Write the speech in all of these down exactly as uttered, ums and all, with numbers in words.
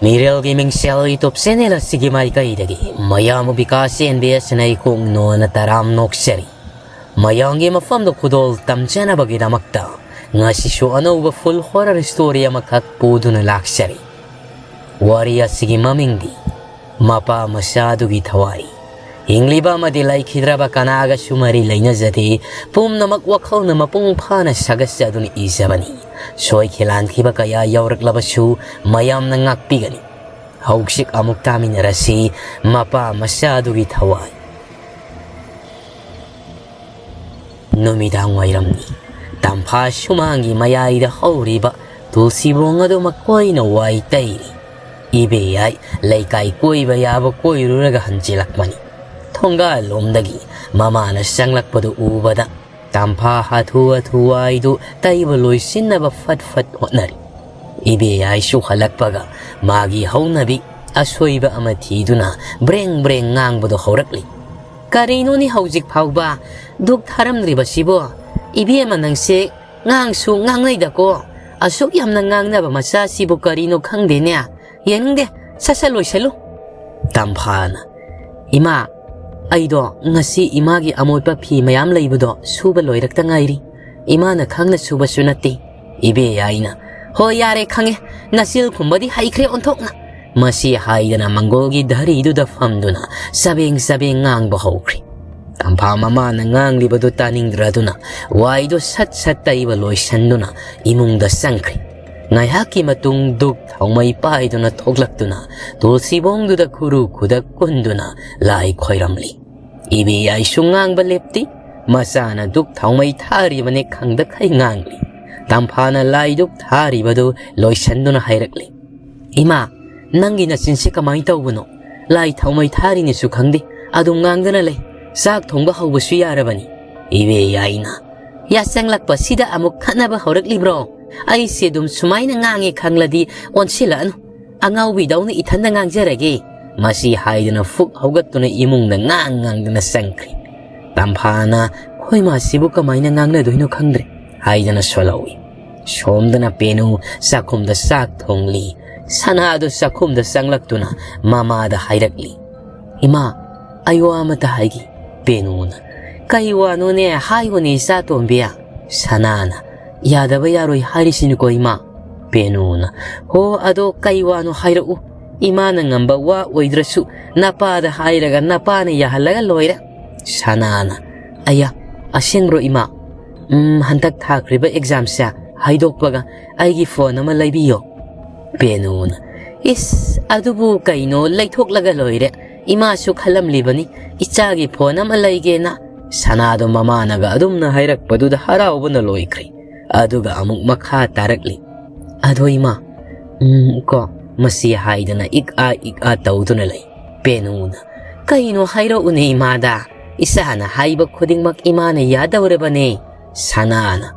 ꯃꯤꯔꯦꯜꯒꯤ ꯃꯤꯡꯁꯦꯜ YouTube channel ꯑꯁꯤꯒꯤ ꯃꯥꯏꯀꯩꯗꯒꯤ ꯃꯌꯥꯝꯕꯨ ꯕꯤꯀꯥꯁ ꯑꯦꯟ ꯕꯤ ꯑꯦꯁꯅ ꯏꯈꯣꯡ ꯅꯣꯟꯅ ꯇꯔꯥꯝ ꯅꯣꯛꯆꯔꯤ꯫ ꯃꯌꯥꯝꯒꯤ ꯃꯐꯝꯗ ꯈꯨꯗꯣꯜ ꯇꯝꯖꯅꯕꯒꯤꯗꯃꯛꯇ ꯉꯁꯤꯁꯨ ꯑꯅꯧꯕ full horror story ꯑꯃꯈꯛ ꯄꯨꯗꯨꯅ ꯂꯥꯛꯆꯔꯤ꯫ ꯋꯥꯔꯤ ꯑꯁꯤꯒꯤ ꯃꯃꯤꯡꯗꯤ ꯃꯄꯥ ꯃꯆꯥꯗꯨꯒꯤ ꯊꯋꯥꯏ꯫ ꯍꯤꯡꯂꯤꯕ ꯑꯃꯗꯤ ꯂꯩꯈꯤꯗ꯭ꯔꯕ ꯀꯅꯥꯒꯁꯨ ꯃꯔꯤ ꯂꯩꯅꯖꯗꯦ꯫ ꯄꯨꯝꯅꯃꯛ ꯋꯥꯈꯜꯅ ꯃꯄꯨꯡ ꯐꯥꯅ ꯁꯥꯒꯠꯆꯗꯨꯅ ꯏꯖꯕꯅꯤ꯫ ꯁꯣꯏꯈꯤ ꯂꯥꯟꯈꯤꯕ ꯀꯌꯥ ꯌꯥꯎꯔꯛꯂꯕꯁꯨ ꯃꯌꯥꯝꯅ ꯉꯥꯛꯄꯤꯒꯅꯤ꯫ ꯍꯧꯖꯤꯛ ꯑꯃꯨꯛ ꯇꯥꯃꯤꯟꯅꯔꯁꯤ ꯃꯄꯥ ꯃꯆꯥꯗꯨꯒꯤ ꯊꯋꯥꯏ꯫ ꯅꯨꯃꯤꯗꯥꯡ ꯋꯥꯏꯔꯝꯅꯤ꯫ ꯇꯝꯐꯥ ꯁꯨꯃꯥꯡꯒꯤ ꯃꯌꯥꯏꯗ ꯍꯧꯔꯤꯕ ꯇꯨꯜꯁꯤꯕꯣꯡ ꯑꯗꯨ ꯃꯈꯣꯏꯅ ꯋꯥꯏ ꯇꯩꯔꯤ꯫ ꯏꯕꯦꯌꯥꯏ ꯂꯩꯀꯥꯏ ꯀꯣꯏꯕ ꯌꯥꯕ ꯀꯣꯏꯔꯨꯔꯒ ꯍꯟꯖꯤꯜꯂꯛꯄꯅꯤ꯫ ꯊꯣꯡꯒꯥꯜ ꯂꯣꯝꯗꯒꯤ ꯃꯃꯥꯅ ꯆꯪꯂꯛꯄꯗꯨ ꯎꯕꯗ ꯇꯝꯐꯥ ꯍꯥꯊꯨ ꯍꯥꯊꯨ ꯋꯥꯏꯗꯨ ꯇꯩꯕ ꯂꯣꯏꯁꯤꯟꯅꯕ ꯐꯠ ꯐꯠ ꯍꯣꯠꯅꯔꯤ꯫ ꯏꯕꯦꯌꯥꯏꯁꯨ ꯍꯜꯂꯛꯄꯒ ꯃꯥꯒꯤ ꯍꯧꯅꯕꯤ ꯑꯁꯣꯏꯕ ꯑꯃ ꯊꯤꯗꯨꯅ ꯕ꯭ꯔꯦꯡ ꯕ꯭ꯔꯦꯡ ꯉꯥꯡꯕꯗꯨ ꯍꯧꯔꯛꯂꯤ꯫ "ꯀꯔꯤꯅꯣꯅꯦ ꯍꯧꯖꯤꯛ ꯐꯥꯎꯕ ꯗꯨꯛ ꯊꯥꯔꯝꯗ꯭ꯔꯤꯕꯁꯤꯕꯣ? ꯏꯕꯦꯝꯃ ꯅꯪꯁꯦ ꯉꯥꯡꯁꯨ ꯉꯥꯡꯅꯩꯗꯀꯣ꯫ ꯑꯁꯨꯛ ꯌꯥꯝꯅ ꯉꯥꯡꯅꯕ ꯃꯆꯥꯁꯤꯕꯨ ꯀꯔꯤꯅꯣ ꯈꯪꯗꯦꯅꯦ꯫ ꯌꯦꯡꯅꯤꯡꯗꯦ, ꯁꯠ ꯁꯠ ꯂꯣꯏꯁꯜꯂꯨ꯫" ꯇꯝꯐꯥꯅ, "ꯏꯃꯥ, ꯑꯩꯗꯣ ꯉꯁꯤ ꯏꯃꯥꯒꯤ ꯑꯃꯣꯠꯄ ꯐꯤ ꯃꯌꯥꯝ ꯂꯩꯕꯗꯣ ꯁꯨꯕ ꯂꯣꯏꯔꯛꯇ ꯉꯥꯏꯔꯤ꯫ ꯏꯃꯥꯅ ꯈꯪꯅ ꯁꯨꯕꯁꯨ ꯅꯠꯇꯦ꯫" ꯏꯕꯦꯌꯥꯏꯅ, "ꯍꯣꯏ, ꯌꯥꯔꯦ, ꯈꯪꯉꯦ꯫ ꯅꯆꯤꯜ ꯈꯨꯝꯕꯗꯤ ꯍꯩꯈ꯭ꯔꯦ ꯑꯣꯟꯊꯣꯛꯅ꯫" ꯃꯁꯤ ꯍꯥꯏꯗꯅ ꯃꯪꯒꯣꯜꯒꯤ ꯙꯔꯤꯗꯨꯗ ꯐꯝꯗꯨꯅ ꯆꯕꯦꯡ ꯆꯕꯦꯡ ꯉꯥꯡꯕ ꯍꯧꯈ꯭ꯔꯦ꯫ ꯇꯝꯐꯥ ꯃꯃꯥꯅ ꯉꯥꯡꯂꯤꯕꯗꯨ ꯇꯥꯅꯤꯡꯗ꯭ꯔꯗꯨꯅ ꯋꯥꯏꯗꯨ ꯁꯠ ꯁꯠ ꯇꯩꯕ ꯂꯣꯏꯁꯟꯗꯨꯅ ꯏꯃꯨꯡꯗ ꯆꯪꯈ꯭ꯔꯦ꯫ ꯉꯥꯏꯍꯥꯛꯀꯤ ꯃꯇꯨꯡ ꯗꯨꯛ ꯊꯥꯎꯃꯩ ꯄꯥꯏꯗꯨꯅ ꯊꯣꯛꯂꯛꯇꯨꯅ ꯇꯨꯜꯁꯤꯕꯣꯡꯗꯨꯗ ꯈꯨꯔꯨ ꯈꯨꯗꯛ ꯀꯨꯟꯗꯨꯅ ꯂꯥꯏ ꯈꯣꯏꯔꯝꯂꯤ꯫ ꯏꯕꯦꯌꯥꯏꯁꯨ ꯉꯥꯡꯕ ꯂꯦꯞꯇꯦ꯫ ꯃꯆꯥꯅ ꯗꯨꯛ ꯊꯥꯎꯃꯩ ꯊꯥꯔꯤꯕꯅꯦ ꯈꯪꯗꯈꯩ ꯉꯥꯡꯂꯤ꯫ ꯇꯝꯐꯥꯅ ꯂꯥꯏ ꯗꯨꯛ ꯊꯥꯔꯤꯕꯗꯨ ꯂꯣꯏꯁꯟꯗꯨꯅ ꯍꯥꯏꯔꯛꯂꯤ, "ꯏꯃꯥ, ꯅꯪꯒꯤ ꯅꯆꯤꯟꯁꯦ ꯀꯃꯥꯏꯅ ꯇꯧꯕꯅꯣ? ꯂꯥꯏ ꯊꯥꯎꯃꯩ ꯊꯥꯔꯤꯅꯦꯁꯨ ꯈꯪꯗꯦ, ꯑꯗꯨꯝ ꯉꯥꯡꯗꯅ ꯂꯩ꯫ ꯆꯥꯛ ꯊꯣꯡꯕ ꯍꯧꯕꯁꯨ ꯌꯥꯔꯕꯅꯤ꯫" ꯏꯕꯦꯌꯥꯏꯅ, "ꯌꯥꯆꯪꯂꯛꯄꯁꯤꯗ ꯑꯃꯨꯛ ꯈꯠꯅꯕ ꯍꯧꯔꯛꯂꯤꯕ꯭ꯔꯣ? ꯑꯩꯁꯦ ꯑꯗꯨꯝ ꯁꯨꯃꯥꯏꯅ ꯉꯥꯡꯉꯦ ꯈꯪꯂꯗꯤ ꯑꯣꯟꯁꯤꯜꯂꯛꯑꯅꯨ꯫ ꯑꯉꯥꯎꯕꯤꯗꯧꯅ ꯏꯊꯟꯗ ꯉꯥꯡꯖꯔꯒꯦ꯫" ꯃꯁꯤ ꯍꯥꯏꯗꯨꯅ ꯐꯨꯛ ꯍꯧꯒꯠꯇꯨꯅ ꯏꯃꯨꯡꯗ ꯉꯥꯡ ꯉꯥꯡꯗꯨꯅ ꯆꯪꯈ꯭ꯔꯦ꯫ ꯇꯝꯐꯥꯅ, "ꯈꯣꯏ ꯃꯥꯁꯤꯕꯨ ꯀꯃꯥꯏꯅ ꯉꯥꯡꯅꯗꯣꯏꯅꯣ ꯈꯪꯗ꯭ꯔꯦ" ꯍꯥꯏꯗꯅ ꯁꯣꯜꯍꯧꯏ꯫ ꯁꯣꯝꯗꯅ ꯄꯦꯅꯨ ꯆꯥꯛꯈꯨꯝꯗ ꯆꯥꯛ ꯊꯣꯡꯂꯤ꯫ ꯁꯅꯥꯗꯨ ꯆꯥꯛꯈꯨꯝꯗ ꯆꯪꯂꯛꯇꯨꯅ ꯃꯃꯥꯗ ꯍꯥꯏꯔꯛꯂꯤ, "ꯏꯃꯥ, ꯑꯩ ꯋꯥ ꯑꯃꯇ ꯍꯥꯏꯒꯦ꯫" ꯄꯦꯅꯨꯅ, "ꯀꯩ ꯋꯥꯅꯣꯅꯦ? ꯍꯥꯏꯌꯨꯅꯦ, ꯏꯆꯥꯇꯣꯝꯕꯤ꯫" ꯁꯅꯥꯅ, "ꯌꯥꯗꯕ ꯌꯥꯔꯣꯏ ꯍꯥꯏꯔꯤꯁꯤꯅꯤꯀꯣ, ꯏꯃꯥ꯫" ꯄꯦꯅꯨꯅ, "ꯍꯣ, ꯑꯗꯣ ꯀꯩ ꯋꯥꯅꯣ ꯍꯥꯏꯔꯛꯎ꯫ ꯏꯃꯥꯅ ꯉꯝꯕ ꯋꯥ ꯑꯣꯏꯗ꯭ꯔꯁꯨ ꯅꯄꯥꯗ ꯍꯥꯏꯔꯒ ꯅꯄꯥꯅ ꯌꯥꯍꯜꯂꯒ ꯂꯣꯏꯔꯦ꯫" ꯁꯅꯥꯅ, "ꯑꯌꯥ, ꯑꯁꯦꯡꯕ꯭ꯔꯣ, ꯏꯃꯥ? ꯎꯝ, ꯍꯟꯗꯛ ꯊꯥꯈ꯭ꯔꯤꯕ ꯑꯦꯛꯖꯥꯝꯁꯦ ꯍꯥꯏꯗꯣꯛꯄꯒ ꯑꯩꯒꯤ ꯐꯣꯟ ꯑꯃ ꯂꯩꯕꯤꯌꯣ꯫" ꯄꯦꯅꯨꯅ, "ꯏꯁ, ꯑꯗꯨꯕꯨ ꯀꯩꯅꯣ, ꯂꯩꯊꯣꯛꯂꯒ ꯂꯣꯏꯔꯦ꯫ ꯏꯃꯥꯁꯨ ꯈꯜꯂꯝꯂꯤꯕꯅꯤ ꯏꯆꯥꯒꯤ ꯐꯣꯟ ꯑꯃ ꯂꯩꯒꯦꯅ꯫" ꯁꯅꯥꯗꯣ ꯃꯃꯥꯅꯒ ꯑꯗꯨꯝꯅ ꯍꯥꯏꯔꯛꯄꯗꯨꯗ ꯍꯔꯥꯎꯕꯅ ꯂꯣꯏꯈ꯭ꯔꯦ꯫ ꯑꯗꯨꯒ ꯑꯃꯨꯛ ꯃꯈꯥ ꯇꯥꯔꯛꯂꯤ, "ꯑꯗꯣ ꯏꯃꯥ, ꯎꯝ ꯀꯣ, ꯃꯁꯤ ꯍꯥꯏꯗꯅ ꯏꯛ ꯑꯥ ꯏꯛ ꯑꯥ ꯇꯧꯗꯨꯅ ꯂꯩ꯫" ꯄꯦꯅꯨꯅ, "ꯀꯩꯅꯣ ꯍꯥꯏꯔꯛꯎꯅꯦ ꯏꯃꯥꯗ, ꯏꯆꯥꯅ ꯍꯥꯏꯕ ꯈꯨꯗꯤꯡꯃꯛ ꯏꯃꯥꯅ ꯌꯥꯗꯧꯔꯕꯅꯦ꯫" ꯁꯅꯥꯅ,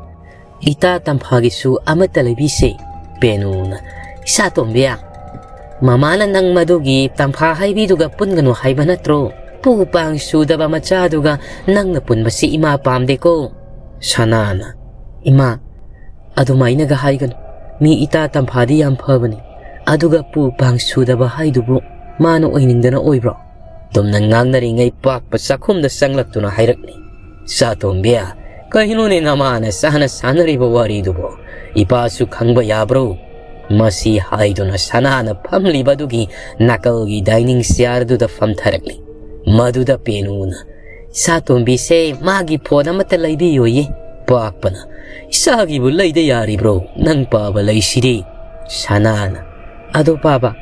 "ꯏꯇꯥ ꯇꯝꯐꯥꯒꯤꯁꯨ ꯑꯃꯠꯇ ꯂꯩꯕꯤꯁꯦ꯫" ꯄꯦꯅꯨꯅ, "ꯏꯆꯥꯇꯣꯝꯕꯤ, ꯃꯃꯥꯅ ꯅꯪ ꯃꯗꯨꯒꯤ ꯇꯝꯐꯥ ꯍꯥꯏꯕꯤꯗꯨꯒ ꯄꯨꯟꯒꯅꯨ ꯍꯥꯏꯕ ꯅꯠꯇ꯭ꯔꯣ? ꯄꯨ ꯄꯥꯡ ꯁꯨꯗꯕ ꯃꯆꯥꯗꯨꯒ ꯅꯪꯅ ꯄꯨꯟꯕꯁꯤ ꯏꯃꯥ ꯄꯥꯝꯗꯦꯀꯣ꯫" ꯁꯅꯥꯅ, "ꯏꯃꯥ, ꯑꯗꯨꯃꯥꯏꯅꯒ ꯍꯥꯏꯒꯅꯨ꯫ ꯃꯤ ꯏꯇꯥ ꯇꯝꯐꯥꯗꯤ ꯌꯥꯝ ꯐꯕꯅꯤ꯫ ꯑꯗꯨꯒ ꯄꯨ ꯄꯥꯡ ꯁꯨꯗꯕ ꯍꯥꯏꯗꯨꯕꯨ ꯃꯥꯅ ꯑꯣꯏꯅꯤꯡꯗꯅ ꯑꯣꯏꯕ꯭ꯔꯣ?" ꯇꯨꯝꯅ ꯉꯥꯡꯅꯔꯤꯉꯩ ꯄꯥꯛꯄ ꯆꯥꯛꯈꯨꯝꯗ ꯆꯪꯂꯛꯇꯨꯅ ꯍꯥꯏꯔꯛꯂꯤ, "ꯆꯥꯇꯣꯝꯕꯤ, ꯀꯩꯅꯣꯅꯦ ꯅꯃꯥꯅ ꯆꯥꯅ ꯁꯥꯟꯅꯔꯤꯕ ꯋꯥꯔꯤꯗꯨꯕꯣ? ꯏꯄꯥꯁꯨ ꯈꯪꯕ ꯌꯥꯕ꯭ꯔꯣ?" ꯃꯁꯤ ꯍꯥꯏꯗꯨꯅ ꯁꯅꯥꯅ ꯐꯝꯂꯤꯕꯗꯨꯒꯤ ꯅꯥꯀꯜꯒꯤ ꯗꯥꯏꯅꯤꯡ ꯆꯤꯌꯥꯔꯗꯨꯗ ꯐꯝꯊꯔꯛꯂꯤ꯫ ꯃꯗꯨꯗ ꯄꯦꯅꯨꯅ, "ꯏꯆꯥꯇꯣꯝꯕꯤꯁꯦ ꯃꯥꯒꯤ ꯐꯣꯟ ꯑꯃꯠꯇ ꯂꯩꯕꯤꯌꯣꯌꯦ꯫" ꯄꯥꯛꯄꯅ, "ꯏꯆꯥꯒꯤꯕꯨ ꯂꯩꯗ ꯌꯥꯔꯤꯕ꯭ꯔꯣ? ꯅꯪ ꯄꯥꯕ ꯂꯩꯁꯤꯗꯤ꯫" ꯁꯅꯥꯅ, "ꯑꯗꯣ ꯄꯥꯕ,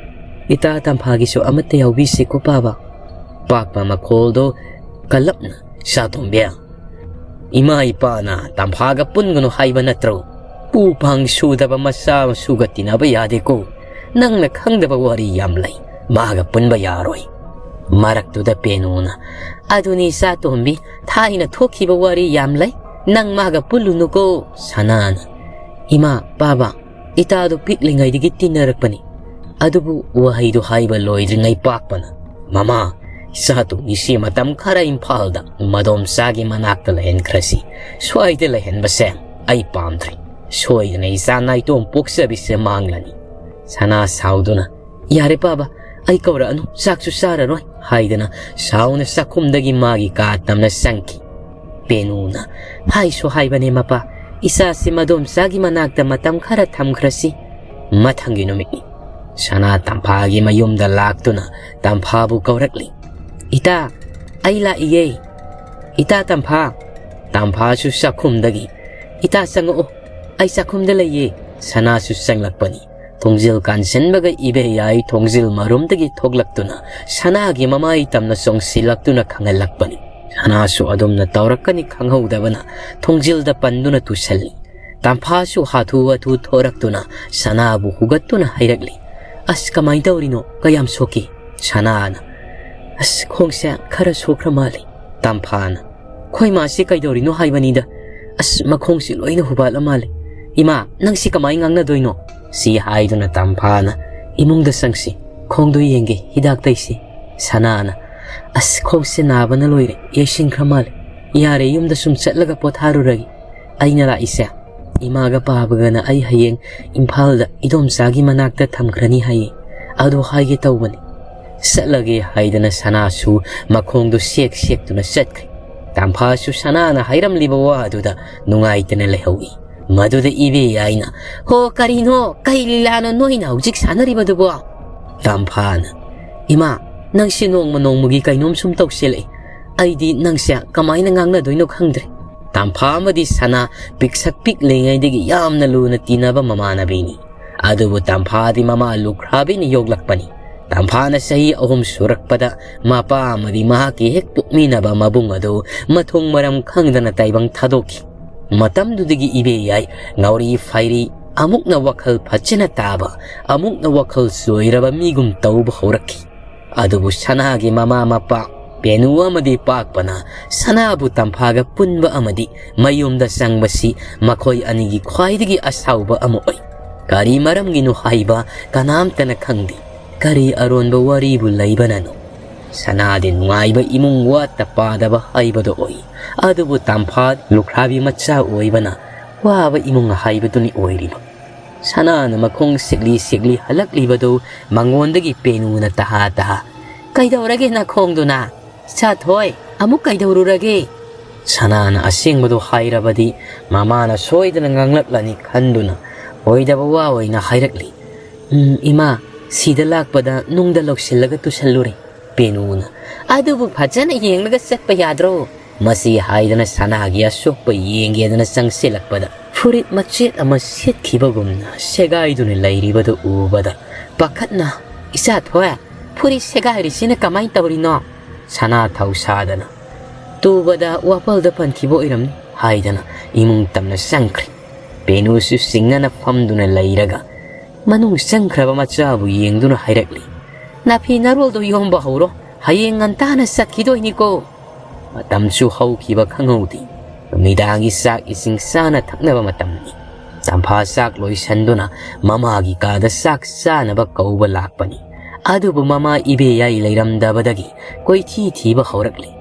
ꯏꯇꯥ ꯇꯝꯐꯥꯒꯤꯁꯨ ꯑꯃꯠꯇ ꯌꯥꯎꯕꯤꯁꯤꯀꯣ ꯄꯥꯕ꯫" ꯄꯥꯛꯄ ꯃꯈꯣꯜꯗꯣ ꯀꯜꯂꯞꯅ, "ꯏꯆꯥꯇꯣꯝꯕꯤ, ꯏꯃꯥ ꯏꯄꯥꯅ ꯇꯝꯐꯥꯒ ꯄꯨꯟꯒꯅꯨ ꯍꯥꯏꯕ ꯅꯠꯇ꯭ꯔꯣ? ꯄꯨ ꯄꯥꯡ ꯁꯨꯗꯕ ꯃꯆꯥ ꯃꯁꯨꯒ ꯇꯤꯟꯅꯕ ꯌꯥꯗꯦꯀꯣ꯫ ꯅꯪꯅ ꯈꯪꯗꯕ ꯋꯥꯔꯤ ꯌꯥꯝ ꯂꯩ꯫ ꯃꯥꯒ ꯄꯨꯟꯕ ꯌꯥꯔꯣꯏ꯫" ꯃꯔꯛꯇꯨꯗ ꯄꯦꯅꯨꯅ, "ꯑꯗꯨꯅꯤ ꯏꯆꯥꯇꯣꯝꯕꯤ, ꯊꯥꯏꯅ ꯊꯣꯛꯈꯤꯕ ꯋꯥꯔꯤ ꯌꯥꯝ ꯂꯩ꯫ ꯅꯪ ꯃꯥꯒ ꯄꯨꯜꯂꯨꯅꯨꯀꯣ꯫" ꯁꯅꯥꯅ, "ꯏꯃꯥ, ꯄꯥꯕ, ꯏꯇꯥꯗꯣ ꯄꯤꯛꯂꯤꯉꯩꯗꯒꯤ ꯇꯤꯟꯅꯔꯛꯄꯅꯤ꯫" ꯑꯗꯨꯕꯨ ꯋꯥꯍꯩꯗꯨ ꯍꯥꯏꯕ ꯂꯣꯏꯗ꯭ꯔꯤꯉꯩ ꯄꯥꯛꯄꯅ, "ꯃꯃꯥ, ꯏꯆꯥꯇꯣꯝꯕꯤꯁꯤ ꯃꯇꯝ ꯈꯔ ꯏꯝꯐꯥꯜꯗ ꯃꯗꯣꯝꯆꯥꯒꯤ ꯃꯅꯥꯛꯇ ꯂꯩꯍꯟꯈ꯭ꯔꯁꯤ꯫ ꯁ꯭ꯋꯥꯏꯗ ꯂꯩꯍꯟꯕꯁꯦ ꯑꯩ ꯄꯥꯝꯗ꯭ꯔꯦ꯫ ꯁꯣꯏꯗꯅ ꯏꯆꯥ ꯅꯥꯏꯇꯣꯝ ꯄꯣꯛꯆꯕꯤꯁꯦ ꯃꯥꯡꯂꯅꯤ꯫" ꯁꯅꯥ ꯁꯥꯎꯗꯨꯅ, "ꯌꯥꯔꯦ ꯄꯥꯕ, ꯑꯩ ꯀꯧꯔꯛꯑꯅꯨ, ꯆꯥꯛꯁꯨ ꯆꯥꯔꯔꯣꯏ" ꯍꯥꯏꯗꯅ ꯁꯥꯎꯅ ꯆꯥꯛꯈꯨꯝꯗꯒꯤ ꯃꯥꯒꯤ ꯀꯥ ꯇꯝꯅ ꯆꯪꯈꯤ꯫ ꯄꯦꯅꯨꯅ, "ꯍꯥꯏꯁꯨ ꯍꯥꯏꯕꯅꯦ ꯃꯄꯥ, ꯏꯆꯥꯁꯤ ꯃꯗꯣꯝꯆꯥꯒꯤ ꯃꯅꯥꯛꯇ ꯃꯇꯝ ꯈꯔ ꯊꯝꯈ꯭ꯔꯁꯤ"꯫ ꯃꯊꯪꯒꯤ ꯅꯨꯃꯤꯠꯅꯤ꯫ ꯁꯅꯥ ꯇꯝꯐꯥꯒꯤ ꯃꯌꯨꯝꯗ ꯂꯥꯛꯇꯨꯅ ꯇꯝꯐꯥꯕꯨ ꯀꯧꯔꯛꯂꯤ꯫ "ꯏꯇꯥ, ꯑꯩ ꯂꯥꯛꯏꯌꯦ꯫ ꯏꯇꯥ ꯇꯝꯐꯥ"꯫ ꯇꯝꯐꯥꯁꯨ ꯆꯥꯛꯈꯨꯝꯗꯒꯤ, "ꯏꯇꯥ ꯆꯪꯉꯛꯑꯣ, ꯑꯩ ꯆꯥꯛꯈꯨꯝꯗ ꯂꯩꯌꯦ"꯫ ꯁꯅꯥꯁꯨ ꯆꯪꯂꯛꯄꯅꯤ꯫ ꯊꯣꯡꯖꯤꯜ ꯀꯥꯟꯁꯤꯟꯕꯒ ꯏꯕꯦꯌꯥꯏ ꯊꯣꯡꯖꯤꯜ ꯃꯔꯨꯝꯗꯒꯤ ꯊꯣꯛꯂꯛꯇꯨꯅ ꯁꯅꯥꯒꯤ ꯃꯃꯥꯏ ꯇꯝꯅ ꯆꯣꯡꯁꯤꯜꯂꯛꯇꯨꯅ ꯈꯪꯍꯜꯂꯛꯄꯅꯤ꯫ ꯁꯅꯥꯁꯨ ꯑꯗꯨꯝꯅ ꯇꯧꯔꯛꯀꯅꯤ ꯈꯪꯍꯧꯗꯕꯅ ꯊꯣꯡꯖꯤꯜꯗ ꯄꯟꯗꯨꯅ ꯇꯨꯁꯜꯂꯤ꯫ ꯇꯝꯐꯥꯁꯨ ꯍꯥꯊꯨ ꯍꯥꯊꯨ ꯊꯣꯔꯛꯇꯨꯅ ꯁꯅꯥꯕꯨ ꯍꯨꯒꯠꯇꯨꯅ ꯍꯥꯏꯔꯛꯂꯤ, "ꯑꯁ, ꯀꯃꯥꯏ ꯇꯧꯔꯤꯅꯣ? ꯀꯌꯥꯝ ꯁꯣꯛꯀꯦ?" ꯁꯅꯥꯅ, "ꯑꯁ, ꯈꯣꯡꯁꯦ ꯈꯔ ꯁꯣꯛꯈ꯭ꯔ ꯃꯥꯜꯂꯦ"꯫ ꯇꯝꯐꯥꯅ, "ꯈꯣꯏ ꯃꯥꯁꯤ ꯀꯩꯗꯧꯔꯤꯅꯣ ꯍꯥꯏꯕꯅꯤꯗ? ꯑꯁ, ꯃꯈꯣꯡꯁꯤ ꯂꯣꯏꯅ ꯍꯨꯕꯥꯠꯂ ꯃꯥꯜꯂꯦ꯫ ꯏꯃꯥ, ꯅꯪꯁꯤ ꯀꯃꯥꯏ ꯉꯥꯡꯅꯗꯣꯏꯅꯣ?" ꯁꯤ ꯍꯥꯏꯗꯨꯅ ꯇꯝꯐꯥꯅ, "ꯏꯃꯨꯡꯗ ꯆꯪꯁꯤ, ꯈꯣꯡꯗꯣ ꯌꯦꯡꯒꯦ, ꯍꯤꯗꯥꯛ ꯇꯩꯁꯤ"꯫ ꯁꯅꯥꯅ, "ꯑꯁ, ꯈꯣꯡꯁꯦ ꯅꯥꯕꯅ ꯂꯣꯏꯔꯦ, ꯌꯩꯁꯤꯟꯈ꯭ꯔ ꯃꯥꯜꯂꯦ꯫ ꯌꯥꯔꯦ, ꯌꯨꯝꯗ ꯁꯨꯝ ꯆꯠꯂꯒ ꯄꯣꯊꯥꯔꯨꯔꯒꯦ꯫ ꯑꯩꯅ ꯂꯥꯛꯏꯁꯦ, ꯏꯃꯥꯒ ꯄꯥꯕꯒꯅ ꯑꯩ ꯍꯌꯦꯡ ꯏꯝꯐꯥꯜꯗ ꯏꯗꯣꯝꯆꯥꯒꯤ ꯃꯅꯥꯛꯇ ꯊꯝꯈ꯭ꯔꯅꯤ ꯍꯥꯏꯌꯦ꯫ ꯑꯗꯨ ꯍꯥꯏꯒꯦ ꯇꯧꯕꯅꯤ"꯫ ꯆꯠꯂꯒꯦ ꯍꯥꯏꯗꯅ ꯁꯅꯥꯁꯨ ꯃꯈꯣꯡꯗꯨ ꯁꯦꯛ ꯁꯦꯛꯇꯨꯅ ꯆꯠꯈ꯭ꯔꯦ꯫ ꯇꯝꯐꯥꯁꯨ ꯁꯅꯥꯅ ꯍꯥꯏꯔꯝꯂꯤꯕ ꯋꯥ ꯑꯗꯨꯗ ꯅꯨꯡꯉꯥꯏꯇꯅ ꯂꯩꯍꯧꯏ꯫ ꯃꯗꯨꯗ ꯏꯕꯦꯌꯥꯏꯅ, "ꯍꯣ, ꯀꯔꯤꯅꯣ? ꯀꯩ ꯂꯤꯂꯥꯅꯣ ꯅꯣꯏꯅ ꯍꯧꯖꯤꯛ ꯁꯥꯟꯅꯔꯤꯕꯗꯨꯕꯣ?" ꯇꯝꯐꯥꯅ, "ꯏꯃꯥ, ꯅꯪꯁꯦ ꯅꯣꯡꯃ ꯅꯣꯡꯃꯒꯤ ꯀꯩꯅꯣꯝ ꯁꯨꯝ ꯇꯧꯁꯤꯜꯂꯛꯏ꯫ ꯑꯩꯗꯤ ꯅꯪꯁꯦ ꯀꯃꯥꯏꯅ ꯉꯥꯡꯅꯗꯣꯏꯅꯣ ꯈꯪꯗ꯭ꯔꯦ"꯫ ꯇꯝꯐꯥ ꯑꯃꯗꯤ ꯁꯅꯥ ꯄꯤꯛꯁꯛ ꯄꯤꯛꯂꯤꯉꯩꯗꯒꯤ ꯌꯥꯝꯅ ꯂꯨꯅ ꯇꯤꯟꯅꯕ ꯃꯃꯥꯟꯅꯕꯤꯅꯤ꯫ ꯑꯗꯨꯕꯨ ꯇꯝꯐꯥꯗꯤ ꯃꯃꯥ ꯂꯨꯈ꯭ꯔꯥꯕꯤꯅ ꯌꯣꯛꯂꯛꯄꯅꯤ꯫ ꯇꯝꯐꯥꯅ ꯆꯍꯤ ꯑꯍꯨꯝ ꯁꯨꯔꯛꯄꯗ ꯃꯄꯥ ꯑꯃꯗꯤ ꯃꯍꯥꯛꯀꯤ ꯍꯦꯛ ꯄꯣꯛꯃꯤꯟꯅꯕ ꯃꯕꯨꯡ ꯑꯗꯨ ꯃꯊꯣꯡ ꯃꯔꯝ ꯈꯪꯗꯅ ꯇꯥꯏꯕꯪ ꯊꯥꯗꯣꯛꯈꯤ꯫ ꯃꯇꯝꯗꯨꯗꯒꯤ ꯏꯕꯦꯌꯥꯏ ꯉꯥꯎꯔꯤ ꯐꯩꯔꯤ, ꯑꯃꯨꯛꯅ ꯋꯥꯈꯜ ꯐꯠꯆꯅ ꯇꯥꯕ, ꯑꯃꯨꯛꯅ ꯋꯥꯈꯜ ꯆꯣꯏꯔꯕ ꯃꯤꯒꯨꯝ ꯇꯧꯕ ꯍꯧꯔꯛꯈꯤ꯫ ꯑꯗꯨꯕꯨ ꯁꯅꯥꯒꯤ ꯃꯃꯥ ꯃꯄꯥ ꯄꯦꯅꯨ ꯑꯃꯗꯤ ꯄꯥꯛꯄꯅ ꯁꯅꯥꯕꯨ ꯇꯝꯐꯥꯒ ꯄꯨꯟꯕ ꯑꯃꯗꯤ ꯃꯌꯨꯝꯗ ꯆꯪꯕꯁꯤ ꯃꯈꯣꯏ ꯑꯅꯤꯒꯤ ꯈ꯭ꯋꯥꯏꯗꯒꯤ ꯑꯁꯥꯎꯕ ꯑꯃ ꯑꯣꯏ꯫ ꯀꯔꯤ ꯃꯔꯝꯒꯤꯅꯣ ꯍꯥꯏꯕ ꯀꯅꯥꯝꯇꯅ ꯈꯪꯗꯦ꯫ ꯀꯔꯤ ꯑꯔꯣꯟꯕ ꯋꯥꯔꯤꯕꯨ ꯂꯩꯕꯅꯅꯣ? ꯁꯅꯥꯗꯤ ꯅꯨꯡꯉꯥꯏꯕ ꯏꯃꯨꯡ ꯋꯥꯠꯇ ꯄꯥꯗꯕ ꯍꯥꯏꯕꯗꯨ ꯑꯣꯏ꯫ ꯑꯗꯨꯕꯨ ꯇꯝꯐꯥ ꯂꯨꯈ꯭ꯔꯥꯕꯤ ꯃꯆꯥ ꯑꯣꯏꯕꯅ ꯋꯥꯕ ꯏꯃꯨꯡ ꯍꯥꯏꯕꯗꯨꯅꯤ ꯑꯣꯏꯔꯤꯕ꯫ ꯁꯅꯥꯅ ꯃꯈꯣꯡ ꯁꯤꯛꯂꯤ ꯁꯤꯛꯂꯤ ꯍꯜꯂꯛꯂꯤꯕꯗꯨ ꯃꯉꯣꯟꯗꯒꯤ ꯄꯦꯅꯨꯅ ꯇꯍꯥ ꯇꯍꯥ, "ꯀꯩꯗꯧꯔꯒꯦ ꯅꯈꯣꯡꯗꯨꯅ? ꯁꯥꯊꯣꯏ, ꯑꯃꯨꯛ ꯀꯩꯗꯧꯔꯨꯔꯒꯦ?" ꯁꯅꯥꯅ ꯑꯁꯦꯡꯕꯗꯨ ꯍꯥꯏꯔꯕꯗꯤ ꯃꯃꯥꯅ ꯁꯣꯏꯗꯅ ꯉꯥꯡꯂꯛꯂꯅꯤ ꯈꯟꯗꯨꯅ ꯑꯣꯏꯗꯕ ꯋꯥ ꯑꯣꯏꯅ ꯍꯥꯏꯔꯛꯂꯤ꯫ "ꯎꯝ, ꯏꯃꯥ, ꯁꯤꯗ ꯂꯥꯛꯄꯗ ꯅꯨꯡꯗ ꯂꯧꯁꯤꯜꯂꯒ ꯇꯨꯁꯜꯂꯨꯔꯦ꯫" ꯄꯦꯅꯨꯅ, "ꯑꯗꯨꯕꯨ ꯐꯖꯅ ꯌꯦꯡꯂꯒ ꯆꯠꯄ ꯌꯥꯗ꯭ꯔꯣ?" ꯃꯁꯤ ꯍꯥꯏꯗꯅ ꯁꯅꯥꯒꯤ ꯑꯁꯣꯛꯄ ꯌꯦꯡꯒꯦꯗꯅ ꯆꯪꯁꯤꯜꯂꯛꯄꯗ ꯐꯨꯔꯤꯠ ꯃꯆꯦꯠ ꯑꯃ ꯁꯦꯠꯈꯤꯕꯒꯨꯝꯅ ꯁꯦꯒꯥꯏꯗꯨꯅ ꯂꯩꯔꯤꯕꯗꯨ ꯎꯕꯗ ꯄꯥꯈꯠꯅ, "ꯏꯆꯥ ꯊꯣꯏ, ꯐꯨꯔꯤꯠ ꯁꯦꯒꯥꯏꯔꯤꯁꯤꯅ ꯀꯃꯥꯏꯅ ꯇꯧꯔꯤꯅꯣ?" ꯁꯅꯥ ꯊꯧꯁꯥꯗꯅ, "ꯇꯨꯕꯗ ꯋꯥꯄꯜꯗ ꯄꯟꯈꯤꯕ ꯑꯣꯏꯔꯝꯅꯤ" ꯍꯥꯏꯗꯅ ꯏꯃꯨꯡ ꯇꯝꯅ ꯆꯪꯈ꯭ꯔꯦ꯫ ꯄꯦꯅꯨꯁꯨ ꯆꯤꯡꯅꯅ ꯐꯝꯗꯨꯅ ꯂꯩꯔꯒ ꯃꯅꯨꯡ ꯆꯪꯈ꯭ꯔꯕ ꯃꯆꯥꯕꯨ ꯌꯦꯡꯗꯨꯅ ꯍꯥꯏꯔꯛꯂꯤ, "ꯅꯥꯐꯤ ꯅꯔꯣꯜꯗꯣ ꯌꯣꯝꯕ ꯍꯧꯔꯣ, ꯍꯌꯦꯡ ꯉꯟꯇꯥꯅ ꯆꯠꯈꯤꯗꯣꯏꯅꯤꯀꯣ꯫" ꯃꯇꯝꯁꯨ ꯍꯧꯈꯤꯕ ꯈꯪꯍꯧꯗꯦ꯫ ꯅꯨꯃꯤꯗꯥꯡꯒꯤ ꯆꯥꯛ ꯏꯁꯤꯡ ꯆꯥꯅ ꯊꯛꯅꯕ ꯃꯇꯝꯅꯤ꯫ ꯇꯝꯐꯥ ꯆꯥꯛ ꯂꯣꯏꯁꯟꯗꯨꯅ ꯃꯃꯥꯒꯤ ꯀꯥꯗ ꯆꯥꯛ ꯆꯥꯅꯕ ꯀꯧꯕ ꯂꯥꯛꯄꯅꯤ꯫ ꯑꯗꯨꯕꯨ ꯃꯃꯥ ꯏꯕꯦꯌꯥꯏ ꯂꯩꯔꯝꯗꯕꯗꯒꯤ ꯀꯣꯏꯊꯤ ꯊꯤꯕ ꯍꯧꯔꯛꯂꯤ꯫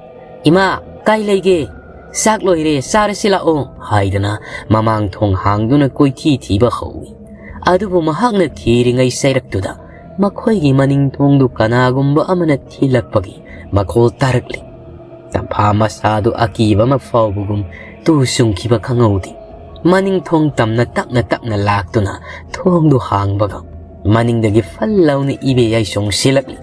"ꯏꯃꯥ, ꯀꯥꯏ ꯂꯩꯒꯦ? ꯆꯥꯛ ꯂꯣꯏꯔꯦ, ꯆꯥꯔꯁꯤ ꯂꯥꯛꯑꯣ" ꯍꯥꯏꯗꯅ ꯃꯃꯥꯡ ꯊꯣꯡ ꯍꯥꯡꯗꯨꯅ ꯀꯣꯏꯊꯤ ꯊꯤꯕ ꯍꯧꯏ꯫ ꯑꯗꯨꯕꯨ ꯃꯍꯥꯛꯅ ꯊꯤꯔꯤꯉꯩ ꯆꯩꯔꯛꯇꯨꯗ ꯃꯈꯣꯏꯒꯤ ꯃꯅꯤꯡ ꯊꯣꯡꯗꯨ ꯀꯅꯥꯒꯨꯝꯕ ꯑꯃꯅ ꯊꯤꯜꯂꯛꯄꯒꯤ ꯃꯈꯣꯜ ꯇꯥꯔꯛꯂꯤ꯫ ꯇꯝꯐꯥ ꯃꯁꯥꯗꯨ ꯑꯀꯤꯕ ꯑꯃ ꯐꯥꯎꯕꯒꯨꯝ ꯇꯨ ꯆꯨꯡꯈꯤꯕ ꯈꯪꯍꯧꯗꯦ꯫ ꯃꯅꯤꯡ ꯊꯣꯡ ꯇꯝꯅ ꯇꯞꯅ ꯇꯞꯅ ꯂꯥꯛꯇꯨꯅ ꯊꯣꯡꯗꯨ ꯍꯥꯡꯕꯒ ꯃꯅꯤꯡꯗꯒꯤ ꯐꯜ ꯂꯥꯎꯅ ꯏꯕꯦꯌꯥꯏ ꯆꯣꯡꯁꯤꯜꯂꯛꯂꯤ꯫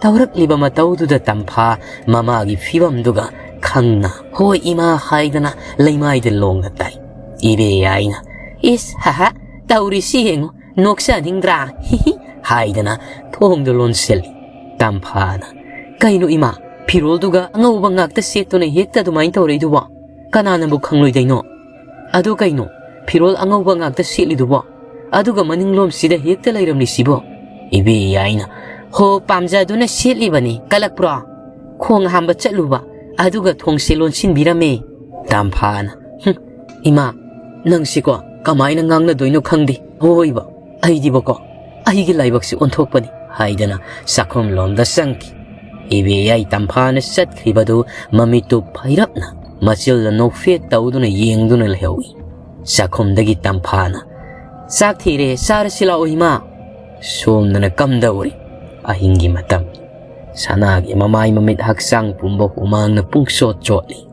ꯇꯧꯔꯛꯂꯤꯕ ꯃꯇꯧꯗꯨꯗ ꯇꯝꯐꯥ ꯃꯃꯥꯒꯤ ꯐꯤꯕꯝꯗꯨꯒ ꯈꯪꯅ "ꯍꯣꯏ ꯏꯃꯥ" ꯍꯥꯏꯗꯅ ꯂꯩꯃꯥꯏꯗ ꯂꯣꯡꯅ ꯇꯥꯏ꯫ ꯏꯕꯦꯌꯥꯏꯅ, "ꯏꯁ, ꯍꯥꯍꯥ, ꯇꯧꯔꯤꯁꯤ ꯌꯦꯡꯉꯨ, ꯅꯣꯛꯆꯅꯤꯡꯗ꯭ꯔꯥ? ꯍꯤꯍꯤ" ꯍꯥꯏꯗꯅ ꯊꯣꯡꯗꯨ ꯂꯣꯟꯁꯤꯜꯂꯤ꯫ ꯇꯝꯐꯥꯅ, "ꯀꯩꯅꯣ ꯏꯃꯥ, ꯐꯤꯔꯣꯜꯗꯨꯒ ꯑꯉꯧꯕ ꯉꯥꯛꯇ ꯁꯦꯠꯇꯨꯅ ꯍꯦꯛꯇ ꯑꯗꯨꯃꯥꯏꯅ ꯇꯧꯔꯛꯏꯗꯨꯕꯣ? ꯀꯅꯥꯅꯕꯨ ꯈꯪꯂꯣꯏꯗꯩꯅꯣ? ꯑꯗꯨ ꯀꯩꯅꯣ, ꯐꯤꯔꯣꯜ ꯑꯉꯧꯕ ꯉꯥꯛꯇ ꯁꯦꯠꯂꯤꯗꯨꯕꯣ? ꯑꯗꯨꯒ ꯃꯅꯤꯡꯂꯣꯝꯁꯤꯗ ꯍꯦꯛꯇ ꯂꯩꯔꯝꯂꯤꯁꯤꯕꯣ?" ꯏꯕꯦꯌꯥꯏꯅ, "ꯍꯣ, ꯄꯥꯝꯖꯗꯨꯅ ꯁꯦꯠꯂꯤꯕꯅꯤ, ꯀꯜꯂꯛꯄ꯭ꯔꯣ? ꯈꯣꯡ ꯍꯥꯝꯕ ꯆꯠꯂꯨꯕ, ꯑꯗꯨꯒ ꯊꯣꯡꯁꯦ ꯂꯣꯟꯁꯤꯟꯕꯤꯔꯝꯃꯦ꯫" ꯇꯝꯐꯥꯅ, "ꯍꯨꯝ, ꯏꯃꯥ, ꯅꯪꯁꯤꯀꯣ ꯀꯃꯥꯏꯅ ꯉꯥꯡꯅꯗꯣꯏꯅꯣ ꯈꯪꯗꯦ꯫ ꯍꯣꯏꯕ, ꯑꯩꯗꯤꯕꯀꯣ, ꯑꯩꯒꯤ ꯂꯥꯏꯕꯛꯁꯤ ꯑꯣꯟꯊꯣꯛꯄꯅꯤ" ꯍꯥꯏꯗꯅ ꯆꯥꯛꯈꯨꯝ ꯂꯣꯝꯗ ꯆꯪꯈꯤ꯫ ꯏꯕꯦꯌꯥꯏ ꯇꯝꯐꯥꯅ ꯆꯠꯈ꯭ꯔꯤꯕꯗꯨ ꯃꯃꯤꯠꯇꯨ ꯐꯩꯔꯞꯅ ꯃꯆꯤꯜꯗ ꯅꯣꯛꯐꯦꯠ ꯇꯧꯗꯨꯅ ꯌꯦꯡꯗꯨꯅ ꯂꯩꯍꯧꯏ꯫ ꯆꯥꯛꯈꯨꯝꯗꯒꯤ ꯇꯝꯐꯥꯅ, "ꯆꯥꯛ ꯊꯤꯔꯦ, ꯆꯥꯔꯁꯤ ꯂꯥꯛꯑꯣ ꯏꯃꯥ"꯫ ꯁꯣꯝꯗꯅ ꯀꯝꯗꯧꯔꯤ? ꯑꯍꯤꯡꯒꯤ ꯃꯇꯝ꯫ ꯁꯅꯥꯒꯤ ꯃꯃꯥꯏ ꯃꯃꯤꯠ ꯍꯛꯆꯥꯡ ꯄꯨꯝꯕ ꯍꯨꯃꯥꯡꯅ ꯄꯨꯡꯆꯣꯠ ꯆꯣꯠꯂꯤ꯫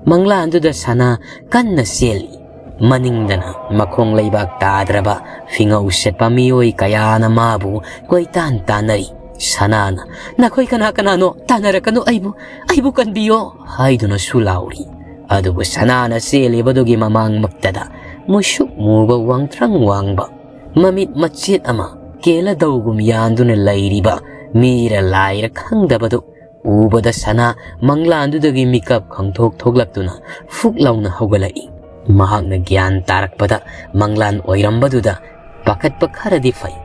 ꯃꯪꯂꯥꯟꯗꯨꯗ ꯁꯅꯥ ꯀꯟꯅ ꯆꯦꯜꯂꯤ꯫ ꯃꯅꯤꯡꯗꯅ ꯃꯈꯣꯡ ꯂꯩꯕꯥꯛ ꯇꯥꯗ꯭ꯔꯕ ꯐꯤꯉꯧ ꯁꯦꯠꯄ ꯃꯤꯑꯣꯏ ꯀꯌꯥꯅ ꯃꯥꯕꯨ ꯀꯣꯏꯇꯥꯟ ꯇꯥꯟꯅꯔꯤ꯫ ꯁꯅꯥꯅ, "ꯅꯈꯣꯏ ꯀꯅꯥ ꯀꯅꯥꯅꯣ? ꯇꯥꯟꯅꯔꯛꯀꯅꯨ ꯑꯩꯕꯨ, ꯑꯩꯕꯨ ꯀꯟꯕꯤꯌꯣ" ꯍꯥꯏꯗꯨꯅꯁꯨ ꯂꯥꯎꯔꯤ꯫ ꯑꯗꯨꯕꯨ ꯁꯅꯥꯅ ꯆꯦꯜꯂꯤꯕꯗꯨꯒꯤ ꯃꯃꯥꯡꯃꯛꯇꯗ ꯃꯨꯁꯨꯛ ꯃꯨꯕ ꯋꯥꯡꯊ꯭ꯔꯪ ꯋꯥꯡꯕ ꯃꯃꯤꯠ ꯃꯆꯦꯠ ꯑꯃ ꯀꯦꯂꯗꯧꯒꯨꯝ ꯌꯥꯟꯗꯨꯅ ꯂꯩꯔꯤꯕ ꯃꯤꯔ ꯂꯥꯏꯔ ꯈꯪꯗꯕꯗꯨ ꯎꯕꯗ ꯁꯅꯥ ꯃꯪꯂꯥꯟꯗꯨꯗꯒꯤ ꯃꯤꯀꯞ ꯈꯪꯊꯣꯛ ꯊꯣꯛꯂꯛꯇꯨꯅ ꯐꯨꯛ ꯂꯥꯎꯅ ꯍꯧꯒꯠꯂꯛꯏ꯫ ꯃꯍꯥꯛꯅ ꯒ꯭ꯌꯥꯟ ꯇꯥꯔꯛꯄꯗ ꯃꯪꯂꯥꯟ ꯑꯣꯏꯔꯝꯕꯗꯨꯗ ꯄꯥꯈꯠꯄ ꯈꯔꯗꯤ ꯐꯩ꯫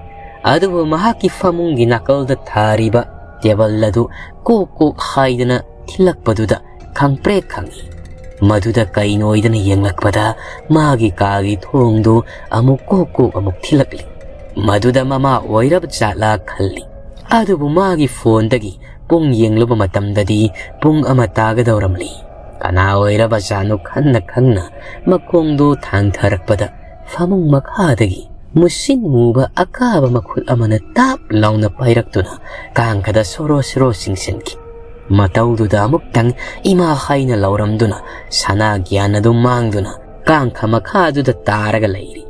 ꯑꯗꯨꯕꯨ ꯃꯍꯥꯛꯀꯤ ꯐꯃꯨꯡꯒꯤ ꯅꯥꯀꯜꯗ ꯊꯥꯔꯤꯕ ꯇꯦꯕꯜ ꯑꯗꯨ ꯀꯣꯛ ꯀꯣꯛ ꯍꯥꯏꯗꯅ ꯊꯤꯜꯂꯛꯄꯗꯨꯗ ꯈꯪꯄ꯭ꯔꯦꯛ ꯈꯪꯏ꯫ ꯃꯗꯨꯗ ꯀꯩꯅꯣꯏꯗꯅ ꯌꯦꯡꯂꯛꯄꯗ ꯃꯥꯒꯤ ꯀꯥꯒꯤ ꯊꯣꯡꯗꯨ ꯑꯃꯨꯛ ꯀꯣꯛ ꯀꯣꯛ ꯑꯃꯨꯛ ꯊꯤꯜꯂꯛꯂꯤ꯫ ꯃꯗꯨꯗ ꯃꯃꯥ ꯑꯣꯏꯔꯕ ꯖꯥꯠꯂꯥ ꯈꯜꯂꯤ꯫ ꯑꯗꯨꯕꯨ ꯃꯥꯒꯤ ꯐꯣꯟꯗꯒꯤ ꯄꯨꯡ ꯌꯦꯡꯂꯨꯕ ꯃꯇꯝꯗꯗꯤ ꯄꯨꯡ ꯑꯃ ꯇꯥꯒꯗꯧꯔꯝꯂꯤ꯫ ꯀꯅꯥ ꯑꯣꯏꯔꯕ ꯖꯥꯠꯅꯣ ꯈꯟꯅ ꯈꯪꯅ ꯃꯈꯣꯡꯗꯨ ꯊꯥꯡꯊꯔꯛꯄꯗ ꯐꯃꯨꯡ ꯃꯈꯥꯗꯒꯤ ꯃꯨꯁꯤꯟ ꯃꯨꯕ ꯑꯀꯥꯕ ꯃꯈꯨꯠ ꯑꯃꯅ ꯇꯥꯞ ꯂꯥꯎꯅ ꯄꯥꯏꯔꯛꯇꯨꯅ ꯀꯥꯡꯈꯗ ꯁꯣꯔꯣ ꯁꯣꯔꯣ ꯆꯤꯡꯁꯤꯟꯈꯤ꯫ ꯃꯇꯧꯗꯨꯗ ꯑꯃꯨꯛꯇꯪ ꯏꯃꯥ ꯍꯥꯏꯅ ꯂꯥꯎꯔꯝꯗꯨꯅ ꯁꯅꯥ ꯒ꯭ꯌꯥꯟ ꯑꯗꯨ ꯃꯥꯡꯗꯨꯅ ꯀꯥꯡꯈ ꯃꯈꯥꯗꯨꯗ ꯇꯥꯔꯒ ꯂꯩꯔꯤ꯫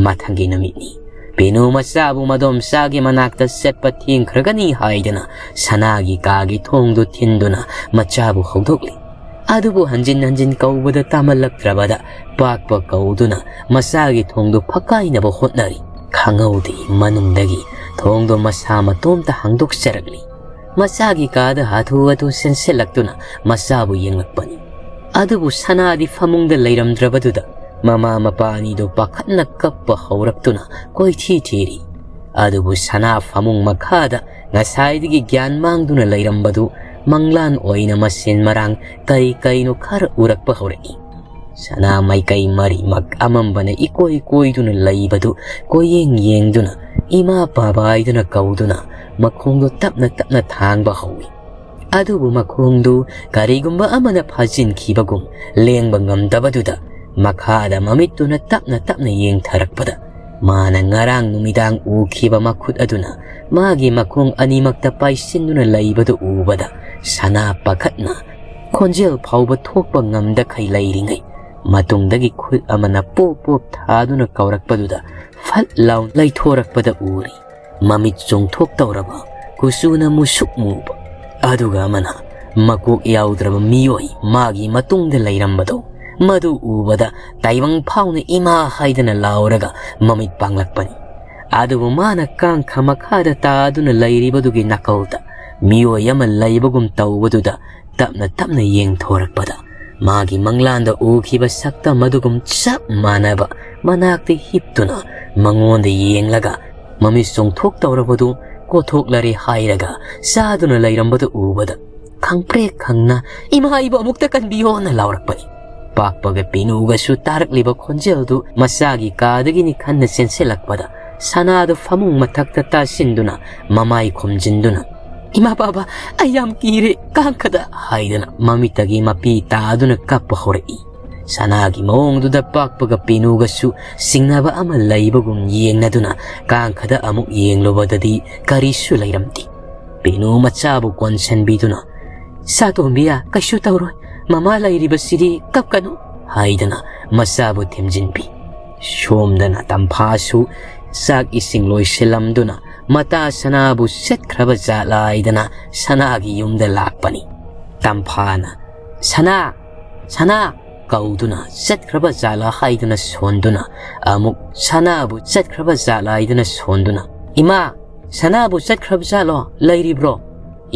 ꯃꯊꯪꯒꯤ ꯅꯨꯃꯤꯠꯅꯤ꯫ ꯄꯤꯅꯨ ꯃꯆꯥꯕꯨ ꯃꯗꯣꯝꯆꯥꯒꯤ ꯃꯅꯥꯛꯇ ꯆꯠꯄ ꯊꯦꯡꯈ꯭ꯔꯒꯅꯤ ꯍꯥꯏꯗꯅ ꯁꯅꯥꯒꯤ ꯀꯥꯒꯤ ꯊꯣꯡꯗꯨ ꯊꯤꯟꯗꯨꯅ ꯃꯆꯥꯕꯨ ꯍꯧꯗꯣꯛꯂꯤ꯫ ꯑꯗꯨꯕꯨ ꯍꯟꯖꯤꯟ ꯍꯟꯖꯤꯟ ꯀꯧꯕꯗ ꯇꯥꯃꯜꯂꯛꯇ꯭ꯔꯕꯗ ꯄꯥꯛꯄ ꯀꯧꯗꯨꯅ ꯃꯆꯥꯒꯤ ꯊꯣꯡꯗꯨ ꯐꯛꯀꯥꯏꯅꯕ ꯍꯣꯠꯅꯔꯤ꯫ ꯈꯪꯍꯧꯗꯦ ꯃꯅꯨꯡꯗꯒꯤ ꯊꯣꯡꯗꯨ ꯃꯁꯥ ꯃꯇꯣꯝꯇ ꯍꯥꯡꯗꯣꯛꯆꯔꯛꯂꯤ꯫ ꯃꯆꯥꯒꯤ ꯀꯥꯗ ꯍꯥꯊꯨ ꯍꯥꯊꯨ ꯆꯦꯟꯁꯤꯜꯂꯛꯇꯨꯅ ꯃꯆꯥꯕꯨ ꯌꯦꯡꯂꯛꯄꯅꯤ꯫ ꯑꯗꯨꯕꯨ ꯁꯅꯥꯗꯤ ꯐꯃꯨꯡꯗ ꯂꯩꯔꯝꯗ꯭ꯔꯕꯗꯨꯗ ꯃꯃꯥ ꯃꯄꯥ ꯑꯅꯤꯗꯨ ꯄꯥꯈꯠꯅ ꯀꯞꯄ ꯍꯧꯔꯛꯇꯨꯅ ꯀꯣꯏꯊꯤ ꯊꯤꯔꯤ꯫ ꯑꯗꯨꯕꯨ ꯁꯅꯥ ꯐꯃꯨꯡ ꯃꯈꯥꯗ ꯉꯁꯥꯏꯗꯒꯤ ꯒ꯭ꯌꯥꯟ ꯃꯥꯡꯗꯨꯅ ꯂꯩꯔꯝꯕꯗꯨ ꯃꯪꯂꯥꯟ ꯑꯣꯏꯅ ꯃꯁꯦꯟ ꯃꯔꯥꯡ ꯀꯩ ꯀꯩꯅꯣ ꯈꯔ ꯎꯔꯛꯄ ꯍꯧꯔꯛꯏ꯫ ꯁꯅꯥ ꯃꯥꯏꯀꯩ ꯃꯔꯤꯃꯛ ꯑꯃꯝꯕꯅ ꯏꯀꯣꯏ ꯀꯣꯏꯗꯨꯅ ꯂꯩꯕꯗꯨ ꯀꯣꯏꯌꯦꯡ ꯌꯦꯡꯗꯨꯅ ꯏꯃꯥ ꯄꯥꯕꯥꯏꯗꯨꯅ ꯀꯧꯗꯨꯅ ꯃꯈꯣꯡꯗꯨ ꯇꯞꯅ ꯇꯞꯅ ꯊꯥꯡꯕ ꯍꯧꯏ꯫ ꯑꯗꯨꯕꯨ ꯃꯈꯣꯡꯗꯨ ꯀꯔꯤꯒꯨꯝꯕ ꯑꯃꯅ ꯐꯥꯖꯤꯟꯈꯤꯕꯒꯨꯝ ꯂꯦꯡꯕ ꯉꯝꯗꯕꯗꯨꯗ ꯃꯈꯥꯗ ꯃꯃꯤꯠꯇꯨꯅ ꯇꯞꯅ ꯇꯞꯅ ꯌꯦꯡꯊꯔꯛꯄꯗ ꯃꯥꯅ ꯉꯔꯥꯡ ꯅꯨꯃꯤꯗꯥꯡ ꯎꯈꯤꯕ ꯃꯈꯨꯠ ꯑꯗꯨꯅ ꯃꯥꯒꯤ ꯃꯈꯣꯡ ꯑꯅꯤꯃꯛꯇ ꯄꯥꯏꯁꯤꯟꯗꯨꯅ ꯂꯩꯕꯗꯨ ꯎꯕꯗ ꯁꯅꯥ ꯄꯥꯈꯠꯅ ꯈꯣꯟꯖꯦꯜ ꯐꯥꯎꯕ ꯊꯣꯛꯄ ꯉꯝꯗꯈꯩ ꯂꯩꯔꯤꯉꯩ, ꯃꯇꯨꯡꯗꯒꯤ ꯈꯨꯠ ꯑꯃꯅ ꯄꯣꯞ ꯄꯣꯞ ꯊꯥꯗꯨꯅ ꯀꯧꯔꯛꯄꯗꯨꯗ ꯐꯠ ꯂꯥꯎ ꯂꯩꯊꯣꯔꯛꯄꯗ ꯎꯔꯤ꯫ ꯃꯃꯤꯠ ꯆꯣꯡꯊꯣꯛ ꯇꯧꯔꯕ, ꯀꯨꯆꯨꯅ ꯃꯨꯁꯨꯛ ꯃꯨꯕ, ꯑꯗꯨꯒ ꯑꯃꯅ ꯃꯀꯣꯛ ꯌꯥꯎꯗ꯭ꯔꯕ ꯃꯤꯑꯣꯏ ꯃꯥꯒꯤ ꯃꯇꯨꯡꯗ ꯂꯩꯔꯝꯕꯗꯣ, ꯃꯗꯨ ꯎꯕꯗ ꯇꯥꯏꯕꯪ ꯐꯥꯎꯅ "ꯏꯃꯥ" ꯍꯥꯏꯗꯅ ꯂꯥꯎꯔꯒ ꯃꯃꯤꯠ ꯄꯥꯡꯂꯛꯄꯅꯤ꯫ ꯑꯗꯨꯕꯨ ꯃꯥꯅ ꯀꯥꯡꯈ ꯃꯈꯥꯗ ꯇꯥꯗꯨꯅ ꯂꯩꯔꯤꯕꯗꯨꯒꯤ ꯅꯥꯀꯜꯗ ꯃꯤꯑꯣꯏ ꯑꯃ ꯂꯩꯕꯒꯨꯝ ꯇꯧꯕꯗꯨꯗ ꯇꯞꯅ ꯇꯞꯅ ꯌꯦꯡꯊꯣꯔꯛꯄꯗ, ꯃꯥꯒꯤ ꯃꯪꯂꯥꯟꯗ ꯎꯈꯤꯕ ꯁꯛꯇꯝ ꯑꯗꯨꯒꯨꯝ ꯆꯞ ꯃꯥꯟꯅꯕ ꯃꯅꯥꯛꯇ ꯍꯤꯞꯇꯨꯅ ꯃꯉꯣꯟꯗ ꯌꯦꯡꯂꯒ ꯃꯃꯤꯠ ꯆꯣꯡꯊꯣꯛ ꯇꯧꯔꯕꯗꯨ ꯀꯣꯊꯣꯛꯂꯔꯦ ꯍꯥꯏꯔꯒ ꯆꯥꯗꯨꯅ ꯂꯩꯔꯝꯕꯗꯨ ꯎꯕꯗ, ꯈꯪꯄ꯭ꯔꯦꯛ ꯈꯪꯅ "ꯏꯃꯥ, ꯑꯩꯕꯨ ꯑꯃꯨꯛꯇ ꯀꯟꯕꯤꯌꯣꯅ" ꯂꯥꯎꯔꯛꯄꯅꯤ꯫ ꯄꯥꯛꯄꯒ ꯄꯤꯅꯨꯒꯁꯨ ꯇꯥꯔꯛꯂꯤꯕ ꯈꯣꯟꯖꯦꯜꯗꯨ ꯃꯆꯥꯒꯤ ꯀꯥꯗꯒꯤꯅꯤ ꯈꯟꯅ ꯆꯦꯟꯁꯤꯜꯂꯛꯄꯗ, ꯁꯅꯥꯗꯨ ꯐꯃꯨꯡ ꯃꯊꯛꯇ ꯇꯥꯁꯤꯟꯗꯨꯅ ꯃꯃꯥꯏ ꯈꯨꯝꯖꯤꯟꯗꯨꯅ, "ꯏꯃꯥ, ꯕꯥꯕꯥ, ꯑꯩ ꯌꯥꯝ ꯀꯤꯔꯦ, ꯀꯥꯡꯈꯗ" ꯍꯥꯏꯗꯨꯅ ꯃꯃꯤꯠꯇꯒꯤ ꯃꯄꯤ ꯇꯥꯗꯨꯅ ꯀꯞꯄ ꯍꯧꯔꯛꯏ꯫ ꯁꯅꯥꯒꯤ ꯃꯑꯣꯡꯗꯨꯗ ꯄꯥꯛꯄꯒ ꯄꯤꯅꯨꯒꯁꯨ ꯆꯤꯡꯅꯕ ꯑꯃ ꯂꯩꯕꯒꯨꯝ ꯌꯦꯡꯅꯗꯨꯅ ꯀꯥꯡꯈꯗ ꯑꯃꯨꯛ ꯌꯦꯡꯂꯨꯕꯗꯗꯤ ꯀꯔꯤꯁꯨ ꯂꯩꯔꯝꯗꯦ꯫ ꯄꯤꯅꯨ ꯃꯆꯥꯕꯨ ꯀꯣꯟꯁꯤꯟꯕꯤꯗꯨꯅ, "ꯁꯥꯇꯣꯝꯕꯤꯌꯥ, ꯀꯩꯁꯨ ꯇꯧꯔꯣꯏ, ꯃꯃꯥ ꯂꯩꯔꯤꯕꯁꯤꯗꯤ, ꯀꯞꯀꯅꯨ" ꯍꯥꯏꯗꯅ ꯃꯆꯥꯕꯨ ꯊꯦꯝꯖꯤꯟꯕꯤ꯫ ꯁꯣꯝꯗꯅ ꯇꯝꯐꯥꯁꯨ ꯆꯥꯛ ꯏꯁꯤꯡ ꯂꯣꯏꯁꯤꯜꯂꯝꯗꯨꯅ ꯃꯇꯥ ꯁꯅꯥꯕꯨ ꯆꯠꯈ꯭ꯔꯕ ꯖꯥꯠꯂꯥ ꯍꯥꯏꯗꯅ ꯁꯅꯥꯒꯤ ꯌꯨꯝꯗ ꯂꯥꯛꯄꯅꯤ꯫ ꯇꯝꯐꯥꯅ, "ꯁꯅꯥ! ꯁꯅꯥ!" ꯀꯧꯗꯨꯅ ꯆꯠꯈ꯭ꯔꯕ ꯖꯥꯠꯂꯥ ꯍꯥꯏꯗꯨꯅ ꯁꯣꯟꯗꯨꯅ, ꯑꯃꯨꯛ ꯁꯅꯥꯕꯨ ꯆꯠꯈ꯭ꯔꯕ ꯖꯥꯠꯂꯥ ꯍꯥꯏꯗꯨꯅ ꯁꯣꯟꯗꯨꯅ, "ꯏꯃꯥ, ꯁꯅꯥꯕꯨ ꯆꯠꯈ꯭ꯔꯕ ꯖꯥꯠꯂꯣ? ꯂꯩꯔꯤꯕ꯭ꯔꯣ?"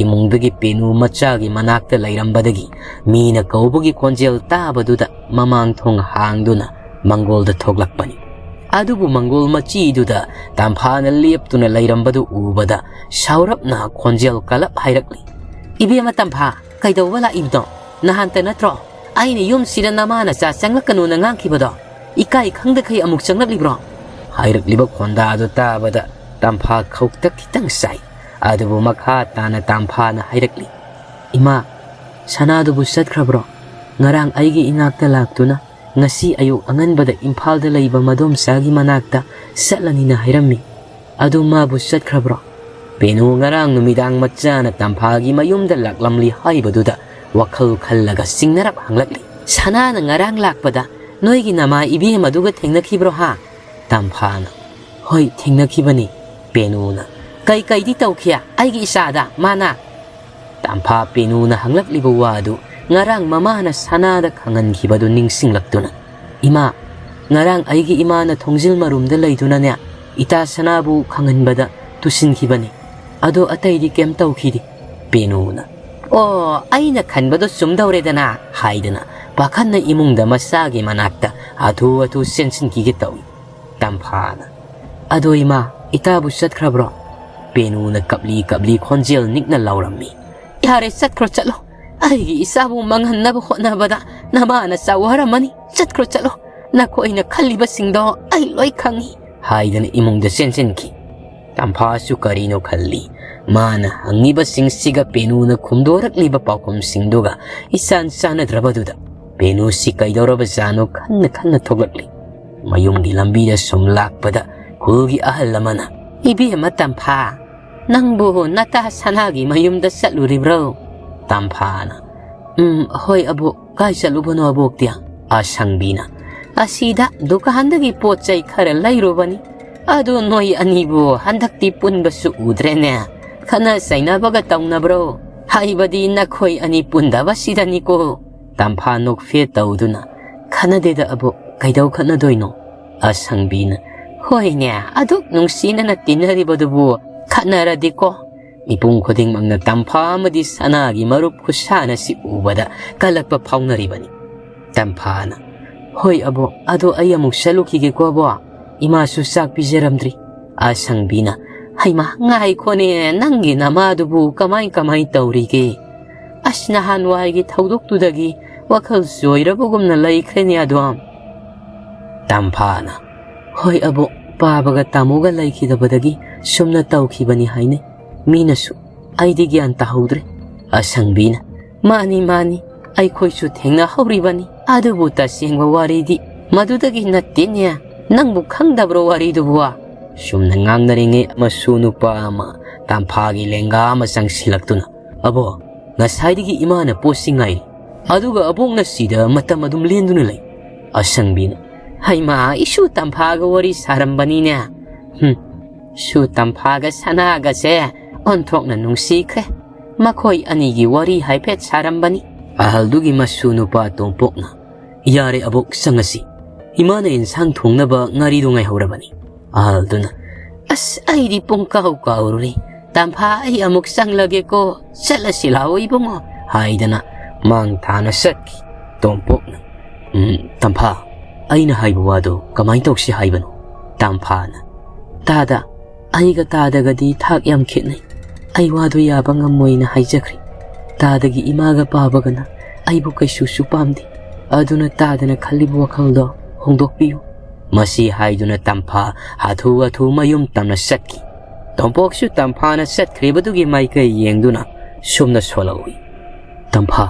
ꯏꯃꯨꯡꯗꯒꯤ ꯄꯦꯅꯨ ꯃꯆꯥꯒꯤ ꯃꯅꯥꯛꯇ ꯂꯩꯔꯝꯕꯗꯒꯤ ꯃꯤꯅ ꯀꯧꯕꯒꯤ ꯈꯣꯟꯖꯦꯜ ꯇꯥꯕꯗꯨꯗ ꯃꯃꯥꯡ ꯊꯣꯡ ꯍꯥꯡꯗꯨꯅ ꯃꯪꯒꯣꯜꯗ ꯊꯣꯛꯂꯛꯄꯅꯤ꯫ ꯑꯗꯨꯕꯨ ꯃꯪꯒꯣꯜ ꯃꯆꯤꯗꯨꯗ ꯇꯝꯐꯥꯅ ꯂꯦꯞꯇꯨꯅ ꯂꯩꯔꯝꯕꯗꯨ ꯎꯕꯗ ꯁꯥꯎꯔꯞꯅ ꯈꯣꯟꯖꯦꯜ ꯀꯜꯂꯞ ꯍꯥꯏꯔꯛꯂꯤ, "ꯏꯕꯦꯝꯃ ꯇꯝꯐꯥ, ꯀꯩꯗꯧꯕ ꯂꯥꯛꯏꯕꯅꯣ? ꯅꯍꯥꯟꯇ ꯅꯠꯇ꯭ꯔꯣ ꯑꯩꯅ ꯌꯨꯝꯁꯤꯗ ꯅꯃꯥ ꯅꯆꯥ ꯆꯪꯂꯛꯀꯅꯨꯅ ꯉꯥꯡꯈꯤꯕꯗꯣ? ꯏꯀꯥꯏ ꯈꯪꯗꯈꯩ ꯑꯃꯨꯛ ꯆꯪꯂꯛꯂꯤꯕ꯭ꯔꯣ?" ꯍꯥꯏꯔꯛꯂꯤꯕ ꯈꯣꯟꯗꯥꯗꯨ ꯇꯥꯕꯗ ꯇꯝꯐꯥ ꯈꯧꯇꯛ ꯈꯤꯇꯪ ꯆꯥꯏ꯫ ꯑꯗꯨꯕꯨ ꯃꯈꯥ ꯇꯥꯅ ꯇꯝꯐꯥꯅ ꯍꯥꯏꯔꯛꯂꯤ, "ꯏꯃꯥ, ꯁꯅꯥꯗꯨꯕꯨ ꯆꯠꯈ꯭ꯔꯕ꯭ꯔꯣ? ꯉꯔꯥꯡ ꯑꯩꯒꯤ ꯏꯅꯥꯛꯇ ꯂꯥꯛꯇꯨꯅ ꯉꯁꯤ ꯑꯌꯨꯛ ꯑꯉꯟꯕꯗ ꯏꯝꯐꯥꯜꯗ ꯂꯩꯕ ꯃꯗꯣꯝꯆꯥꯒꯤ ꯃꯅꯥꯛꯇ ꯆꯠꯂꯅꯤꯅ ꯍꯥꯏꯔꯝꯃꯤ꯫ ꯑꯗꯨ ꯃꯥꯕꯨ ꯆꯠꯈ꯭ꯔꯕ꯭ꯔꯣ? ꯄꯦꯅꯨ ꯉꯔꯥꯡ ꯅꯨꯃꯤꯗꯥꯡ ꯃꯆꯥꯅ ꯇꯝꯐꯥꯒꯤ ꯃꯌꯨꯝꯗ ꯂꯥꯛꯂꯝꯂꯤ ꯍꯥꯏꯕꯗꯨꯗ ꯋꯥꯈꯜ ꯈꯜꯂꯒ ꯆꯤꯡꯅꯔꯞ ꯍꯪꯂꯛꯂꯤ꯫ "ꯁꯅꯥꯅ ꯉꯔꯥꯡ ꯂꯥꯛꯄꯗ ꯅꯣꯏꯒꯤ ꯅꯃꯥ ꯏꯕꯦꯝ ꯑꯗꯨꯒ ꯊꯦꯡꯅꯈꯤꯕ꯭ꯔꯣ ꯍꯥ?" ꯇꯝꯐꯥꯅ, "ꯍꯣꯏ, ꯊꯦꯡꯅꯈꯤꯕꯅꯤ꯫" ꯄꯦꯅꯨꯅ, "ꯀꯩ ꯀꯩꯗꯤ ꯇꯧꯈꯤ ꯑꯩꯒꯤ ꯏꯆꯥꯗ ꯃꯥꯅ?" ꯇꯝꯐꯥ ꯄꯦꯅꯨꯅ ꯍꯪꯂꯛꯂꯤꯕ ꯋꯥꯗꯨ ꯉꯔꯥꯡ ꯃꯃꯥꯅ ꯁꯅꯥꯗ ꯈꯪꯍꯟꯈꯤꯕꯗꯨ ꯅꯤꯡꯁꯤꯡꯂꯛꯇꯨꯅ, "ꯏꯃꯥ, ꯉꯔꯥꯡ ꯑꯩꯒꯤ ꯏꯃꯥꯅ ꯊꯣꯡꯖꯤꯜ ꯃꯔꯨꯝꯗ ꯂꯩꯗꯨꯅꯅꯦ, ꯏꯇꯥ ꯁꯅꯥꯕꯨ ꯈꯪꯍꯟꯕꯗ ꯇꯨꯁꯤꯟꯈꯤꯕꯅꯤ꯫ ꯑꯗꯣ ꯑꯇꯩꯗꯤ ꯀꯩꯝ ꯇꯧꯈꯤꯗꯦ꯫" ꯄꯦꯅꯨꯅ, "ꯑꯣ, ꯑꯩꯅ ꯈꯟꯕꯗꯣ ꯆꯨꯝꯗꯧꯔꯦꯗꯅ" ꯍꯥꯏꯗꯅ ꯄꯥꯈꯟꯅ ꯏꯃꯨꯡꯗ ꯃꯆꯥꯒꯤ ꯃꯅꯥꯛꯇ ꯍꯥꯊꯨ ꯍꯥꯊꯨ ꯆꯦꯟꯁꯤꯟꯈꯤꯒꯦ ꯇꯧꯏ꯫ ꯇꯝꯐꯥꯅ, "ꯑꯗꯣ ꯏꯃꯥ, ꯏꯇꯥꯕꯨ ꯆꯠꯈ꯭ꯔꯕ꯭ꯔꯣ?" ꯄꯦꯅꯨꯅ ꯀꯞꯂꯤ ꯀꯞꯂꯤ ꯈꯣꯟꯖꯦꯜ ꯅꯤꯛꯅ ꯂꯥꯎꯔꯝꯃꯤ꯫ "ꯌꯥꯔꯦ, ꯆꯠꯈ꯭ꯔꯣ, ꯆꯠꯂꯣ꯫ ꯑꯩꯒꯤ ꯏꯆꯥꯕꯨ ꯃꯥꯡꯍꯟꯅꯕ ꯍꯣꯠꯅꯕꯗ ꯅꯃꯥꯅ ꯆꯥꯎꯍꯔꯝꯃꯅꯤ꯫ ꯆꯠꯈ꯭ꯔꯣ, ꯆꯠꯂꯣ꯫ ꯅꯈꯣꯏꯅ ꯈꯜꯂꯤꯕꯁꯤꯡꯗꯣ ꯑꯩ ꯂꯣꯏ ꯈꯪꯏ" ꯍꯥꯏꯗꯅ ꯏꯃꯨꯡꯗ ꯆꯦꯟꯁꯤꯟꯈꯤ꯫ ꯇꯝꯐꯥꯁꯨ ꯀꯔꯤꯅꯣ ꯈꯜꯂꯤ꯫ ꯃꯥꯅ ꯍꯪꯉꯤꯕꯁꯤꯡꯁꯤꯒ ꯄꯦꯅꯨꯅ ꯈꯨꯝꯗꯣꯔꯛꯂꯤꯕ ꯄꯥꯎꯈꯨꯝꯁꯤꯡꯗꯨꯒ ꯏꯆꯥꯟ ꯆꯥꯟꯅꯗ꯭ꯔꯕꯗꯨꯗ ꯄꯦꯅꯨꯁꯤ ꯀꯩꯗꯧꯔꯕꯖꯥꯠꯅꯣ ꯈꯟꯅ ꯈꯟꯅ ꯊꯣꯛꯂꯛꯂꯤ꯫ ꯃꯌꯨꯝꯒꯤ ꯂꯝꯕꯤꯗ ꯁꯨꯝ ꯂꯥꯛꯄꯗ ꯈꯨꯜꯒꯤ ꯑꯍꯜ ꯑꯃꯅ, "ꯏꯕꯦꯝꯃ ꯇꯝꯐꯥ, ꯅꯪꯕꯨ ꯅꯇꯥ ꯁꯅꯥꯒꯤ ꯃꯌꯨꯝꯗ ꯆꯠꯂꯨꯔꯤꯕ꯭ꯔꯣ?" ꯇꯝꯐꯥꯅ, "ꯎꯝ, ꯍꯣꯏ ꯑꯕꯣꯛ, ꯀꯥꯏ ꯆꯠꯂꯨꯕꯅꯣ ꯑꯕꯣꯛꯇꯤ?" ꯑꯁꯪꯕꯤꯅ, "ꯑꯁꯤꯗ ꯗꯨꯀꯥꯟꯗꯒꯤ ꯄꯣꯠ ꯆꯩ ꯈꯔ ꯂꯩꯔꯨꯕꯅꯤ꯫ ꯑꯗꯣ ꯅꯣꯏ ꯑꯅꯤꯕꯨ ꯍꯟꯗꯛꯇꯤ ꯄꯨꯟꯕꯁꯨ ꯎꯗ꯭ꯔꯦꯅꯦ꯫ ꯈꯠꯅ ꯆꯩꯅꯕꯒ ꯇꯧꯅꯕ꯭ꯔꯣ? ꯍꯥꯏꯕꯗꯤ ꯅꯈꯣꯏ ꯑꯅꯤ ꯄꯨꯟꯗꯕꯁꯤꯗꯅꯤꯀꯣ꯫" ꯇꯝꯐꯥ ꯅꯣꯛꯐꯦꯠ ꯇꯧꯗꯨꯅ, "ꯈꯠꯅꯗꯦꯗ ꯑꯕꯣꯛ, ꯀꯩꯗꯧ ꯈꯠꯅꯗꯣꯏꯅꯣ?" ꯑꯁꯪꯕꯤꯅ, "ꯍꯣꯏꯅꯦ, ꯑꯗꯨꯛ ꯅꯨꯡꯁꯤꯅꯅ ꯇꯤꯟꯅꯔꯤꯕꯗꯨꯕꯨ ꯈꯠꯅꯔꯗꯤꯀꯣ꯫" ꯃꯤꯄꯨꯝ ꯈꯨꯗꯤꯡꯃꯛꯅ ꯇꯝꯐꯥ ꯑꯃꯗꯤ ꯁꯅꯥꯒꯤ ꯃꯔꯨꯞ ꯈꯨꯠꯁꯥꯟꯅꯁꯤ ꯎꯕꯗ ꯀꯜꯂꯛꯄ ꯐꯥꯎꯅꯔꯤꯕꯅꯤ꯫ ꯇꯝꯐꯥꯅ, "ꯍꯣꯏ ꯑꯕꯣꯛ, ꯑꯗꯣ ꯑꯩ ꯑꯃꯨꯛ ꯆꯠꯂꯨꯈꯤꯒꯦꯀꯣ ꯑꯕꯣꯛ, ꯏꯃꯥꯁꯨ ꯆꯥꯛ ꯄꯤꯖꯔꯝꯗ꯭ꯔꯤ꯫" ꯑꯁꯪꯕꯤꯅ, "ꯍꯩꯃꯥ, ꯉꯥꯏꯈꯣꯅꯦ, ꯅꯪꯒꯤ ꯅꯃꯥꯗꯨꯕꯨ ꯀꯃꯥꯏ ꯀꯃꯥꯏ ꯇꯧꯔꯤꯒꯦ? ꯑꯁ, ꯅꯍꯥꯟꯋꯥꯏꯒꯤ ꯊꯧꯗꯣꯛꯇꯨꯗꯒꯤ ꯋꯥꯈꯜ ꯆꯣꯏꯔꯕꯒꯨꯝꯅ ꯂꯩꯈ꯭ꯔꯦꯅꯦ ꯑꯗꯣ꯫" ꯇꯝꯐꯥꯅ, "ꯍꯣꯏ ꯑꯕꯣꯛ, ꯄꯥꯕꯒ ꯇꯥꯃꯣꯒ ꯂꯩꯈꯤꯗꯕꯗꯒꯤ ꯁꯨꯝꯅ ꯇꯧꯈꯤꯕꯅꯤ ꯍꯥꯏꯅꯩ꯫ ꯃꯤꯅꯁꯨ, ꯑꯩꯗꯤ ꯒ꯭ꯌꯥꯟ ꯇꯥꯍꯧꯗ꯭ꯔꯦ꯫" ꯑꯁꯪꯕꯤꯅ, "ꯃꯥꯅꯤ, ꯃꯥꯅꯤ, ꯑꯩꯈꯣꯏꯁꯨ ꯊꯦꯡꯅꯍꯧꯔꯤꯕꯅꯤ꯫ ꯑꯗꯨꯕꯨ ꯇꯁꯦꯡꯕ ꯋꯥꯔꯤꯗꯤ ꯃꯗꯨꯗꯒꯤ ꯅꯠꯇꯦꯅꯦ꯫ ꯅꯪꯕꯨ ꯈꯪꯗꯕ꯭ꯔꯣ ꯋꯥꯔꯤꯗꯨꯕꯨ? ꯁꯨꯝꯅ ꯉꯥꯡꯅꯔꯤꯉꯩ ꯃꯁꯨ ꯅꯨꯄꯥ ꯑꯃ ꯇꯝꯐꯥꯒꯤ ꯂꯦꯡꯒꯥ ꯑꯃ ꯆꯪꯁꯤꯜꯂꯛꯇꯨꯅ, "ꯑꯕꯣ, ꯉꯁꯥꯏꯗꯒꯤ ꯏꯃꯥꯅ ꯄꯣꯠꯁꯤ ꯉꯥꯏꯔꯤ, ꯑꯗꯨꯒ ꯑꯕꯣꯛꯅ ꯁꯤꯗ ꯃꯇꯝ ꯑꯗꯨꯝ ꯂꯦꯟꯗꯨꯅ ꯂꯩ꯫" ꯑꯁꯪꯕꯤꯅ, "ꯍꯩꯃꯥ, ꯑꯩꯁꯨ ꯇꯝꯐꯥꯒ ꯋꯥꯔꯤ ꯁꯥꯔꯝꯕꯅꯤꯅꯦ꯫ ꯍꯨꯝ, ꯁꯨ ꯇꯝꯐꯥꯒ ꯁꯅꯥꯒꯁꯦ ꯑꯣꯟꯊꯣꯛꯅ ꯅꯨꯡꯁꯤꯈ꯭ꯔꯦ꯫ ꯃꯈꯣꯏ ꯑꯅꯤꯒꯤ ꯋꯥꯔꯤ ꯍꯥꯏꯐꯦꯠ ꯁꯥꯔꯝꯕꯅꯤ꯫" ꯑꯍꯜꯗꯨꯒꯤ ꯃꯁꯨ ꯅꯨꯄꯥ ꯇꯣꯝꯄꯣꯛꯅ, "ꯌꯥꯔꯦ ꯑꯕꯣꯛ, ꯆꯪꯉꯁꯤ꯫ ꯏꯃꯥꯅ ꯏꯟꯁꯥꯡ ꯊꯣꯡꯅꯕ ꯉꯥꯔꯤꯗꯨ ꯉꯥꯏꯍꯧꯔꯕꯅꯤ꯫" ꯑꯍꯜꯗꯨꯅ, "ꯑꯁ, ꯑꯩꯗꯤ ꯄꯨꯡꯀꯥꯎ ꯀꯥꯎꯔꯨꯔꯦ꯫ ꯇꯝꯐꯥ, ꯑꯩ ꯑꯃꯨꯛ ꯆꯪꯂꯒꯦꯀꯣ꯫ ꯆꯠꯂꯁꯤ ꯂꯥꯛꯑꯣ ꯏꯕꯨꯡꯉꯣ," ꯍꯥꯏꯗꯅ ꯃꯥꯡ ꯊꯥꯅ ꯆꯠꯈꯤ꯫ ꯇꯣꯝꯄꯣꯛꯅ, "ꯎꯝ, ꯇꯝꯐꯥ, ꯑꯩꯅ ꯍꯥꯏꯕ ꯋꯥꯗꯣ ꯀꯃꯥꯏꯅ ꯇꯧꯁꯤ ꯍꯥꯏꯕꯅꯣ?" ꯇꯝꯐꯥꯅ, "ꯇꯥꯗ, ꯑꯩꯒ ꯇꯥꯗꯒꯗꯤ ꯊꯥꯛ ꯌꯥꯝ ꯈꯦꯠꯅꯩ꯫ ꯑꯩ ꯋꯥꯗꯣ ꯌꯥꯕ ꯉꯝꯃꯣꯏꯅ ꯍꯥꯏꯖꯈ꯭ꯔꯦ꯫ ꯇꯥꯗꯒꯤ ꯏꯃꯥꯒ ꯄꯥꯕꯒꯅ ꯑꯩꯕꯨ ꯀꯩꯁꯨꯁꯨ ꯄꯥꯝꯗꯦ꯫ ꯑꯗꯨꯅ ꯇꯥꯗꯅ ꯈꯜꯂꯤꯕ ꯋꯥꯈꯜꯗꯣ ꯍꯣꯡꯗꯣꯛꯄꯤꯌꯨ꯫" ꯃꯁꯤ ꯍꯥꯏꯗꯨꯅ ꯇꯝꯐꯥ ꯍꯥꯊꯨ ꯍꯥꯊꯨ ꯃꯌꯨꯝ ꯇꯝꯅ ꯆꯠꯈꯤ꯫ ꯇꯣꯝꯄꯣꯛꯁꯨ ꯇꯝꯐꯥꯅ ꯆꯠꯈ꯭ꯔꯤꯕꯗꯨꯒꯤ ꯃꯥꯏꯀꯩ ꯌꯦꯡꯗꯨꯅ ꯁꯨꯝꯅ ꯁꯣꯜꯂꯛꯎꯏ, "ꯇꯝꯐꯥ,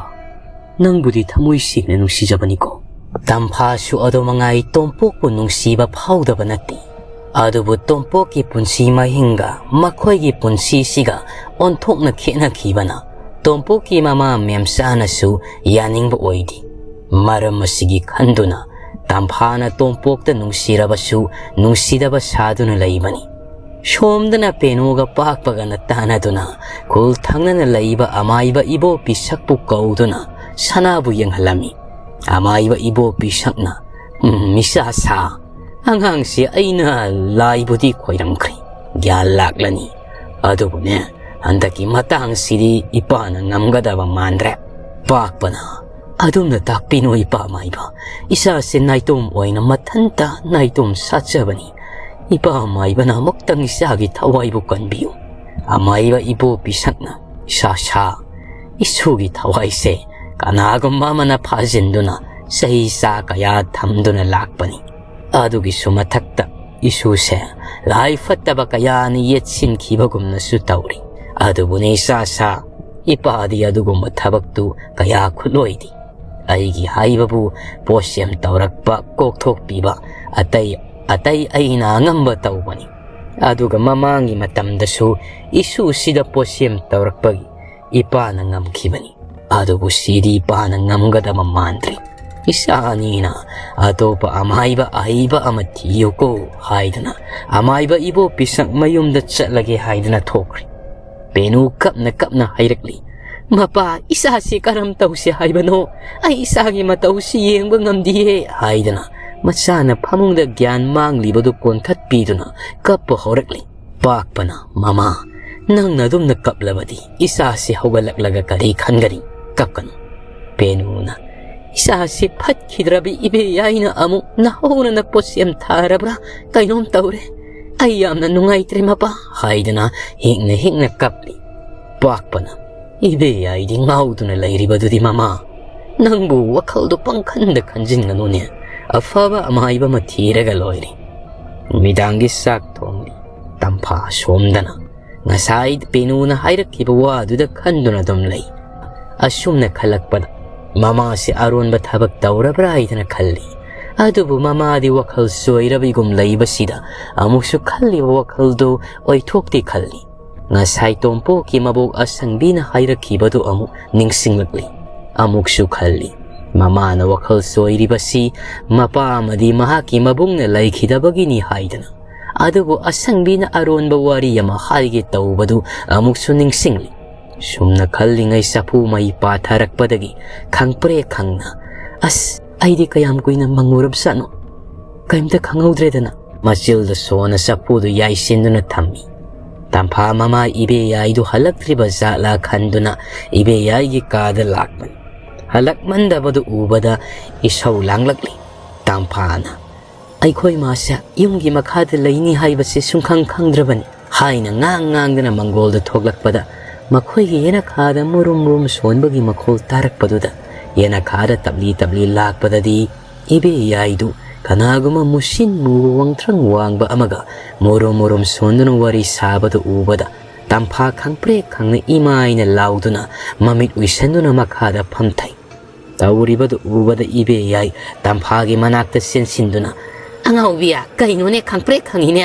ꯅꯪꯕꯨꯗꯤ ꯊꯃꯣꯏ ꯁꯦꯡꯅ ꯅꯨꯡꯁꯤꯖꯕꯅꯤꯀꯣ꯫" ꯇꯝꯐꯥꯁꯨ ꯑꯗꯨ ꯃꯉꯥꯏ ꯇꯣꯝꯄꯣꯛꯄꯨ ꯅꯨꯡꯁꯤꯕ ꯐꯥꯎꯗꯕ ꯅꯠꯇꯦ꯫ ꯑꯗꯨꯕꯨ ꯇꯣꯝꯄꯣꯛꯀꯤ ꯄꯨꯟꯁꯤ ꯃꯍꯤꯡꯒ ꯃꯈꯣꯏꯒꯤ ꯄꯨꯟꯁꯤꯁꯤꯒ ꯑꯣꯟꯊꯣꯛꯅ ꯈꯦꯠꯅꯈꯤꯕꯅ ꯇꯣꯝꯄꯣꯛꯀꯤ ꯃꯃꯥ ꯃꯦꯝꯆꯥꯅꯁꯨ ꯌꯥꯅꯤꯡꯕ ꯑꯣꯏꯗꯦ꯫ ꯃꯔꯝ ꯑꯁꯤꯒꯤ ꯈꯟꯗꯨꯅ ꯇꯝꯐꯥꯅ ꯇꯣꯝꯄꯣꯛꯇ ꯅꯨꯡꯁꯤꯔꯕꯁꯨ ꯅꯨꯡꯁꯤꯗꯕ ꯁꯥꯗꯨꯅ ꯂꯩꯕꯅꯤ꯫ ꯁꯣꯝꯗꯅ ꯄꯦꯅꯨꯒ ꯄꯥꯛꯄꯒꯅ ꯇꯥꯟꯅꯗꯨꯅ ꯈꯨꯜ ꯊꯪꯅꯅ ꯂꯩꯕ ꯑꯃꯥꯏꯕ ꯏꯕꯣ ꯄꯤꯁꯛꯄꯨ ꯀꯧꯗꯨꯅ ꯁꯅꯥꯕꯨ ꯌꯦꯡꯍꯜꯂꯝꯃꯤ꯫ ꯑꯃꯥꯏꯕ ꯏꯕꯣ ꯄꯤꯁꯛꯅ, "ꯎꯝ, ꯏꯆꯥ ꯁꯥ, ꯑꯉꯥꯡꯁꯤ ꯑꯩꯅ ꯂꯥꯏꯕꯨꯗꯤ ꯈꯣꯏꯔꯝꯈ꯭ꯔꯦ, ꯒ꯭ꯌꯥꯟ ꯂꯥꯛꯂꯅꯤ꯫ ꯑꯗꯨꯕꯨꯅꯦ, ꯍꯟꯗꯛꯀꯤ ꯃꯇꯥꯡꯁꯤꯗꯤ ꯏꯄꯥꯅ ꯉꯝꯒꯗꯕ ꯃꯥꯟꯗ꯭ꯔꯦ꯫" ꯄꯥꯛꯄꯅ, "ꯑꯗꯨꯝꯅ ꯇꯥꯛꯄꯤꯅꯨ ꯏꯄꯥ ꯃꯥꯏꯕ, ꯏꯆꯥꯁꯦ ꯅꯥꯏꯇꯣꯝ ꯑꯣꯏꯅ ꯃꯊꯟꯇ ꯅꯥꯏꯇꯣꯝ ꯁꯥꯠꯆꯕꯅꯤ꯫ ꯏꯄꯥ ꯃꯥꯏꯕꯅ ꯑꯃꯨꯛꯇꯪ ꯏꯆꯥꯒꯤ ꯊꯋꯥꯏꯕꯨ ꯀꯟꯕꯤꯌꯨ꯫" ꯑꯃꯥꯏꯕ ꯏꯕꯣ ꯄꯤꯁꯛꯅ, "ꯁꯥ ꯁꯥ, ꯏꯁꯨꯒꯤ ꯊꯋꯥꯏꯁꯦ ꯀꯅꯥꯒꯨꯝꯕ ꯑꯃꯅ ꯐꯥꯖꯤꯟꯗꯨꯅ ꯆꯍꯤ ꯆꯥ ꯀꯌꯥ ꯊꯝꯗꯨꯅ ꯂꯥꯛꯄꯅꯤ꯫ ꯑꯗꯨꯒꯤꯁꯨ ꯃꯊꯛꯇ ꯏꯁꯨꯁꯦ ꯂꯥꯏ ꯐꯠꯇꯕ ꯀꯌꯥꯅ ꯌꯦꯠꯁꯤꯟꯈꯤꯕꯒꯨꯝꯅꯁꯨ ꯇꯧꯔꯤ꯫ ꯑꯗꯨꯕꯨꯅꯤ ꯏꯆꯥ ꯁꯥ, ꯏꯄꯥꯗꯤ ꯑꯗꯨꯒꯨꯝꯕ ꯊꯕꯛꯇꯨ ꯀꯌꯥ ꯈꯨꯠꯂꯣꯏꯗꯦ꯫ ꯑꯩꯒꯤ ꯍꯥꯏꯕꯕꯨ ꯄꯣꯠꯁꯦꯝ ꯇꯧꯔꯛꯄ, ꯀꯣꯛꯊꯣꯛꯄꯤꯕ, ꯑꯇꯩ ꯑꯇꯩ ꯑꯩꯅ ꯑꯉꯝꯕ ꯇꯧꯕꯅꯤ꯫ ꯑꯗꯨꯒ ꯃꯃꯥꯡꯒꯤ ꯃꯇꯝꯗꯁꯨ ꯏꯁꯨꯁꯤꯗ ꯄꯣꯠꯁꯦꯝ ꯇꯧꯔꯛꯄꯒꯤ ꯏꯄꯥꯅ ꯉꯝꯈꯤꯕꯅꯤ꯫ ꯑꯗꯨꯕꯨ ꯁꯤꯗꯤ ꯏꯄꯥꯅ ꯉꯝꯒꯗꯕ ꯃꯥꯟꯗ꯭ꯔꯤ꯫ ꯏꯆꯥ ꯑꯅꯤꯅ ꯑꯇꯣꯞꯄ ꯑꯃꯥꯏꯕ ꯑꯍꯩꯕ ꯑꯃ ꯊꯤꯌꯨꯀꯣ ꯍꯥꯏꯗꯨꯅ ꯑꯃꯥꯏꯕ ꯏꯕꯣ ꯄꯤꯁꯛ ꯃꯌꯨꯝꯗ ꯆꯠꯂꯒꯦ ꯍꯥꯏꯗꯨꯅ ꯊꯣꯛꯈ꯭ꯔꯦ꯫ ꯄꯦꯅꯨ ꯀꯞꯅ ꯀꯞꯅ ꯍꯥꯏꯔꯛꯂꯤ, "ꯃꯄꯥ, ꯏꯆꯥꯁꯤ ꯀꯔꯝ ꯇꯧꯁꯤ ꯍꯥꯏꯕꯅꯣ? ꯑꯩ ꯏꯆꯥꯒꯤ ꯃꯇꯧꯁꯤ ꯌꯦꯡꯕ ꯉꯝꯗꯤꯌꯦ" ꯍꯥꯏꯗꯨꯅ ꯃꯆꯥꯅ ꯐꯃꯨꯡꯗ ꯒ꯭ꯌꯥꯟ ꯃꯥꯡꯂꯤꯕꯗꯨ ꯀꯣꯟꯈꯠꯄꯤꯗꯨꯅ ꯀꯞꯄ ꯍꯧꯔꯛꯂꯤ꯫ ꯄꯥꯛꯄꯅ, "ꯃꯃꯥ, ꯅꯪꯅ ꯑꯗꯨꯝꯅ ꯀꯞꯂꯕꯗꯤ ꯏꯆꯥꯁꯤ ꯍꯧꯒꯠꯂꯛꯂꯒ ꯀꯔꯤ ꯈꯟꯒꯅꯤ? ꯀꯞꯀꯅꯨ꯫" ꯄꯦꯅꯨꯅ, "ꯏꯆꯥꯁꯤ ꯐꯠꯈꯤꯗ꯭ꯔꯕꯤ ꯏꯕꯦ ꯌꯥꯏꯅ ꯑꯃꯨꯛ ꯅꯍꯧꯅꯅ ꯄꯣꯠꯁꯦꯝ ꯊꯥꯔꯕ꯭ꯔꯥ ꯀꯩꯅꯣꯝ ꯇꯧꯔꯦ꯫ ꯑꯩ ꯌꯥꯝꯅ ꯅꯨꯡꯉꯥꯏꯇ꯭ꯔꯦ ꯃꯄꯥ" ꯍꯥꯏꯗꯨꯅ ꯍꯤꯛꯅ ꯍꯤꯛꯅ ꯀꯞꯂꯤ꯫ ꯄꯥꯛꯄꯅ, "ꯏꯕꯦ ꯌꯥꯏꯗꯤ ꯉꯥꯎꯗꯨꯅ ꯂꯩꯔꯤꯕꯗꯨꯗꯤ ꯃꯃꯥ꯫ ꯅꯪꯕꯨ ꯋꯥꯈꯜꯗꯣ ꯄꯪꯈꯟꯗ ꯈꯟꯖꯤꯟꯒꯅꯨꯅꯦ꯫ ꯑꯐꯕ ꯑꯃꯥꯏꯕ ꯑꯃ ꯊꯤꯔꯒ ꯂꯣꯏꯔꯦ꯫" ꯅꯨꯃꯤꯗꯥꯡꯒꯤ ꯆꯥꯛ ꯊꯣꯡꯂꯤ꯫ ꯇꯝꯐꯥ ꯁꯣꯝꯗꯅ ꯉꯁꯥꯏ ꯄꯦꯅꯨꯅ ꯍꯥꯏꯔꯛꯈꯤꯕ ꯋꯥꯗꯨꯗ ꯈꯟꯗꯨꯅ ꯑꯗꯨꯝ ꯂꯩ꯫ ꯑꯁꯨꯝꯅ ꯈꯜꯂꯛꯄꯗ ꯃꯃꯥꯁꯦ ꯑꯔꯣꯟꯕ ꯊꯕꯛ ꯇꯧꯔꯕ꯭ꯔꯥ ꯍꯥꯏꯗꯅ ꯈꯜꯂꯤ꯫ ꯑꯗꯨꯕꯨ ꯃꯃꯥꯗꯤ ꯋꯥꯈꯜ ꯆꯣꯏꯔꯕꯤꯒꯨꯝ ꯂꯩꯕꯁꯤꯗ ꯑꯃꯨꯛꯁꯨ ꯈꯜꯂꯤꯕ ꯋꯥꯈꯜꯗꯨ ꯑꯣꯏꯊꯣꯛꯇꯦ ꯈꯜꯂꯤ꯫ ꯉꯁꯥꯏ ꯇꯣꯝꯄꯣꯛꯀꯤ ꯃꯕꯣꯛ ꯑꯁꯪꯕꯤꯅ ꯍꯥꯏꯔꯛꯈꯤꯕꯗꯨ ꯑꯃꯨꯛ ꯅꯤꯡꯁꯤꯡꯂꯛꯂꯤ꯫ ꯑꯃꯨꯛꯁꯨ ꯈꯜꯂꯤ, ꯃꯃꯥꯅ ꯋꯥꯈꯜ ꯆꯣꯏꯔꯤꯕꯁꯤ ꯃꯄꯥ ꯑꯃꯗꯤ ꯃꯍꯥꯛꯀꯤ ꯃꯕꯨꯡꯅ ꯂꯩꯈꯤꯗꯕꯒꯤꯅꯤ ꯍꯥꯏꯗꯅ꯫ ꯑꯗꯨꯕꯨ ꯑꯁꯪꯕꯤꯅ ꯑꯔꯣꯟꯕ ꯋꯥꯔꯤ ꯑꯃ ꯍꯥꯏꯒꯦ ꯇꯧꯕꯗꯨ ꯑꯃꯨꯛꯁꯨ ꯅꯤꯡꯁꯤꯡꯂꯤ꯫ ꯁꯨꯝꯅ ꯈꯜꯂꯤꯉꯩ ꯆꯐꯨ ꯃꯩ ꯄꯥꯊꯔꯛꯄꯗꯒꯤ ꯈꯪꯄ꯭ꯔꯦꯛ ꯈꯪꯅ, "ꯑꯁ, ꯑꯩꯗꯤ ꯀꯌꯥꯝ ꯀꯨꯏꯅ ꯃꯪꯉꯨꯔꯕꯖꯥꯠꯅꯣ? ꯀꯔꯤꯝꯇ ꯈꯪꯍꯧꯗ꯭ꯔꯦꯗꯅ꯫" ꯃꯆꯤꯜꯗ ꯁꯣꯟꯅ ꯆꯐꯨꯗꯨ ꯌꯥꯏꯁꯤꯟꯗꯨꯅ ꯊꯝꯃꯤ꯫ ꯇꯝꯐꯥ ꯃꯃꯥ ꯏꯕꯦꯌꯥꯏꯗꯨ ꯍꯜꯂꯛꯇ꯭ꯔꯤꯕ ꯖꯥꯠꯂꯥ ꯈꯟꯗꯨꯅ ꯏꯕꯦꯌꯥꯏꯒꯤ ꯀꯥꯗ ꯂꯥꯛꯄꯅꯤ꯫ ꯍꯜꯂꯛꯃꯟꯗꯕꯗꯨ ꯎꯕꯗ ꯏꯁꯧ ꯂꯥꯡꯂꯛꯂꯤ꯫ ꯇꯝꯐꯥꯅ, "ꯑꯩꯈꯣꯏ ꯃꯥꯁꯦ ꯌꯨꯝꯒꯤ ꯃꯈꯥꯗ ꯂꯩꯅꯤ ꯍꯥꯏꯕꯁꯦ ꯁꯨꯡꯈꯪ ꯈꯪꯗ꯭ꯔꯕꯅꯤ" ꯍꯥꯏꯅ ꯉꯥꯡ ꯉꯥꯡꯗꯅ ꯃꯪꯒꯣꯜꯗ ꯊꯣꯛꯂꯛꯄꯗ ꯃꯈꯣꯏꯒꯤ ꯌꯦꯅꯈꯥꯗ ꯃꯨꯔꯨꯝ ꯃꯨꯔꯨꯝ ꯁꯣꯟꯕꯒꯤ ꯃꯈꯣꯜ ꯇꯥꯔꯛꯄꯗꯨꯗ ꯌꯦꯅꯈꯥꯗ ꯇꯞꯂꯤ ꯇꯞꯂꯤ ꯂꯥꯛꯄꯗꯗꯤ ꯏꯕꯦ ꯌꯥꯏꯗꯨ ꯀꯅꯥꯒꯨꯝꯕ ꯃꯨꯁꯤꯟ ꯃꯨꯕ ꯋꯥꯡꯊ꯭ꯔꯪ ꯋꯥꯡꯕ ꯑꯃꯒ ꯃꯨꯔꯨꯝ ꯃꯨꯔꯨꯝ ꯁꯣꯟꯗꯨꯅ ꯋꯥꯔꯤ ꯁꯥꯕꯗꯨ ꯎꯕꯗ ꯇꯝꯐꯥ ꯈꯪꯄ꯭ꯔꯦꯛ ꯈꯪꯅ ꯏꯃꯥꯏꯅ ꯂꯥꯎꯗꯨꯅ ꯃꯃꯤꯠ ꯎꯏꯁꯟꯗꯨꯅ ꯃꯈꯥꯗ ꯐꯝꯊꯩ꯫ ꯇꯧꯔꯤꯕꯗꯨ ꯎꯕꯗ ꯏꯕꯦꯌꯥꯏ ꯇꯝꯐꯥꯒꯤ ꯃꯅꯥꯛꯇ ꯆꯦꯟꯁꯤꯟꯗꯨꯅ, "ꯑꯉꯥꯎꯕꯤꯌꯥ, ꯀꯩꯅꯣꯅꯦ ꯈꯪꯄ꯭ꯔꯦꯛ ꯈꯪꯉꯤꯅꯦ?"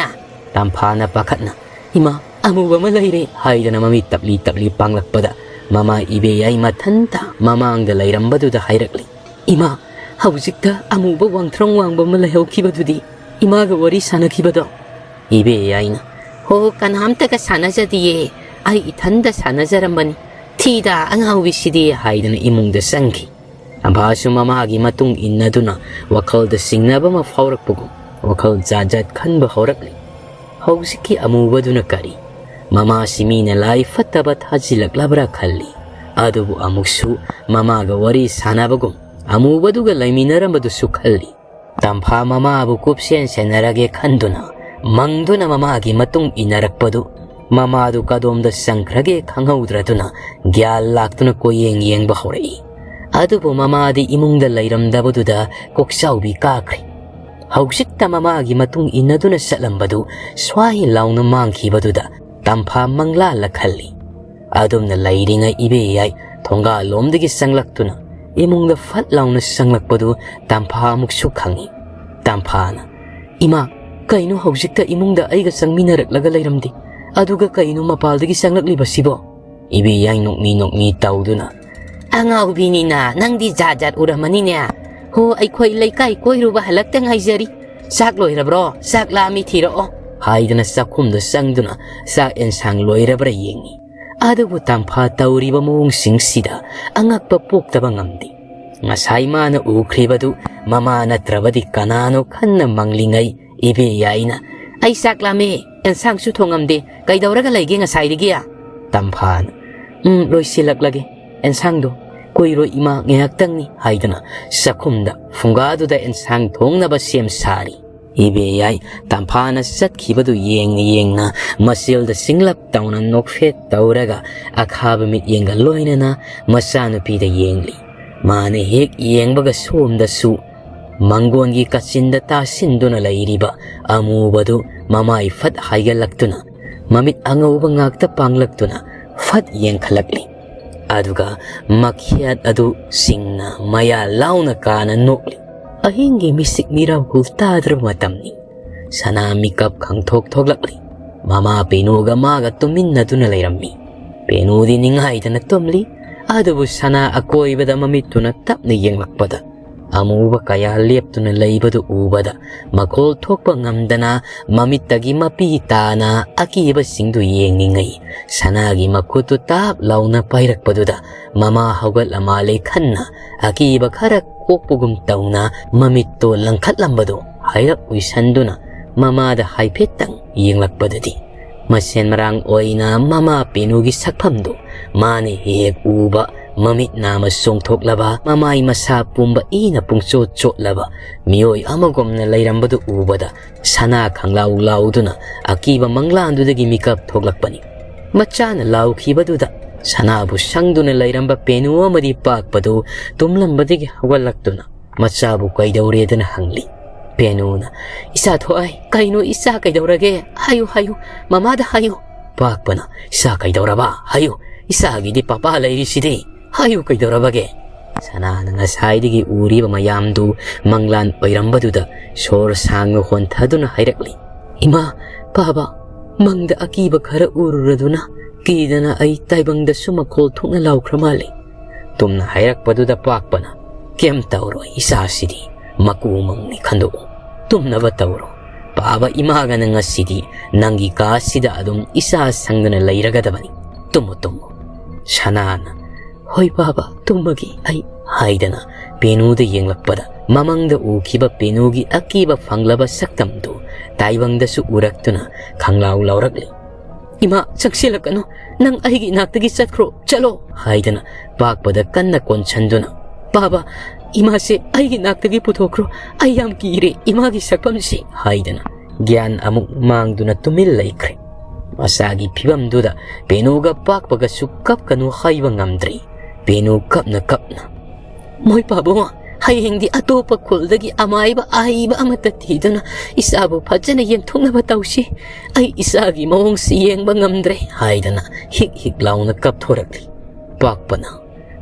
ꯇꯝꯐꯥꯅ ꯄꯥꯈꯠꯅ, "ꯏꯃꯥ, ꯑꯃꯨꯕ ꯑꯃ ꯂꯩꯔꯦ" ꯍꯥꯏꯗꯅ ꯃꯃꯤꯠ ꯇꯞꯂꯤ ꯇꯞꯂꯤ ꯄꯥꯡꯂꯛꯄꯗ, ꯃꯃꯥ ꯏꯕꯦꯌꯥꯏ ꯃꯊꯟꯇ ꯃꯃꯥꯡꯗ ꯂꯩꯔꯝꯕꯗꯨꯗ ꯍꯥꯏꯔꯛꯂꯤ, "ꯏꯃꯥ, ꯍꯧꯖꯤꯛꯇ ꯑꯃꯨꯕ ꯋꯥꯡꯊ꯭ꯔꯣꯡ ꯋꯥꯡꯕ ꯑꯃ ꯂꯩꯍꯧꯈꯤꯕꯗꯨꯗꯤ ꯏꯃꯥꯒ ꯋꯥꯔꯤ ꯁꯥꯟꯅꯈꯤꯕꯗꯣ?" ꯏꯕꯦꯌꯥꯏꯅ, "ꯍꯣ, ꯀꯅꯥꯝꯇꯒ ꯁꯥꯟꯅꯖꯗꯤꯌꯦ, ꯑꯩ ꯏꯊꯟꯗ ꯁꯥꯟꯅꯖꯔꯝꯕꯅꯤ꯫ ꯊꯤꯗ ꯑꯉꯥꯎꯕꯤꯁꯤꯗꯤ" ꯍꯥꯏꯗꯅ ꯏꯃꯨꯡꯗ ꯆꯪꯈꯤ꯫ ꯇꯝꯐꯥꯁꯨ ꯃꯃꯥꯒꯤ ꯃꯇꯨꯡ ꯏꯟꯅꯗꯨꯅ ꯋꯥꯈꯜꯗ ꯆꯤꯡꯅꯕ ꯑꯃ ꯐꯥꯎꯔꯛꯄꯒꯨꯝ ꯋꯥꯈꯜ ꯖꯥꯠ ꯖꯥꯠ ꯈꯟꯕ ꯍꯧꯔꯛꯂꯤ꯫ ꯍꯧꯖꯤꯛꯀꯤ ꯑꯃꯨꯕꯗꯨꯅ ꯀꯔꯤ? ꯃꯃꯥꯁꯤ ꯃꯤꯅ ꯂꯥꯏ ꯐꯠꯇꯕ ꯊꯥꯖꯤꯜꯂꯛꯂꯕ꯭ꯔꯥ ꯈꯜꯂꯤ꯫ ꯑꯗꯨꯕꯨ ꯑꯃꯨꯛꯁꯨ ꯃꯃꯥꯒ ꯋꯥꯔꯤ ꯁꯥꯟꯅꯕꯒꯨꯝ ꯑꯃꯨꯕꯗꯨꯒ ꯂꯩꯃꯤꯟꯅꯔꯝꯕꯗꯨꯁꯨ ꯈꯜꯂꯤ꯫ ꯇꯝꯐꯥ ꯃꯃꯥꯕꯨ ꯀꯨꯞꯁꯦꯟ ꯁꯦꯟꯅꯔꯒꯦ ꯈꯟꯗꯨꯅ ꯃꯪꯗꯨꯅ ꯃꯃꯥꯒꯤ ꯃꯇꯨꯡ ꯏꯟꯅꯔꯛꯄꯗꯨ, ꯃꯃꯥꯗꯨ ꯀꯗꯣꯝꯗ ꯆꯪꯈ꯭ꯔꯒꯦ ꯈꯪꯍꯧꯗ꯭ꯔꯗꯨꯅ ꯒ꯭ꯌꯥꯟ ꯂꯥꯛꯇꯨꯅ ꯀꯣꯏꯌꯦꯡ ꯌꯦꯡꯕ ꯍꯧꯔꯛꯏ꯫ ꯑꯗꯨꯕꯨ ꯃꯃꯥꯗꯤ ꯏꯃꯨꯡꯗ ꯂꯩꯔꯝꯗꯕꯗꯨꯗ ꯀꯣꯛꯆꯥꯎꯕꯤ ꯀꯥꯈ꯭ꯔꯦ꯫ ꯍꯧꯖꯤꯛꯇ ꯃꯃꯥꯒꯤ ꯃꯇꯨꯡ ꯏꯟꯅꯗꯨꯅ ꯆꯠꯂꯝꯕꯗꯨ ꯁ꯭ꯋꯥꯏ ꯂꯥꯎꯅ ꯃꯥꯡꯈꯤꯕꯗꯨꯗ ꯇꯝꯐꯥ ꯃꯪꯂꯥꯜꯂ ꯈꯜꯂꯤ꯫ ꯑꯗꯨꯝꯅ ꯂꯩꯔꯤꯉꯩ ꯏꯕꯦꯌꯥꯏ ꯊꯣꯡꯒꯥꯜꯂꯣꯝꯗꯒꯤ ꯆꯪꯂꯛꯇꯨꯅ ꯏꯃꯨꯡꯗ ꯐꯠ ꯂꯥꯎꯅ ꯆꯪꯂꯛꯄꯗꯨ ꯇꯝꯐꯥ ꯑꯃꯨꯛꯁꯨ ꯈꯪꯏ꯫ ꯇꯝꯐꯥꯅ, "ꯏꯃꯥ, ꯀꯩꯅꯣ ꯍꯧꯖꯤꯛꯇ ꯏꯃꯨꯡꯗ ꯑꯩꯒ ꯆꯪꯃꯤꯟꯅꯔꯛꯂꯒ ꯂꯩꯔꯝꯗꯦ, ꯑꯗꯨꯒ ꯀꯩꯅꯣ ꯃꯄꯥꯜꯗꯒꯤ ꯆꯪꯂꯛꯂꯤꯕꯁꯤꯕꯣ?" ꯏꯕꯦꯌꯥꯏ ꯅꯣꯛꯃꯤ ꯅꯣꯛꯃꯤ ꯇꯧꯗꯨꯅ, "ꯑꯉꯥꯎꯕꯤꯅꯤꯅ ꯅꯪꯗꯤ ꯖꯥꯠ ꯖꯥꯠ ꯎꯔꯝꯃꯅꯤꯅꯦ꯫ ꯍꯣ, ꯑꯩꯈꯣꯏ ꯂꯩꯀꯥꯏ ꯀꯣꯏꯔꯨꯕ ꯍꯜꯂꯛꯇ ꯉꯥꯏꯖꯔꯤ꯫ ꯆꯥꯛ ꯂꯣꯏꯔꯕ꯭ꯔꯣ? ꯆꯥꯛ ꯂꯥꯝꯃꯤ ꯊꯤꯔꯛꯑꯣ" ꯍꯥꯏꯗꯅ ꯆꯥꯛꯈꯨꯝꯗ ꯆꯪꯗꯨꯅ ꯆꯥꯛ ꯑꯦꯟꯁꯥꯡ ꯂꯣꯏꯔꯕ꯭ꯔꯥ ꯌꯦꯡꯉꯤ꯫ ꯑꯗꯨꯕꯨ ꯇꯝꯐꯥ ꯇꯧꯔꯤꯕ ꯃꯑꯣꯡꯁꯤꯡꯁꯤꯗ ꯑꯉꯛꯄ ꯄꯣꯛꯇꯕ ꯉꯝꯗꯦ꯫ ꯉꯁꯥꯏ ꯃꯥꯅ ꯎꯈ꯭ꯔꯤꯕꯗꯨ ꯃꯃꯥ ꯅꯠꯇ꯭ꯔꯕꯗꯤ ꯀꯅꯥꯅꯣ ꯈꯟꯅ ꯃꯪꯂꯤꯉꯩ ꯏꯕꯦꯌꯥꯏꯅ, "ꯑꯩ ꯆꯥꯛ ꯂꯥꯝꯃꯦ, ꯑꯦꯟꯁꯥꯡꯁꯨ ꯊꯣꯡꯉꯝꯗꯦ, ꯀꯩꯗꯧꯔꯒ ꯂꯩꯒꯦ ꯉꯁꯥꯏꯗꯒꯤ?" ꯇꯝꯐꯥꯅ, "ꯎꯝ, ꯂꯣꯏꯁꯤꯜꯂꯛꯂꯒꯦ ꯑꯦꯟꯁꯥꯡꯗꯣ, ꯀꯨꯏꯔꯣꯏ ꯏꯃꯥ, ꯉꯥꯏꯍꯥꯛꯇꯪꯅꯤ" ꯍꯥꯏꯗꯨꯅ ꯆꯥꯛꯈꯨꯝꯗ ꯐꯨꯡꯒꯥꯗꯨꯗ ꯑꯦꯟꯁꯥꯡ ꯊꯣꯡꯅꯕ ꯁꯦꯝ ꯁꯥꯔꯤ꯫ ꯏꯕꯦꯌꯥꯏ ꯇꯝꯐꯥꯅ ꯆꯠꯈꯤꯕꯗꯨ ꯌꯦꯡꯅ ꯌꯦꯡꯅ ꯃꯆꯦꯜꯗ ꯆꯤꯡꯂꯞ ꯇꯧꯅ ꯅꯣꯛꯐꯦꯠ ꯇꯧꯔꯒ ꯑꯈꯥꯕ ꯃꯤꯠꯌꯦꯡꯒ ꯂꯣꯏꯅꯅ ꯃꯆꯥꯅꯨꯄꯤꯗ ꯌꯦꯡꯂꯤ꯫ ꯃꯥꯅ ꯍꯦꯛ ꯌꯦꯡꯕꯒ ꯁꯣꯝꯗꯁꯨ ꯃꯪꯒꯣꯟꯒꯤ ꯀꯥꯆꯤꯟꯗ ꯇꯥꯁꯤꯟꯗꯨꯅ ꯂꯩꯔꯤꯕ ꯑꯃꯨꯕꯗꯨ ꯃꯃꯥꯏ ꯐꯠ ꯍꯥꯏꯒꯠꯂꯛꯇꯨꯅ ꯃꯃꯤꯠ ꯑꯉꯧꯕ ꯉꯥꯛꯇ ꯄꯥꯡꯂꯛꯇꯨꯅ ꯐꯠ ꯌꯦꯡꯈꯠꯂꯛꯂꯤ꯫ ꯑꯗꯨꯒ ꯃꯈꯦꯠ ꯑꯗꯨ ꯁꯤꯡꯅ ꯃꯌꯥ ꯂꯥꯎꯅ ꯀꯥꯅ ꯅꯣꯛꯂꯤ꯫ ꯑꯍꯤꯡꯒꯤ ꯃꯤꯁꯤꯛ ꯃꯤꯔꯥꯎ ꯍꯨꯜ ꯇꯥꯗ꯭ꯔꯕ ꯃꯇꯝꯅꯤ꯫ ꯁꯅꯥ ꯃꯤꯀꯞ ꯈꯪꯊꯣꯛ ꯊꯣꯛꯂꯛꯂꯤ꯫ ꯃꯃꯥ ꯄꯦꯅꯨꯒ ꯃꯥꯒ ꯇꯨꯃꯤꯟꯅꯗꯨꯅ ꯂꯩꯔꯝꯃꯤ꯫ ꯄꯦꯅꯨꯗꯤ ꯅꯤꯡꯉꯥꯏꯗꯅ ꯇꯨꯝꯂꯤ꯫ ꯑꯗꯨꯕꯨ ꯁꯅꯥ ꯑꯀꯣꯏꯕꯗ ꯃꯃꯤꯠꯇꯨꯅ ꯇꯞꯅ ꯌꯦꯡꯂꯛꯄꯗ ꯑꯃꯨꯕ ꯀꯌꯥ ꯂꯦꯞꯇꯨꯅ ꯂꯩꯕꯗꯨ ꯎꯕꯗ ꯃꯈꯣꯜ ꯊꯣꯛꯄ ꯉꯝꯗꯅ ꯃꯃꯤꯠꯇꯒꯤ ꯃꯄꯤ ꯇꯥꯅ ꯑꯀꯤꯕꯁꯤꯡꯗꯨ ꯌꯦꯡꯂꯤꯉꯩ ꯁꯅꯥꯒꯤ ꯃꯈꯨꯠꯇꯨ ꯇꯥꯞ ꯂꯥꯎꯅ ꯄꯥꯏꯔꯛꯄꯗꯨꯗ ꯃꯃꯥ ꯍꯧꯒꯠꯂ ꯃꯥꯜꯂꯦ ꯈꯟꯅ ꯑꯀꯤꯕ ꯈꯔ ꯀꯣꯛꯄꯒꯨꯝ ꯇꯧꯅ ꯃꯃꯤꯠꯇꯣ ꯂꯪꯈꯠꯂꯝꯕꯗꯣ ꯍꯥꯏꯔꯞ ꯎꯏꯁꯟꯗꯨꯅ ꯃꯃꯥꯗ ꯍꯥꯏꯐꯦꯠꯇꯪ ꯌꯦꯡꯂꯛꯄꯗꯗꯤ ꯃꯁꯦꯟ ꯃꯔꯥꯡ ꯑꯣꯏꯅ ꯃꯃꯥ ꯄꯦꯅꯨꯒꯤ ꯁꯛꯐꯝꯗꯨ ꯃꯥꯅ ꯍꯦꯛ ꯎꯕ ꯃꯃꯤꯠ ꯅꯥꯃ ꯆꯣꯡꯊꯣꯛꯂꯕ, ꯃꯃꯥꯏ ꯃꯁꯥ ꯄꯨꯝꯕ ꯏꯅ ꯄꯨꯡꯆꯣꯠ ꯆꯣꯠꯂꯕ ꯃꯤꯑꯣꯏ ꯑꯃꯒꯨꯝꯅ ꯂꯩꯔꯝꯕꯗꯨ ꯎꯕꯗ ꯁꯅꯥ ꯈꯪꯂꯥꯎ ꯂꯥꯎꯗꯨꯅ ꯑꯀꯤꯕ ꯃꯪꯂꯥꯟꯗꯨꯗꯒꯤ ꯃꯤꯀꯞ ꯊꯣꯛꯂꯛꯄꯅꯤ꯫ ꯃꯆꯥꯅ ꯂꯥꯎꯈꯤꯕꯗꯨꯗ ꯁꯅꯥꯕꯨ ꯁꯪꯗꯨꯅ ꯂꯩꯔꯝꯕ ꯄꯦꯅꯨ ꯑꯃꯗꯤ ꯄꯥꯛꯄꯗꯨ ꯇꯨꯝꯂꯝꯕꯗꯒꯤ ꯍꯧꯒꯠꯂꯛꯇꯨꯅ ꯃꯆꯥꯕꯨ ꯀꯩꯗꯧꯔꯦꯗꯅ ꯍꯪꯂꯤ꯫ ꯄꯦꯅꯨꯅ, "ꯏꯆꯥ ꯊꯣꯛꯑꯥꯏ, ꯀꯩꯅꯣ ꯏꯆꯥ ꯀꯩꯗꯧꯔꯒꯦ? ꯍꯥꯏꯌꯨ, ꯍꯥꯏꯌꯨ, ꯃꯃꯥꯗ ꯍꯥꯏꯌꯨ꯫" ꯄꯥꯛꯄꯅ, "ꯏꯆꯥ ꯀꯩꯗꯧꯔꯕ? ꯍꯥꯏꯌꯨ, ꯏꯆꯥꯒꯤꯗꯤ ꯄꯄꯥ ꯂꯩꯔꯤꯁꯤꯗꯤ꯫ ꯍꯥꯏꯌꯨ, ꯀꯩꯗꯧꯔꯕꯒꯦ?" ꯁꯅꯥꯅ ꯉꯁꯥꯏꯗꯒꯤ ꯎꯔꯤꯕ ꯃꯌꯥꯝꯗꯨ ꯃꯪꯂꯥꯟ ꯑꯣꯏꯔꯝꯕꯗꯨꯗ ꯁꯣꯔ ꯁꯥꯡꯅ ꯍꯣꯟꯊꯗꯨꯅ ꯍꯥꯏꯔꯛꯂꯤ, "ꯏꯃꯥ, ꯄꯥꯕ, ꯃꯪꯗ ꯑꯀꯤꯕ ꯈꯔ ꯎꯔꯨꯔꯗꯨꯅ ꯀꯤꯗꯅ ꯑꯩ ꯇꯥꯏꯕꯪꯗꯁꯨ ꯃꯈꯣꯜ ꯊꯣꯛꯅ ꯂꯥꯎꯈ꯭ꯔ ꯃꯥꯜꯂꯤ꯫" ꯇꯨꯝꯅ ꯍꯥꯏꯔꯛꯄꯗꯨꯗ ꯄꯥꯛꯄꯅ, "ꯀꯩꯝ ꯇꯧꯔꯣꯏ, ꯏꯆꯥꯁꯤꯗꯤ ꯃꯀꯨ ꯃꯪꯅꯤ ꯈꯟꯗꯣꯛꯎ꯫ ꯇꯨꯝꯅꯕ ꯇꯧꯔꯣ꯫ ꯄꯥꯕ ꯏꯃꯥꯒꯅ ꯉꯁꯤꯗꯤ ꯅꯪꯒꯤ ꯀꯥꯁꯤꯗ ꯑꯗꯨꯝ ꯏꯆꯥ ꯁꯪꯗꯨꯅ ꯂꯩꯔꯒꯗꯕꯅꯤ꯫ Tamu, Tamu." ꯁꯅꯥꯅ, "ꯍꯣꯏ ꯄꯥꯕ, ꯇꯨꯝꯃꯒꯦ ꯑꯩ," ꯍꯥꯏꯗꯅ ꯄꯦꯅꯨꯗ ꯌꯦꯡꯂꯛꯄꯗ ꯃꯃꯪꯗ ꯎꯈꯤꯕ ꯄꯦꯅꯨꯒꯤ ꯑꯀꯤꯕ ꯐꯪꯂꯕ ꯁꯛꯇꯝꯗꯨ ꯇꯥꯏꯕꯪꯗꯁꯨ ꯎꯔꯛꯇꯨꯅ ꯈꯪꯂꯥꯎ ꯂꯥꯎꯔꯛꯂꯤ꯫ "ꯏꯃꯥ, ꯆꯪꯁꯤꯜꯂꯛꯀꯅꯨ꯫ ꯅꯪ ꯑꯩꯒꯤ ꯏꯅꯥꯛꯇꯒꯤ ꯆꯠꯈ꯭ꯔꯣ, ꯆꯠꯂꯣ," ꯍꯥꯏꯗꯅ ꯄꯥꯛꯄꯗ ꯀꯟꯅ ꯀꯣꯟꯁꯟꯗꯨꯅ, "ꯄꯥꯕ, ꯏꯃꯥꯁꯦ ꯑꯩꯒꯤ ꯏꯅꯥꯛꯇꯒꯤ ꯄꯨꯊꯣꯛꯈ꯭ꯔꯣ꯫ ꯑꯩ ꯌꯥꯝ ꯀꯤꯔꯦ ꯏꯃꯥꯒꯤ ꯁꯛꯐꯝꯁꯦ," ꯍꯥꯏꯗꯅ ꯒ꯭ꯌꯥꯟ ꯑꯃꯨꯛ ꯃꯥꯡꯗꯨꯅ ꯇꯨꯃꯤꯟ ꯂꯩꯈ꯭ꯔꯦ꯫ ꯃꯆꯥꯒꯤ ꯐꯤꯕꯝꯗꯨꯗ ꯄꯦꯅꯨꯒ ꯄꯥꯛꯄꯒꯁꯨ ꯀꯞꯀꯅꯨ ꯍꯥꯏꯕ ꯉꯝꯗ꯭ꯔꯦ꯫ ꯄꯦꯅꯨ ꯀꯞꯅ ꯀꯞꯅ, "ꯃꯣꯏ ꯄꯥꯕꯨꯡ, ꯍꯌꯦꯡꯗꯤ ꯑꯇꯣꯞꯄ ꯈꯨꯜꯗꯒꯤ ꯑꯃꯥꯏꯕ ꯑꯍꯩꯕ ꯑꯃꯠꯇ ꯊꯤꯗꯨꯅ ꯏꯆꯥꯕꯨ ꯐꯖꯅ ꯌꯦꯡꯊꯣꯛꯅꯕ ꯇꯧꯁꯤ꯫ ꯑꯩ ꯏꯆꯥꯒꯤ ꯃꯑꯣꯡꯁꯤ ꯌꯦꯡꯕ ꯉꯝꯗ꯭ꯔꯦ," ꯍꯥꯏꯗꯅ ꯍꯤꯛ ꯍꯤꯛ ꯂꯥꯎꯅ ꯀꯞꯊꯣꯔꯛꯂꯤ꯫ ꯄꯥꯛꯄꯅ,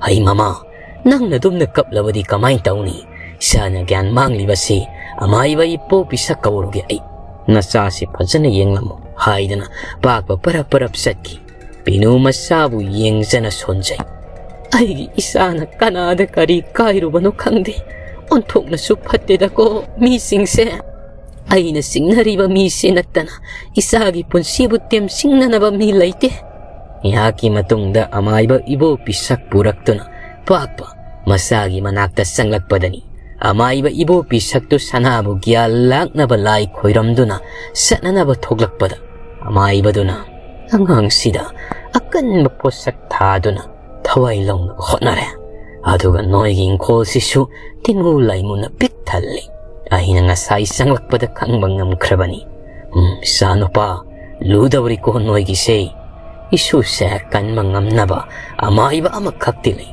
"ꯍꯩ ꯃꯃꯥ, ꯅꯪꯅ ꯑꯗꯨꯝꯅ ꯀꯞꯂꯕꯗꯤ ꯀꯃꯥꯏꯅ ꯇꯧꯅꯤ? ꯏꯁꯥꯅ ꯒ꯭ꯌꯥꯟ ꯃꯥꯡꯂꯤꯕꯁꯤ ꯑꯃꯥꯏꯕ ꯏꯕꯣ ꯄꯤꯁꯛ ꯀꯧꯔꯨꯒꯦ ꯑꯩ꯫ ꯅꯆꯥꯁꯤ ꯐꯖꯅ ꯌꯦꯡꯂꯝꯃꯨ" ꯍꯥꯏꯗꯅ ꯄꯥꯛꯄ ꯄꯔꯞ ꯄꯔꯞ ꯆꯠꯈꯤ꯫ ꯄꯤꯅꯨ ꯃꯆꯥꯕꯨ ꯌꯦꯡꯖꯅ ꯁꯣꯟꯖꯩ꯫ "ꯑꯩꯒꯤ ꯏꯆꯥꯅ ꯀꯅꯥꯗ ꯀꯔꯤ ꯀꯥꯏꯔꯨꯕꯅꯣ ꯈꯪꯗꯦ꯫ ꯑꯣꯟꯊꯣꯛꯅꯁꯨ ꯐꯠꯇꯦꯗꯀꯣ ꯃꯤꯁꯤꯡꯁꯦ꯫ ꯑꯩꯅ ꯆꯤꯡꯅꯔꯤꯕ ꯃꯤꯁꯦ ꯅꯠꯇꯅ ꯏꯆꯥꯒꯤ ꯄꯨꯟꯁꯤꯕꯨ ꯇꯦꯝꯁꯤꯡꯅꯅꯕ ꯃꯤ ꯂꯩꯇꯦ"꯫ ꯉꯥꯏꯍꯥꯛꯀꯤ ꯃꯇꯨꯡꯗ ꯑꯃꯥꯏꯕ ꯏꯕꯣ ꯄꯤꯁꯛ ꯄꯨꯔꯛꯇꯨꯅ ꯄꯥꯛꯄ ꯃꯆꯥꯒꯤ ꯃꯅꯥꯛꯇ ꯆꯪꯂꯛꯄꯗꯅꯤ꯫ ꯑꯃꯥꯏꯕ ꯏꯕꯣ ꯄꯤꯁꯛꯇꯨ ꯁꯅꯥꯕꯨ ꯒ꯭ꯌꯥꯟ ꯂꯥꯛꯅꯕ ꯂꯥꯏ ꯈꯣꯏꯔꯝꯗꯨꯅ ꯆꯠꯅꯅꯕ ꯊꯣꯛꯂꯛꯄꯗ, ꯑꯃꯥꯏꯕꯗꯨꯅ ꯑꯉꯥꯡꯁꯤꯗ ꯑꯀꯟꯕ ꯄꯣꯠꯁꯛ ꯊꯥꯗꯨꯅ ꯊꯋꯥꯏ ꯂꯧꯅꯕ ꯍꯣꯠꯅꯔꯦ꯫ ꯑꯗꯨꯒ ꯅꯣꯏꯒꯤ ꯏꯪꯈꯣꯜꯁꯤꯁꯨ ꯇꯤꯟꯃꯨ ꯂꯩꯃꯨꯅ ꯄꯤꯛ ꯊꯜꯂꯤ꯫ ꯑꯩꯅ ꯉꯁꯥꯏ ꯆꯪꯂꯛꯄꯗ ꯈꯪꯕ ꯉꯝꯈ꯭ꯔꯕꯅꯤ꯫ ꯎꯝ, ꯏꯆꯥꯅꯨꯄꯥ, ꯂꯨꯗꯧꯔꯤꯀꯣ ꯅꯣꯏꯒꯤꯁꯦ꯫ ꯏꯁꯨꯁꯦ ꯀꯟꯕ ꯉꯝꯅꯕ ꯑꯃꯥꯏꯕ ꯑꯃꯈꯛꯇꯤ ꯂꯩ꯫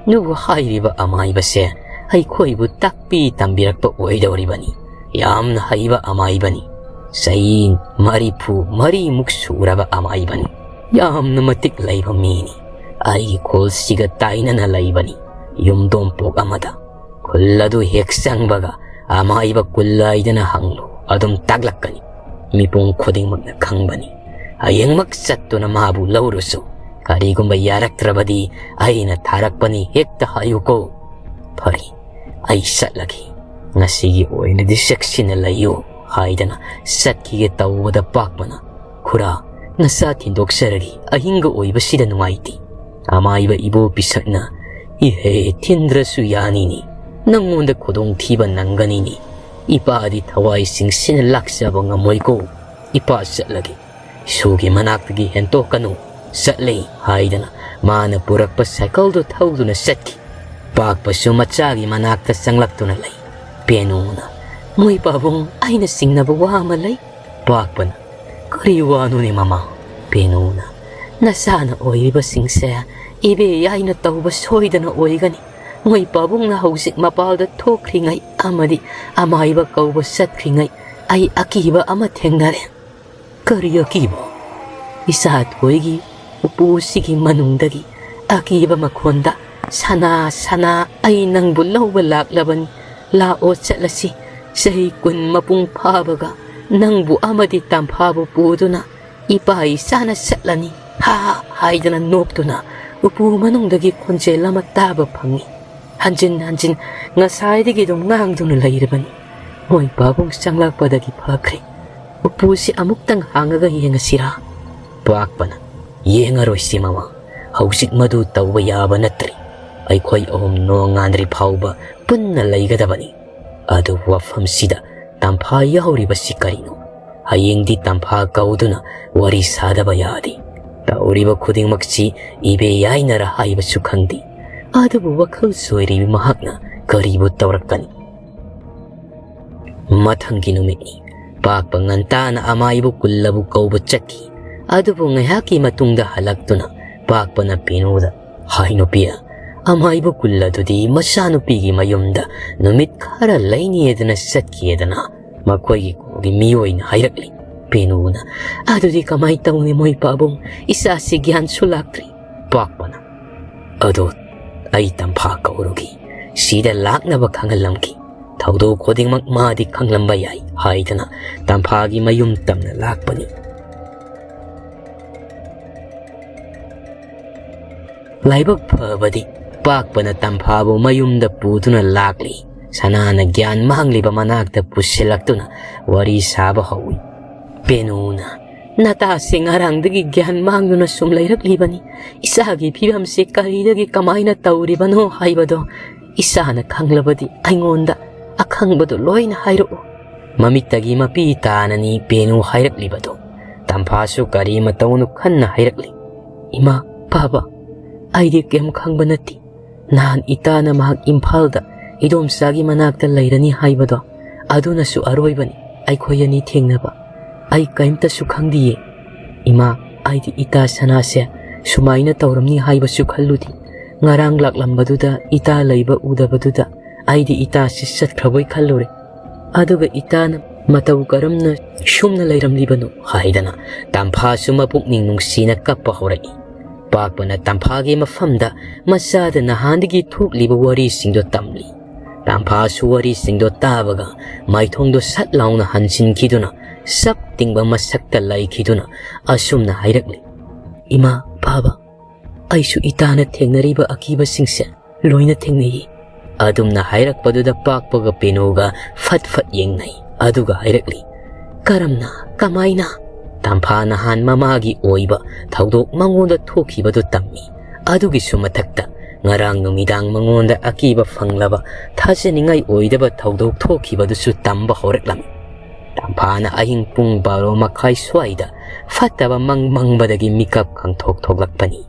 ꯑꯗꯨꯕꯨ ꯍꯥꯏꯔꯤꯕ ꯑꯃꯥꯏꯕꯁꯦ ꯑꯩꯈꯣꯏꯕꯨ ꯇꯥꯛꯄꯤ ꯇꯝꯕꯤꯔꯛꯄ ꯑꯣꯏꯗꯧꯔꯤꯕꯅꯤ꯫ ꯌꯥꯝꯅ ꯍꯩꯕ ꯑꯃꯥꯏꯕꯅꯤ꯫ ꯆꯍꯤ ꯃꯔꯤꯐꯨ ꯃꯔꯤꯃꯨꯛ ꯁꯨꯔꯕ ꯑꯃꯥꯏꯕꯅꯤ꯫ ꯌꯥꯝꯅ ꯃꯇꯤꯛ ꯂꯩꯕ ꯃꯤꯅꯤ꯫ ꯑꯩꯒꯤ ꯈꯨꯜꯁꯤꯒ ꯇꯥꯏꯅꯅ ꯂꯩꯕꯅꯤ꯫ ꯌꯨꯝꯗꯣꯡꯄꯣꯛ ꯑꯃꯗ ꯈꯨꯜ ꯑꯗꯨ ꯍꯦꯛ ꯆꯪꯕꯒ ꯑꯃꯥꯏꯕ ꯈꯨꯜ ꯍꯥꯏꯗꯅ ꯍꯪꯂꯨ, ꯑꯗꯨꯝ ꯇꯥꯛꯂꯛꯀꯅꯤ꯫ ꯃꯤꯄꯨꯝ ꯈꯨꯗꯤꯡꯃꯛꯅ ꯈꯪꯕꯅꯤ꯫ ꯍꯌꯦꯡꯃꯛ ꯆꯠꯇꯨꯅ ꯃꯥꯕꯨ ꯂꯧꯔꯨꯁꯨ꯫ ꯀꯔꯤꯒꯨꯝꯕ ꯌꯥꯔꯛꯇ꯭ꯔꯕꯗꯤ ꯑꯩꯅ ꯊꯥꯔꯛꯄꯅꯤ ꯍꯦꯛꯇ ꯍꯥꯏꯌꯨꯀꯣ꯫ ꯐꯔꯦ, ꯑꯩ ꯆꯠꯂꯒꯦ꯫ ꯉꯁꯤꯒꯤ ꯑꯣꯏꯅꯗꯤ ꯆꯦꯛꯁꯤꯟꯅ ꯂꯩꯌꯨ ꯍꯥꯏꯗꯅ ꯆꯠꯈꯤꯒꯦ ꯇꯧꯕꯗ ꯄꯥꯛꯄꯅ, "ꯈꯨꯔꯥ, ꯅꯆꯥ ꯊꯤꯟꯗꯣꯛꯆꯔꯒꯦ, ꯑꯍꯤꯡꯒ ꯑꯣꯏꯕꯁꯤꯗ ꯅꯨꯡꯉꯥꯏꯇꯦ"꯫ ꯑꯃꯥꯏꯕ ꯏꯕꯣ ꯄꯤꯁꯛꯅ, "ꯏꯍꯦ, ꯊꯤꯟꯗ꯭ꯔꯁꯨ ꯌꯥꯅꯤꯅꯦ, ꯅꯪꯉꯣꯟꯗ ꯈꯨꯗꯣꯡꯊꯤꯕ ꯅꯪꯒꯅꯤꯅꯦ꯫ ꯏꯄꯥꯗꯤ ꯊꯋꯥꯏ ꯆꯤꯡꯁꯤꯟꯅ ꯂꯥꯛꯆꯕ ꯉꯝꯃꯣꯏꯀꯣ꯫ ꯏꯄꯥ ꯆꯠꯂꯒꯦ, ꯏꯁꯨꯒꯤ ꯃꯅꯥꯛꯇꯒꯤ ꯍꯦꯟꯇꯣꯛꯀꯅꯨ"꯫ "ꯆꯠꯂꯦ" ꯍꯥꯏꯗꯅ ꯃꯥꯅ ꯄꯨꯔꯛꯄ ꯁꯥꯏꯀꯜꯗꯨ ꯊꯧꯗꯨꯅ ꯆꯠꯈꯤ꯫ ꯄꯥꯛꯄꯁꯨ ꯃꯆꯥꯒꯤ ꯃꯅꯥꯛꯇ ꯆꯪꯂꯛꯇꯨꯅ ꯂꯩ꯫ ꯄꯦꯅꯨꯅ, "ꯃꯣꯏ ꯄꯥꯕꯨꯡ, ꯑꯩꯅ ꯆꯤꯡꯅꯕ ꯋꯥ ꯑꯃ ꯂꯩ"꯫ ꯄꯥꯛꯄꯅ, "ꯀꯔꯤ ꯋꯥꯅꯣꯅꯦ ꯃꯃꯥ?" ꯄꯦꯅꯨꯅ, "ꯅꯆꯥꯅ ꯑꯣꯏꯔꯤꯕꯁꯤꯡꯁꯦ ꯏꯕꯦ ꯌꯥꯏꯅ ꯇꯧꯕ ꯁꯣꯏꯗꯅ ꯑꯣꯏꯒꯅꯤ꯫ ꯃꯣꯏ ꯄꯥꯕꯨꯡꯅ ꯍꯧꯖꯤꯛ ꯃꯄꯥꯜꯗ ꯊꯣꯛꯈ꯭ꯔꯤꯉꯩ ꯑꯃꯗꯤ ꯑꯃꯥꯏꯕ ꯀꯧꯕ ꯆꯠꯈ꯭ꯔꯤꯉꯩ ꯑꯩ ꯑꯀꯤꯕ ꯑꯃ ꯊꯦꯡꯅꯔꯦ"꯫ "ꯀꯔꯤ ꯑꯀꯤꯕ?" "ꯏꯆꯥ ꯊꯣꯏꯒꯤ ꯎꯄꯨꯁꯤꯒꯤ ꯃꯅꯨꯡꯗꯒꯤ ꯑꯀꯤꯕ ꯃꯈꯣꯟꯗ, "ꯁꯅꯥ, ꯁꯅꯥ, ꯑꯩ ꯅꯪꯕꯨ ꯂꯧꯕ ꯂꯥꯛꯂꯕꯅꯤ꯫ ꯂꯥꯛꯑꯣ ꯆꯠꯂꯁꯤ꯫ ꯆꯍꯤ ꯀꯨꯟ ꯃꯄꯨꯡ ꯐꯥꯕꯒ ꯅꯪꯕꯨ ꯑꯃꯗꯤ ꯇꯝꯐꯥꯕꯨ ꯄꯨꯗꯨꯅ ꯏꯄꯥ ꯏꯆꯥꯅ ꯆꯠꯂꯅꯤ꯫ ꯍꯥ ꯍꯥ" ꯍꯥꯏꯗꯅ ꯅꯣꯛꯇꯨꯅ ꯎꯄꯨ ꯃꯅꯨꯡꯗꯒꯤ ꯈꯣꯟꯖꯦꯜ ꯑꯃ ꯇꯥꯕ ꯐꯪꯏ꯫ ꯍꯟꯖꯤꯟ ꯍꯟꯖꯤꯟ ꯉꯁꯥꯏꯗꯒꯤ ꯑꯗꯨꯝ ꯉꯥꯡꯗꯨꯅ ꯂꯩꯔꯕꯅꯤ꯫ ꯃꯣꯏ ꯄꯥꯕꯨꯡ ꯆꯪꯂꯛꯄꯗꯒꯤ ꯐꯈ꯭ꯔꯦ꯫ "ꯎꯄꯨꯁꯤ ꯑꯃꯨꯛꯇꯪ ꯍꯥꯡꯉꯒ ꯌꯦꯡꯉꯁꯤꯔꯥ?" ꯄꯥꯛꯄꯅ, "ꯌꯦꯡꯉꯔꯣꯏꯁꯤ ꯃꯃꯥ, ꯍꯧꯖꯤꯛ ꯃꯗꯨ ꯇꯧꯕ ꯌꯥꯕ ꯅꯠꯇ꯭ꯔꯤ꯫ ꯑꯩꯈꯣꯏ ꯑꯍꯨꯝ ꯅꯣꯡꯉꯥꯟꯗ꯭ꯔꯤ ꯐꯥꯎꯕ ꯄꯨꯟꯅ ꯂꯩꯒꯗꯕꯅꯤ꯫ ꯑꯗꯨꯕꯨ ꯋꯥꯐꯝꯁꯤꯗ ꯇꯝꯐꯥ ꯌꯥꯎꯔꯤꯕꯁꯤ ꯀꯔꯤꯅꯣ? ꯍꯌꯦꯡꯗꯤ ꯇꯝꯐꯥ ꯀꯧꯗꯨꯅ ꯋꯥꯔꯤ ꯁꯥꯗꯕ ꯌꯥꯗꯦ꯫ ꯇꯧꯔꯤꯕ ꯈꯨꯗꯤꯡꯃꯛꯁꯤ ꯏꯕꯦ ꯌꯥꯏꯅꯔ ꯍꯥꯏꯕꯁꯨ ꯈꯪꯗꯦ꯫ ꯑꯗꯨꯕꯨ ꯋꯥꯈꯜ ꯆꯣꯏꯔꯤꯕ ꯃꯍꯥꯛꯅ ꯀꯔꯤꯕꯨ ꯇꯧꯔꯛꯀꯅꯤ?" ꯃꯊꯪꯒꯤ ꯅꯨꯃꯤꯠꯅꯤ꯫ ꯄꯥꯛꯄ ꯉꯟꯇꯥꯅ ꯑꯃꯥꯏꯕ ꯀꯨꯜꯂꯕꯨ ꯀꯧꯕ ꯆꯠꯈꯤ꯫ ꯑꯗꯨꯕꯨ ꯉꯥꯏꯍꯥꯛꯀꯤ ꯃꯇꯨꯡꯗ ꯍꯜꯂꯛꯇꯨꯅ ꯄꯥꯛꯄꯅ ꯄꯦꯅꯨꯗ, "ꯍꯥꯏ ꯅꯨꯄꯤ, ꯑꯃꯥꯏꯕ ꯀꯨꯜ ꯑꯗꯨꯗꯤ ꯃꯆꯥꯅꯨꯄꯤꯒꯤ ꯃꯌꯨꯝꯗ ꯅꯨꯃꯤꯠ ꯈꯔ ꯂꯩꯅꯤꯗꯅ ꯆꯠꯈꯤꯗꯅ ꯃꯈꯣꯏꯒꯤ ꯈꯨꯜꯒꯤ ꯃꯤꯑꯣꯏꯅ ꯍꯥꯏꯔꯛꯂꯤ꯫" ꯄꯦꯅꯨꯅ, "ꯑꯗꯨꯗꯤ ꯀꯃꯥꯏ ꯇꯧꯅꯤ ꯃꯣꯏ ꯄꯥꯕꯨꯡ? ꯏꯆꯥꯁꯤ ꯒ꯭ꯌꯥꯟꯁꯨ ꯂꯥꯛꯇ꯭ꯔꯤ꯫" ꯄꯥꯛꯄꯅ, "ꯑꯗꯣ ꯑꯩ ꯇꯝꯐꯥ ꯀꯧꯔꯨꯒꯦ, ꯁꯤꯗ ꯂꯥꯛꯅꯕ ꯈꯪꯍꯜꯂꯝꯒꯦ꯫ ꯊꯧꯗꯣꯛ ꯈꯨꯗꯤꯡꯃꯛ ꯃꯥꯗꯤ ꯈꯪꯂꯝꯕ ꯌꯥꯏ" ꯍꯥꯏꯗꯅ ꯇꯝꯐꯥꯒꯤ ꯃꯌꯨꯝ ꯇꯝꯅ ꯂꯥꯛꯄꯅꯤ꯫ ꯂꯥꯏꯕꯛ ꯐꯕꯗꯤ ꯄꯥꯛꯄꯅ ꯇꯝꯐꯥꯕꯨ ꯃꯌꯨꯝꯗ ꯄꯨꯗꯨꯅ ꯂꯥꯛꯂꯤ꯫ ꯁꯅꯥꯅ ꯒ꯭ꯌꯥꯟ ꯃꯥꯡꯂꯤꯕ ꯃꯅꯥꯛꯇ ꯄꯨꯁꯤꯜꯂꯛꯇꯨꯅ ꯋꯥꯔꯤ ꯁꯥꯕ ꯍꯧꯏ꯫ ꯄꯦꯅꯨꯅ, "ꯅꯇꯥꯁꯦ ꯉꯔꯥꯡꯗꯒꯤ ꯒ꯭ꯌꯥꯟ ꯃꯥꯡꯗꯨꯅ ꯁꯨꯝ ꯂꯩꯔꯛꯂꯤꯕꯅꯤ꯫ ꯏꯆꯥꯒꯤ ꯐꯤꯕꯝꯁꯦ ꯀꯔꯤꯗꯒꯤ ꯀꯃꯥꯏꯅ ꯇꯧꯔꯤꯕꯅꯣ ꯍꯥꯏꯕꯗꯣ ꯏꯆꯥꯅ ꯈꯪꯂꯕꯗꯤ ꯑꯩꯉꯣꯟꯗ ꯑꯈꯪꯕꯗꯣ ꯂꯣꯏꯅ ꯍꯥꯏꯔꯛꯎ꯫" ꯃꯃꯤꯠꯇꯒꯤ ꯃꯄꯤ ꯇꯥꯅꯅꯤ ꯄꯦꯅꯨ ꯍꯥꯏꯔꯛꯂꯤꯕꯗꯣ꯫ ꯇꯝꯐꯥꯁꯨ ꯀꯔꯤ ꯃꯇꯧꯅꯣ ꯈꯟꯅ ꯍꯥꯏꯔꯛꯂꯤ꯫ "ꯏꯃꯥ, ꯄꯥꯕ, ꯑꯩꯗꯤ ꯀꯩꯝ ꯈꯪꯕ ꯅꯠꯇꯦ꯫ ꯅꯍꯥꯟ ꯏꯇꯥꯅ ꯃꯍꯥꯛ ꯏꯝꯐꯥꯜꯗ ꯏꯗꯣꯝꯆꯥꯒꯤ ꯃꯅꯥꯛꯇ ꯂꯩꯔꯅꯤ ꯍꯥꯏꯕꯗꯣ, ꯑꯗꯨꯅꯁꯨ ꯑꯔꯣꯏꯕꯅꯤ ꯑꯩꯈꯣꯏ ꯑꯅꯤ ꯊꯦꯡꯅꯕ꯫ ꯑꯩ ꯀꯔꯤꯝꯇꯁꯨ ꯈꯪꯗꯤꯌꯦ꯫ ꯏꯃꯥ, ꯑꯩꯗꯤ ꯏꯇꯥ ꯁꯅꯥꯁꯦ ꯁꯨꯃꯥꯏꯅ ꯇꯧꯔꯝꯅꯤ ꯍꯥꯏꯕꯁꯨ ꯈꯜꯂꯨꯗꯦ꯫ ꯉꯔꯥꯡ ꯂꯥꯛꯂꯝꯕꯗꯨꯗ ꯏꯇꯥ ꯂꯩꯕ ꯎꯗꯕꯗꯨꯗ ꯑꯩꯗꯤ ꯏꯇꯥꯁꯤ ꯆꯠꯈ꯭ꯔꯕꯣꯏ ꯈꯜꯂꯨꯔꯦ꯫ ꯑꯗꯨꯒ ꯏꯇꯥꯅ ꯃꯇꯧ ꯀꯔꯝꯅ ꯁꯨꯝꯅ ꯂꯩꯔꯝꯂꯤꯕꯅꯣ?" ꯍꯥꯏꯗꯅ ꯇꯝꯐꯥꯁꯨ ꯃꯄꯨꯛꯅꯤꯡ ꯅꯨꯡꯁꯤꯅ ꯀꯞꯄ ꯍꯧꯔꯛꯏ꯫ ꯄꯥꯛꯄꯅ ꯇꯝꯐꯥꯒꯤ ꯃꯐꯝꯗ ꯃꯆꯥꯗ ꯅꯍꯥꯟꯗꯒꯤ ꯊꯣꯛꯂꯤꯕ ꯋꯥꯔꯤꯁꯤꯡꯗꯣ ꯇꯝꯂꯤ꯫ ꯇꯝꯐꯥꯁꯨ ꯋꯥꯔꯤꯁꯤꯡꯗꯣ ꯇꯥꯕꯒ ꯃꯥꯏꯊꯣꯡꯗꯣ ꯁꯠ ꯂꯥꯎꯅ ꯍꯟꯖꯤꯟꯈꯤꯗꯨꯅ ꯆꯞ ꯇꯤꯡꯕ ꯃꯁꯛꯇ ꯂꯩꯈꯤꯗꯨꯅ ꯑꯁꯨꯝꯅ ꯍꯥꯏꯔꯛꯂꯤ, "ꯏꯃꯥ, ꯕꯥꯕꯥ, ꯑꯩꯁꯨ ꯏꯇꯥꯅ ꯊꯦꯡꯅꯔꯤꯕ ꯑꯀꯤꯕꯁꯤꯡꯁꯦ ꯂꯣꯏꯅ ꯊꯦꯡꯅꯩꯌꯦ꯫" ꯑꯗꯨꯝꯅ ꯍꯥꯏꯔꯛꯄꯗꯨꯗ ꯄꯥꯛꯄꯒ ꯄꯦꯅꯨꯒ ꯐꯠ ꯐꯠ ꯌꯦꯡꯅꯩ꯫ ꯑꯗꯨꯒ ꯍꯥꯏꯔꯛꯂꯤ, "ꯀꯔꯝꯅ? ꯀꯃꯥꯏꯅ?" ꯇꯝꯐꯥ ꯅꯍꯥꯟ ꯃꯃꯥꯒꯤ ꯑꯣꯏꯕ ꯊꯧꯗꯣꯛ ꯃꯉꯣꯟꯗ ꯊꯣꯛꯈꯤꯕꯗꯨ ꯇꯝꯃꯤ꯫ ꯑꯗꯨꯒꯤꯁꯨ ꯃꯊꯛꯇ ꯉꯔꯥꯡ ꯅꯨꯃꯤꯗꯥꯡ ꯃꯉꯣꯟꯗ ꯑꯀꯤꯕ ꯐꯪꯂꯕ, ꯊꯥꯖꯅꯤꯡꯉꯥꯏ ꯑꯣꯏꯗꯕ ꯊꯧꯗꯣꯛ ꯊꯣꯛꯈꯤꯕꯗꯨꯁꯨ ꯇꯝꯕ ꯍꯧꯔꯛꯂꯝꯃꯤ꯫ ꯇꯝꯐꯥꯅ ꯑꯍꯤꯡ ꯄꯨꯡ ꯕꯥꯔꯣ ꯃꯈꯥꯏ ꯁ꯭ꯋꯥꯏꯗ ꯐꯠꯇꯕ ꯃꯪ ꯃꯪꯕꯗꯒꯤ ꯃꯤꯀꯞ ꯈꯪꯊꯣꯛ ꯊꯣꯛꯂꯛꯄꯅꯤ꯫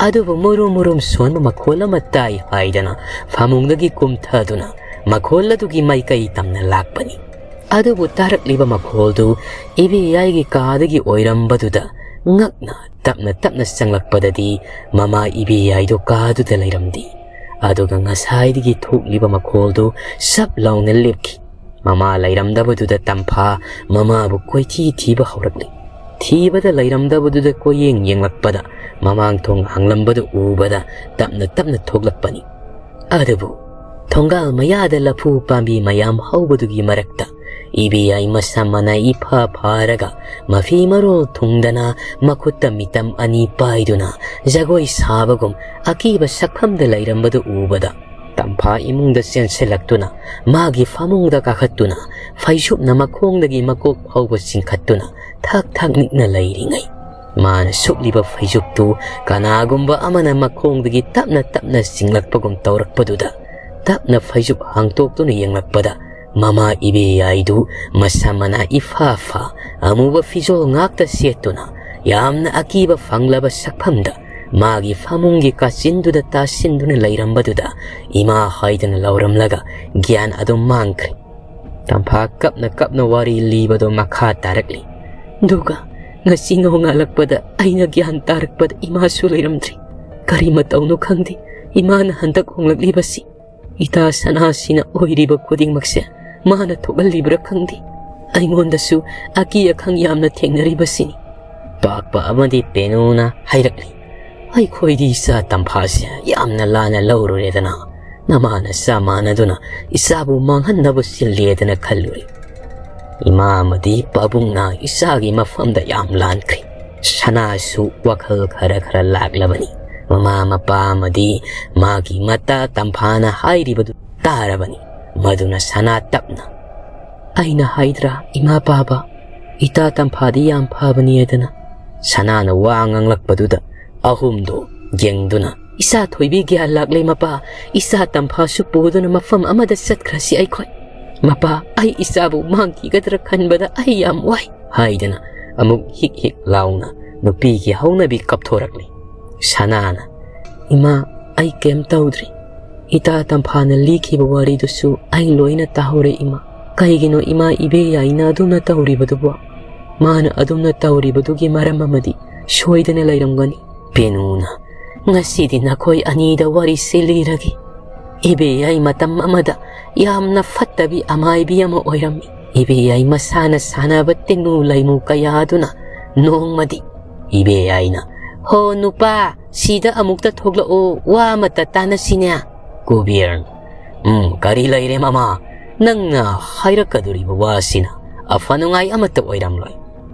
ꯑꯗꯨꯕꯨ ꯃꯨꯔꯨꯝ ꯃꯨꯔꯨꯝ ꯁꯣꯟꯕ ꯃꯈꯣꯜ ꯑꯃ ꯇꯥꯏ ꯍꯥꯏꯗꯅ ꯐꯃꯨꯡꯗꯒꯤ ꯀꯨꯝꯊꯗꯨꯅ ꯃꯈꯣꯜ ꯑꯗꯨꯒꯤ ꯃꯥꯏꯀꯩ ꯇꯝꯅ ꯂꯥꯛꯄꯅꯤ꯫ ꯑꯗꯨꯕꯨ ꯇꯥꯔꯛꯂꯤꯕ ꯃꯈꯣꯜꯗꯨ ꯏꯕꯦꯌꯥꯏꯒꯤ ꯀꯥꯗꯒꯤ ꯑꯣꯏꯔꯝꯕꯗꯨꯗ ꯉꯛꯅ ꯇꯞꯅ ꯇꯞꯅ ꯆꯪꯂꯛꯄꯗꯗꯤ ꯃꯃꯥ ꯏꯕꯦꯌꯥꯏꯗꯨ ꯀꯥꯗꯨꯗ ꯂꯩꯔꯝꯗꯦ꯫ ꯑꯗꯨꯒ ꯉꯁꯥꯏꯗꯒꯤ ꯊꯣꯛꯂꯤꯕ ꯃꯈꯣꯜꯗꯨ ꯁꯞ ꯂꯥꯎꯅ ꯂꯦꯞꯈꯤ꯫ ꯃꯃꯥ ꯂꯩꯔꯝꯗꯕꯗꯨꯗ ꯇꯝꯐꯥ ꯃꯃꯥꯕꯨ ꯀꯣꯏꯊꯤ ꯊꯤꯕ ꯍꯧꯔꯛꯂꯤ꯫ ꯊꯤꯕꯗ ꯂꯩꯔꯝꯗꯕꯗꯨꯗ ꯀꯣꯏꯌꯦꯡ ꯌꯦꯡꯂꯛꯄꯗ ꯃꯃꯥꯡ ꯊꯣꯡ ꯍꯥꯡꯂꯝꯕꯗꯨ ꯎꯕꯗ ꯇꯞꯅ ꯇꯞꯅ ꯊꯣꯛꯂꯛꯄꯅꯤ꯫ ꯑꯗꯨꯕꯨ ꯊꯣꯡꯒꯥꯜ ꯃꯌꯥꯗ ꯂꯐꯨ ꯄꯥꯝꯕꯤ ꯃꯌꯥꯝ ꯍꯧꯕꯗꯨꯒꯤ ꯃꯔꯛꯇ ꯏꯕꯦꯌꯥꯏ ꯃꯁꯝ ꯃꯅꯥ ꯏꯐꯥ ꯐꯥꯔꯒ ꯃꯐꯤ ꯃꯔꯣꯜ ꯊꯨꯡꯗꯅ ꯃꯈꯨꯠꯇ ꯃꯤꯇꯝ ꯑꯅꯤ ꯄꯥꯏꯗꯨꯅ ꯖꯒꯣꯏ ꯁꯥꯕꯒꯨꯝ ꯑꯀꯤꯕ ꯁꯛꯐꯝꯗ ꯂꯩꯔꯝꯕꯗꯨ ꯎꯕꯗ ꯇꯝꯐꯥ ꯏꯃꯨꯡꯗ ꯆꯦꯟꯁꯤꯜꯂꯛꯇꯨꯅ ꯃꯥꯒꯤ ꯐꯃꯨꯡꯗ ꯀꯥꯈꯠꯇꯨꯅ ꯐꯩꯖꯨꯞꯅ ꯃꯈꯣꯡꯗꯒꯤ ꯃꯀꯣꯛ ꯐꯥꯎꯕ ꯆꯤꯡꯈꯠꯇꯨꯅ ꯊꯛ ꯊꯛ ꯅꯤꯛꯅ ꯂꯩꯔꯤꯉꯩ ꯃꯥꯅ ꯁꯨꯞꯂꯤꯕ ꯐꯩꯖꯨꯞꯇꯨ ꯀꯅꯥꯒꯨꯝꯕ ꯑꯃꯅ ꯃꯈꯣꯡꯗꯒꯤ ꯇꯞꯅ ꯇꯞꯅ ꯆꯤꯡꯂꯛꯄꯒꯨꯝ ꯇꯧꯔꯛꯄꯗꯨꯗ ꯇꯞꯅ ꯐꯩꯖꯨꯞ ꯍꯥꯡꯇꯣꯛꯇꯨꯅ ꯌꯦꯡꯂꯛꯄꯗ ꯃꯃꯥ ꯏꯕꯦꯌꯥꯏꯗꯨ ꯃꯁꯝ ꯃꯅꯥ ꯏꯐꯥ ꯐꯥ ꯑꯃꯨꯕ ꯐꯤꯖꯣꯜ ꯉꯥꯛꯇ ꯁꯦꯠꯇꯨꯅ ꯌꯥꯝꯅ ꯑꯀꯤꯕ ꯐꯪꯂꯕ ꯁꯛꯐꯝꯗ ꯃꯥꯒꯤ ꯐꯃꯨꯡꯒꯤ ꯀꯥꯆꯤꯟꯗꯨꯗ ꯇꯥꯁꯤꯟꯗꯨꯅ ꯂꯩꯔꯝꯕꯗꯨꯗ ꯏꯃꯥ ꯍꯥꯏꯗꯅ ꯂꯥꯎꯔꯝꯂꯒ ꯒ꯭ꯌꯥꯟ ꯑꯗꯨꯝ ꯃꯥꯡꯈ꯭ꯔꯦ꯫ ꯇꯝꯐꯥ ꯀꯞꯅ ꯀꯞꯅ ꯋꯥꯔꯤ ꯂꯤꯕꯗꯨ ꯃꯈꯥ ꯇꯥꯔꯛꯂꯤ꯫ ꯑꯗꯨꯒ ꯉꯁꯤ ꯅꯣꯡꯉꯥꯜꯂꯛꯄꯗ ꯑꯩꯅ ꯒ꯭ꯌꯥꯟ ꯇꯥꯔꯛꯄꯗ ꯏꯃꯥꯁꯨ ꯂꯩꯔꯝꯗ꯭ꯔꯤ꯫ ꯀꯔꯤ ꯃꯇꯧꯅꯣ ꯈꯪꯗꯦ, ꯏꯃꯥꯅ ꯍꯟꯗꯛ ꯍꯣꯡꯂꯛꯂꯤꯕꯁꯤ꯫ ꯏꯇꯥ ꯁꯅꯥꯁꯤꯅ ꯑꯣꯏꯔꯤꯕ ꯈꯨꯗꯤꯡꯃꯛꯁꯦ ꯃꯥꯅ ꯊꯣꯛꯍꯜꯂꯤꯕ꯭ꯔꯥ ꯈꯪꯗꯦ꯫ ꯑꯩꯉꯣꯟꯗꯁꯨ ꯑꯀꯤ ꯑꯈꯪ ꯌꯥꯝꯅ ꯊꯦꯡꯅꯔꯤꯕꯁꯤꯅꯤ꯫ ꯄꯥꯛꯄ ꯑꯃꯗꯤ ꯄꯦꯅꯨꯅ ꯍꯥꯏꯔꯛꯂꯤ, ꯑꯩꯈꯣꯏꯗꯤ ꯏꯆꯥ ꯇꯝꯐꯥꯁꯦ ꯌꯥꯝꯅ ꯂꯥꯟꯅ ꯂꯧꯔꯨꯔꯦꯗꯅ꯫ ꯅꯃꯥ ꯅꯆꯥ ꯃꯥꯟꯅꯗꯨꯅ ꯏꯆꯥꯕꯨ ꯃꯥꯡꯍꯟꯅꯕ ꯁꯤꯜꯂꯦꯗꯅ ꯈꯜꯂꯨꯔꯦ꯫ ꯏꯃꯥ ꯑꯃꯗꯤ ꯄꯥꯕꯨꯡꯅ ꯏꯆꯥꯒꯤ ꯃꯐꯝꯗ ꯌꯥꯝ ꯂꯥꯟꯈ꯭ꯔꯦ꯫ ꯁꯅꯥꯁꯨ ꯋꯥꯈꯜ ꯈꯔ ꯈꯔ ꯂꯥꯛꯂꯕꯅꯤ꯫ ꯃꯃꯥ ꯃꯄꯥ ꯑꯃꯗꯤ ꯃꯥꯒꯤ ꯃꯇꯥ ꯇꯝꯐꯥꯅ ꯍꯥꯏꯔꯤꯕꯗꯨ ꯇꯥꯔꯕꯅꯤ꯫ ꯃꯗꯨꯅ ꯁꯅꯥ ꯇꯞꯅ, "ꯑꯩꯅ ꯍꯥꯏꯗ꯭ꯔꯥ, ꯏꯃꯥ ꯄꯥꯕ, ꯏꯇꯥ ꯇꯝꯐꯥꯗꯤ ꯌꯥꯝ ꯐꯕꯅꯤ" ꯍꯥꯏꯗꯅ꯫ ꯁꯅꯥꯅ ꯋꯥ ꯉꯥꯡꯂꯛꯄꯗꯨꯗ ꯑꯍꯨꯝꯗꯣ ꯌꯦꯡꯗꯨꯅ, "ꯏꯆꯥ ꯊꯣꯏꯕꯤ ꯒ꯭ꯌꯥꯟ ꯂꯥꯛꯂꯦ ꯃꯄꯥ, ꯏꯆꯥ ꯇꯝꯐꯥꯁꯨ ꯄꯨꯗꯨꯅ ꯃꯐꯝ ꯑꯃꯗ ꯆꯠꯈ꯭ꯔꯁꯤ ꯑꯩꯈꯣꯏ꯫ ꯃꯄꯥ, ꯑꯩ ꯏꯆꯥꯕꯨ ꯃꯥꯡꯈꯤꯒꯗ꯭ꯔꯥ ꯈꯟꯕꯗ ꯑꯩ ꯌꯥꯝ ꯋꯥꯏ" ꯍꯥꯏꯗꯅ ꯑꯃꯨꯛ ꯍꯤꯛ ꯍꯤꯛ ꯂꯥꯎꯅ ꯅꯨꯄꯤꯒꯤ ꯍꯧꯅꯕꯤ ꯀꯞꯊꯣꯔꯛꯂꯤ꯫ ꯁꯅꯥꯅ, "ꯏꯃꯥ, ꯑꯩ ꯀꯩꯝ ꯇꯧꯗ꯭ꯔꯤ꯫ ꯏꯇꯥ ꯇꯝꯐꯥꯅ ꯂꯤꯈꯤꯕ ꯋꯥꯔꯤꯗꯨꯁꯨ ꯑꯩ ꯂꯣꯏꯅ ꯇꯥꯍꯧꯔꯦ ꯏꯃꯥ꯫ ꯀꯩꯒꯤꯅꯣ ꯏꯃꯥ ꯏꯕꯦꯌꯥꯏꯅ ꯑꯗꯨꯝꯅ ꯇꯧꯔꯤꯕꯗꯨꯕꯣ? ꯃꯥꯅ ꯑꯗꯨꯝꯅ ꯇꯧꯔꯤꯕꯗꯨꯒꯤ ꯃꯔꯝ ꯑꯃꯗꯤ ꯁꯣꯏꯗꯅ ꯂꯩꯔꯝꯒꯅꯤ꯫" ꯄꯦꯅꯨꯅ, "ꯉꯁꯤꯗꯤ ꯅꯈꯣꯏ ꯑꯅꯤꯗ ꯋꯥꯔꯤꯁꯤ ꯂꯤꯔꯒꯦ꯫ ꯏꯕꯦꯌꯥꯏ ꯃꯇꯝ ꯑꯃꯗ ꯌꯥꯝꯅ ꯐꯠꯇꯕꯤ ꯑꯃꯥꯏꯕꯤ ꯑꯃ ꯑꯣꯏꯔꯝꯃꯤ꯫ ꯏꯕꯦꯌꯥꯏ ꯃꯁꯥꯅ ꯁꯥꯟꯅꯕ ꯇꯤꯡꯃꯨ ꯂꯩꯃꯨ ꯀꯌꯥ ꯑꯗꯨꯅ ꯅꯣꯡꯃꯗꯤ ꯏꯕꯦꯌꯥꯏꯅ, 'ꯍꯣ ꯅꯨꯄꯥ, ꯁꯤꯗ ꯑꯃꯨꯛꯇ ꯊꯣꯛꯂꯛꯑꯣ, ꯋꯥ ꯑꯃꯇ ꯇꯥꯟꯅꯁꯤꯅꯦ.'" ꯀꯨꯕꯦꯔꯅ, "ꯎꯝ, ꯀꯔꯤ ꯂꯩꯔꯦ ꯃꯃꯥ? ꯅꯪꯅ ꯍꯥꯏꯔꯛꯀꯗꯣꯔꯤꯕ ꯋꯥꯁꯤꯅ ꯑꯐ ꯅꯨꯡꯉꯥꯏ ꯑꯃꯠꯇ ꯑꯣꯏꯔꯝꯂꯣꯏ꯫"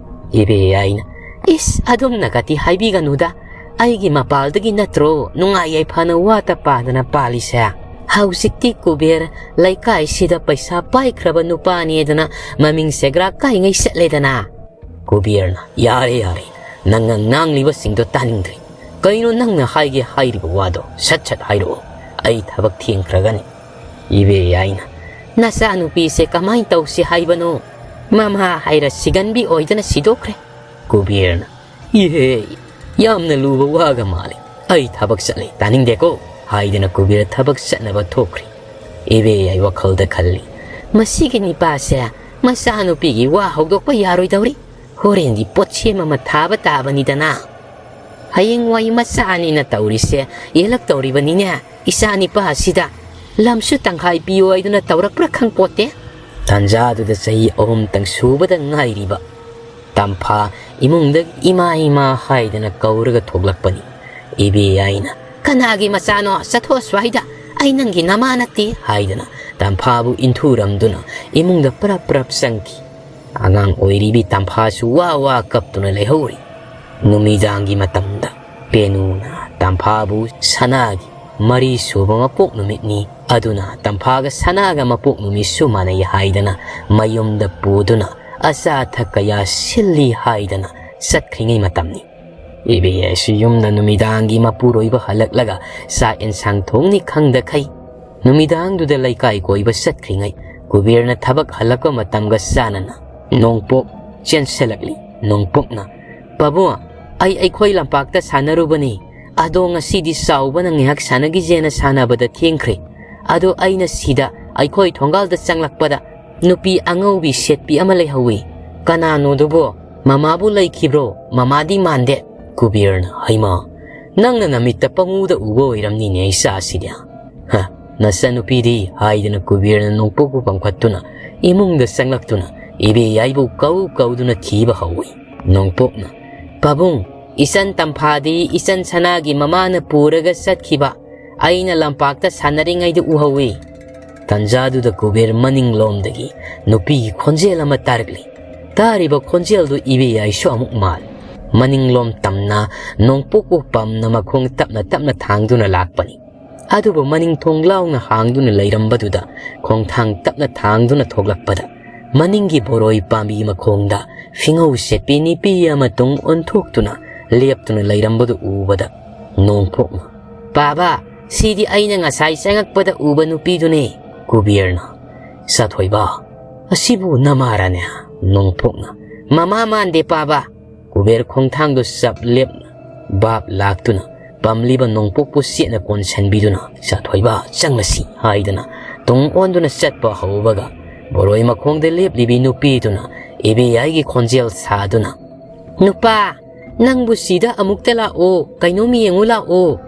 ꯏꯕꯦꯌꯥꯏꯅ, "ꯏꯁ, ꯑꯗꯨꯝꯅꯒꯗꯤ ꯍꯥꯏꯕꯤꯒꯅꯨꯗ꯫ ꯑꯩꯒꯤ ꯃꯄꯥꯜꯗꯒꯤ ꯅꯠꯇ꯭ꯔꯣ ꯅꯨꯡꯉꯥꯏ ꯌꯥꯏꯐꯅ ꯋꯥꯇ ꯄꯥꯗꯅ ꯄꯥꯜꯂꯤꯁꯦ? ꯍꯧꯖꯤꯛꯇꯤ ꯀꯨꯕꯦꯔ ꯂꯩꯀꯥꯏꯁꯤꯗ ꯄꯩꯁꯥ ꯄꯥꯏꯈ꯭ꯔꯕ ꯅꯨꯄꯥꯅꯦꯗꯅ ꯃꯃꯤꯡ ꯁꯦꯒ꯭ꯔꯥꯛ ꯀꯥꯏꯉꯩ ꯆꯠꯂꯦꯗꯅ꯫" ꯀꯨꯕꯦꯔꯅ, "ꯌꯥꯔꯦ, ꯌꯥꯔꯦ, ꯅꯪꯅ ꯉꯥꯡꯂꯤꯕꯁꯤꯡꯗꯣ ꯇꯥꯅꯤꯡꯗ꯭ꯔꯦ꯫ ꯀꯩꯅꯣ ꯅꯪꯅ ꯍꯥꯏꯒꯦ ꯍꯥꯏꯔꯤꯕ ꯋꯥꯗꯣ? ꯁꯠ ꯁꯠ ꯍꯥꯏꯔꯛꯑꯣ, ꯑꯩ ꯊꯕꯛ ꯊꯦꯡꯈ꯭ꯔꯒꯅꯤ꯫" ꯏꯕꯦꯌꯥꯏꯅ, "ꯅꯆꯥꯅꯨꯄꯤꯁꯦ ꯀꯃꯥꯏꯅ ꯇꯧꯁꯤ ꯍꯥꯏꯕꯅꯣ? ꯃꯃꯥ ꯍꯥꯏꯔ ꯁꯤꯒꯟꯕꯤ ꯑꯣꯏꯗꯅ ꯁꯤꯗꯣꯛꯈ꯭ꯔꯦ꯫" ꯀꯨꯕꯦꯔꯅ, "ꯏꯍꯦ, ꯌꯥꯝꯅ ꯂꯨꯕ ꯋꯥꯒ ꯃꯥꯜꯂꯤ꯫ ꯑꯩ ꯊꯕꯛ ꯆꯠꯂꯤ, ꯇꯥꯅꯤꯡꯗꯦꯀꯣ" ꯍꯥꯏꯗꯅ ꯀꯨꯕꯦꯔ ꯊꯕꯛ ꯆꯠꯅꯕ ꯊꯣꯛꯈ꯭ꯔꯤ꯫ ꯏꯕꯦꯌꯥꯏ ꯋꯥꯈꯜꯗ ꯈꯜꯂꯤ, "ꯃꯁꯤꯒꯤ ꯅꯤꯄꯥꯁꯦ ꯃꯆꯥꯅꯨꯄꯤꯒꯤ ꯋꯥ ꯍꯧꯗꯣꯛꯄ ꯌꯥꯔꯣꯏꯗꯧꯔꯤ꯫ ꯍꯣꯔꯦꯟꯒꯤ ꯄꯣꯠꯁꯦꯝ ꯑꯃ ꯊꯥꯕ ꯇꯥꯕꯅꯤꯗꯅ꯫ ꯍꯌꯦꯡꯋꯥꯏ ꯃꯆꯥ ꯑꯅꯤꯅ ꯇꯧꯔꯤꯁꯦ ꯌꯦꯜꯂꯛꯇꯧꯔꯤꯕꯅꯤꯅꯦ ꯏꯆꯥ ꯅꯤꯄꯥ ꯑꯁꯤꯗ꯫ ꯂꯝꯁꯨ ꯇꯪꯈꯥꯏ ꯄꯤꯌꯨ ꯍꯥꯏꯗꯨꯅ ꯇꯧꯔꯛꯄ꯭ꯔꯥ ꯈꯪꯄꯣꯠꯇꯦ꯫" ꯇꯥꯟꯖꯥꯗꯨꯗ ꯆꯍꯤ ꯑꯍꯨꯝꯇꯪ ꯁꯨꯕꯗ ꯉꯥꯏꯔꯤꯕ ꯇꯝꯐꯥ ꯏꯃꯨꯡꯗ ꯏꯃꯥ ꯏꯃꯥ ꯍꯥꯏꯗꯅ ꯀꯧꯔꯒ ꯊꯣꯛꯂꯛꯄꯅꯤ꯫ ꯏꯕꯦꯌꯥꯏꯅ, "ꯀꯅꯥꯒꯤ ꯃꯆꯥꯅꯣ? ꯆꯠꯊꯣꯛ ꯑꯁ꯭ꯋꯥꯏꯗ! ꯑꯩ ꯅꯪꯒꯤ ꯅꯃꯥ ꯅꯠꯇꯦ!" ꯍꯥꯏꯗꯨꯅ ꯇꯝꯐꯥꯕꯨ ꯏꯟꯊꯨꯔꯝꯗꯨꯅ ꯏꯃꯨꯡꯗ ꯄ꯭ꯔꯞ ꯄ꯭ꯔꯞ ꯆꯪꯈꯤ꯫ ꯑꯉꯥꯡ ꯑꯣꯏꯔꯤꯕꯤ ꯇꯝꯐꯥꯁꯨ ꯋꯥ ꯋꯥ ꯀꯞꯇꯨꯅ ꯂꯩꯍꯧꯔꯤ꯫ ꯅꯨꯃꯤꯗꯥꯡꯒꯤ ꯃꯇꯝꯗ ꯄꯦꯅꯨꯅ ꯇꯝꯐꯥꯕꯨ ꯁꯅꯥꯒꯤ ꯃꯔꯤ ꯁꯨꯕ ꯃꯄꯣꯛ ꯅꯨꯃꯤꯠꯅꯤ, ꯑꯗꯨꯅ ꯇꯝꯐꯥꯒ ꯁꯅꯥꯒ ꯃꯄꯣꯛ ꯅꯨꯃꯤꯠꯁꯨ ꯃꯥꯟꯅꯩ ꯍꯥꯏꯗꯅ ꯃꯌꯨꯝꯗ ꯄꯨꯗꯨꯅ ꯑꯆꯥ ꯑꯊꯛ ꯀꯌꯥ ꯁꯤꯜꯂꯤ ꯍꯥꯏꯗꯅ ꯆꯠꯈ꯭ꯔꯤꯉꯩ ꯃꯇꯝꯅꯤ꯫ ꯏꯕꯦꯌꯥꯏꯁꯨ ꯌꯨꯝꯗ ꯅꯨꯃꯤꯗꯥꯡꯒꯤ ꯃꯄꯨꯔꯣꯏꯕ ꯍꯜꯂꯛꯂꯒ ꯆꯥꯛ ꯏꯟꯁꯥꯡ ꯊꯣꯡꯅꯤ ꯈꯪꯗꯈꯩ ꯅꯨꯃꯤꯗꯥꯡꯗꯨꯗ ꯂꯩꯀꯥꯏ ꯀꯣꯏꯕ ꯆꯠꯈ꯭ꯔꯤꯉꯩ ꯀꯨꯕꯦꯔꯅ ꯊꯕꯛ ꯍꯜꯂꯛꯄ ꯃꯇꯝꯒ ꯆꯥꯟꯅꯅ ꯅꯣꯡꯄꯣꯛ ꯆꯦꯟꯁꯤꯜꯂꯛꯂꯤ꯫ ꯅꯣꯡꯄꯣꯛꯅ, "ꯄꯥꯕꯨꯡ, ꯑꯩ ꯑꯩꯈꯣꯏ ꯂꯝꯄꯥꯛꯇ ꯁꯥꯟꯅꯔꯨꯕꯅꯤ꯫ ꯑꯗꯣ ꯉꯁꯤꯗꯤ ꯆꯥꯎꯕꯅ ꯉꯥꯏꯍꯥꯛ ꯁꯥꯟꯅꯈꯤꯁꯦꯅ ꯁꯥꯟꯅꯕꯗ ꯊꯦꯡꯈ꯭ꯔꯦ꯫ ꯑꯗꯣ ꯑꯩꯅ ꯁꯤꯗ ꯑꯩꯈꯣꯏ ꯊꯣꯡꯒꯥꯜꯗ ꯆꯪꯂꯛꯄꯗ ꯅꯨꯄꯤ ꯑꯉꯧꯕꯤ ꯁꯦꯠꯄꯤ ꯑꯃ ꯂꯩꯍꯧꯋꯤ꯫ ꯀꯅꯥꯅꯣꯗꯨꯕꯣ? ꯃꯃꯥꯕꯨ ꯂꯩꯈꯤꯕ꯭ꯔꯣ? ꯃꯃꯥꯗꯤ ꯃꯥꯟꯗꯦ꯫" ꯀꯨꯕꯦꯔꯅ, "ꯍꯩꯃꯥ, ꯅꯪꯅ ꯅꯃꯤꯠꯇ ꯄꯪꯎꯗ ꯎꯕ ꯑꯣꯏꯔꯝꯅꯤꯅꯦ ꯏꯆꯥꯁꯤꯗꯤ꯫ ꯍ, ꯅꯆꯟꯅꯨꯄꯤꯗꯤ?" ꯍꯥꯏꯗꯅ ꯀꯨꯕꯦꯔꯅ ꯅꯣꯡꯄꯣꯛꯄꯨ ꯄꯝꯈꯠꯇꯨꯅ ꯏꯃꯨꯡꯗ ꯆꯪꯂꯛꯇꯨꯅ ꯏꯕꯦꯌꯥꯏꯕꯨ ꯀꯧ ꯀꯧꯗꯨꯅ ꯊꯤꯕ ꯍꯧꯏ꯫ ꯅꯣꯡꯄꯣꯛꯅ, "ꯄꯥꯕꯨꯡ, ꯏꯆꯟ ꯇꯝꯐꯥꯗꯤ ꯏꯆꯟ ꯁꯅꯥꯒꯤ ꯃꯃꯥꯅ ꯄꯨꯔꯒ ꯆꯠꯈꯤꯕ꯫ ꯑꯩꯅ ꯂꯝꯄꯥꯛꯇ ꯁꯥꯟꯅꯔꯤꯉꯩꯗ ꯎꯍꯧꯏ꯫" ꯇꯟꯖꯥꯗꯨꯗ ꯀꯨꯕꯦꯔ ꯃꯅꯤꯡꯂꯣꯝꯗꯒꯤ ꯅꯨꯄꯤꯒꯤ ꯈꯣꯟꯖꯦꯜ ꯑꯃ ꯇꯥꯔꯛꯂꯤ꯫ ꯇꯥꯔꯤꯕ ꯈꯣꯟꯖꯦꯜꯗꯨ ꯏꯕꯦꯌꯥꯏꯁꯨ ꯑꯃꯨꯛ ꯃꯥꯜꯂꯤ꯫ ꯃꯅꯤꯡꯂꯣꯝ ꯇꯝꯅ ꯅꯣꯡꯄꯣꯛꯄꯨ ꯄꯝꯅ ꯃꯈꯣꯡ ꯇꯞꯅ ꯇꯞꯅ ꯊꯥꯡꯗꯨꯅ ꯂꯥꯛꯄꯅꯤ꯫ ꯑꯗꯨꯕꯨ ꯃꯅꯤꯡ ꯊꯣꯡ ꯂꯥꯎꯅ ꯍꯥꯡꯗꯨꯅ ꯂꯩꯔꯝꯕꯗꯨꯗ ꯈꯣꯡꯊꯥꯡ ꯇꯞꯅ ꯊꯥꯡꯗꯨꯅ ꯊꯣꯛꯂꯛꯄꯗ ꯃꯅꯤꯡꯒꯤ ꯕꯣꯔꯣꯏ ꯄꯥꯝꯕꯤ ꯃꯈꯣꯡꯗ ꯐꯤꯉꯧ ꯁꯦꯠꯄꯤ ꯅꯨꯄꯤ ꯑꯃ ꯇꯨꯡ ꯑꯣꯟꯊꯣꯛꯇꯨꯅ ꯂꯦꯞꯇꯨꯅ ꯂꯩꯔꯝꯕꯗꯨ ꯎꯕꯗ ꯅꯣꯡꯄꯣꯛꯅ, "ꯄꯥꯕ, ꯁꯤꯗꯤ ꯑꯩꯅ ꯉꯁꯥꯏ ꯆꯪꯉꯛꯄꯗ ꯎꯕ ꯅꯨꯄꯤꯗꯨꯅꯦ꯫" ꯀꯨꯕꯦꯔꯅ, "ꯆꯥꯊꯣꯏꯕ, ꯑꯁꯤꯕꯨ ꯅꯃꯥꯔꯅꯦ?" ꯅꯣꯡꯄꯣꯛꯅ, "ꯃꯃꯥ ꯃꯥꯟꯗꯦ ꯄꯥꯕ꯫" ꯀꯨꯕꯦꯔ ꯈꯣꯡꯊꯥꯡꯗꯨ ꯆꯞ ꯂꯦꯞꯅ ꯚꯥꯞ ꯂꯥꯛꯇꯨꯅ ꯄꯝꯂꯤꯕ ꯅꯣꯡꯄꯣꯛꯄꯨ ꯆꯦꯠꯅ ꯀꯣꯟꯁꯤꯟꯕꯤꯗꯨꯅ, "ꯆꯥꯊꯣꯏꯕ, ꯆꯪꯂꯁꯤ" ꯍꯥꯏꯗꯨꯅ ꯇꯨꯡ ꯑꯣꯟꯗꯨꯅ ꯆꯠꯄ ꯍꯧꯕꯒ ꯕꯣꯔꯣꯏ ꯃꯈꯣꯡꯗ ꯂꯦꯞꯂꯤꯕꯤ ꯅꯨꯄꯤꯗꯨꯅ ꯏꯕꯦꯌꯥꯏꯒꯤ ꯈꯣꯟꯖꯦꯜ ꯁꯥꯗꯨꯅ, "ꯅꯨꯄꯥ, ꯅꯪꯕꯨ ꯁꯤꯗ ꯑꯃꯨꯛꯇ ꯂꯥꯛꯑꯣ, ꯀꯩꯅꯣꯝ ꯌꯦꯡꯉꯨ ꯂꯥꯛꯑꯣ꯫"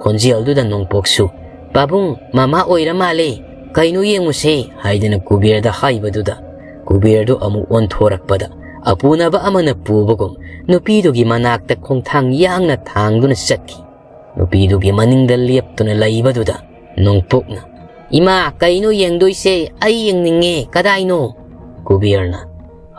ꯈꯣꯟꯖꯦꯜꯗꯨꯗ ꯅꯣꯡꯄꯣꯛꯁꯨ, "ꯄꯥꯕꯨꯡ, ꯃꯃꯥ ꯑꯣꯏꯔ ꯃꯥꯜꯂꯦ, ꯀꯩꯅꯣ ꯌꯦꯡꯉꯨꯁꯦ" ꯍꯥꯏꯗꯅ ꯀꯨꯕꯦꯔꯗ ꯍꯥꯏꯕꯗꯨꯗ ꯀꯨꯕꯦꯔꯗꯨ ꯑꯃꯨꯛ ꯑꯣꯟꯊꯣꯔꯛꯄꯗ ꯑꯄꯨꯅꯕ ꯑꯃꯅ ꯄꯨꯕꯒꯨꯝ ꯅꯨꯄꯤꯗꯨꯒꯤ ꯃꯅꯥꯛꯇ ꯈꯣꯡꯊꯥꯡ ꯌꯥꯡꯅ ꯊꯥꯡꯗꯨꯅ ꯆꯠꯈꯤ꯫ ꯅꯨꯄꯤꯗꯨꯒꯤ ꯃꯅꯤꯡꯗ ꯂꯦꯞꯇꯨꯅ ꯂꯩꯕꯗꯨꯗ ꯅꯣꯡꯄꯣꯛꯅ, "ꯏꯃꯥ, ꯀꯩꯅꯣ ꯌꯦꯡꯗꯣꯏꯁꯦ? ꯑꯩ ꯌꯦꯡꯅꯤꯡꯉꯦ꯫ ꯀꯗꯥꯏꯅꯣ?" ꯀꯨꯕꯦꯔꯅ,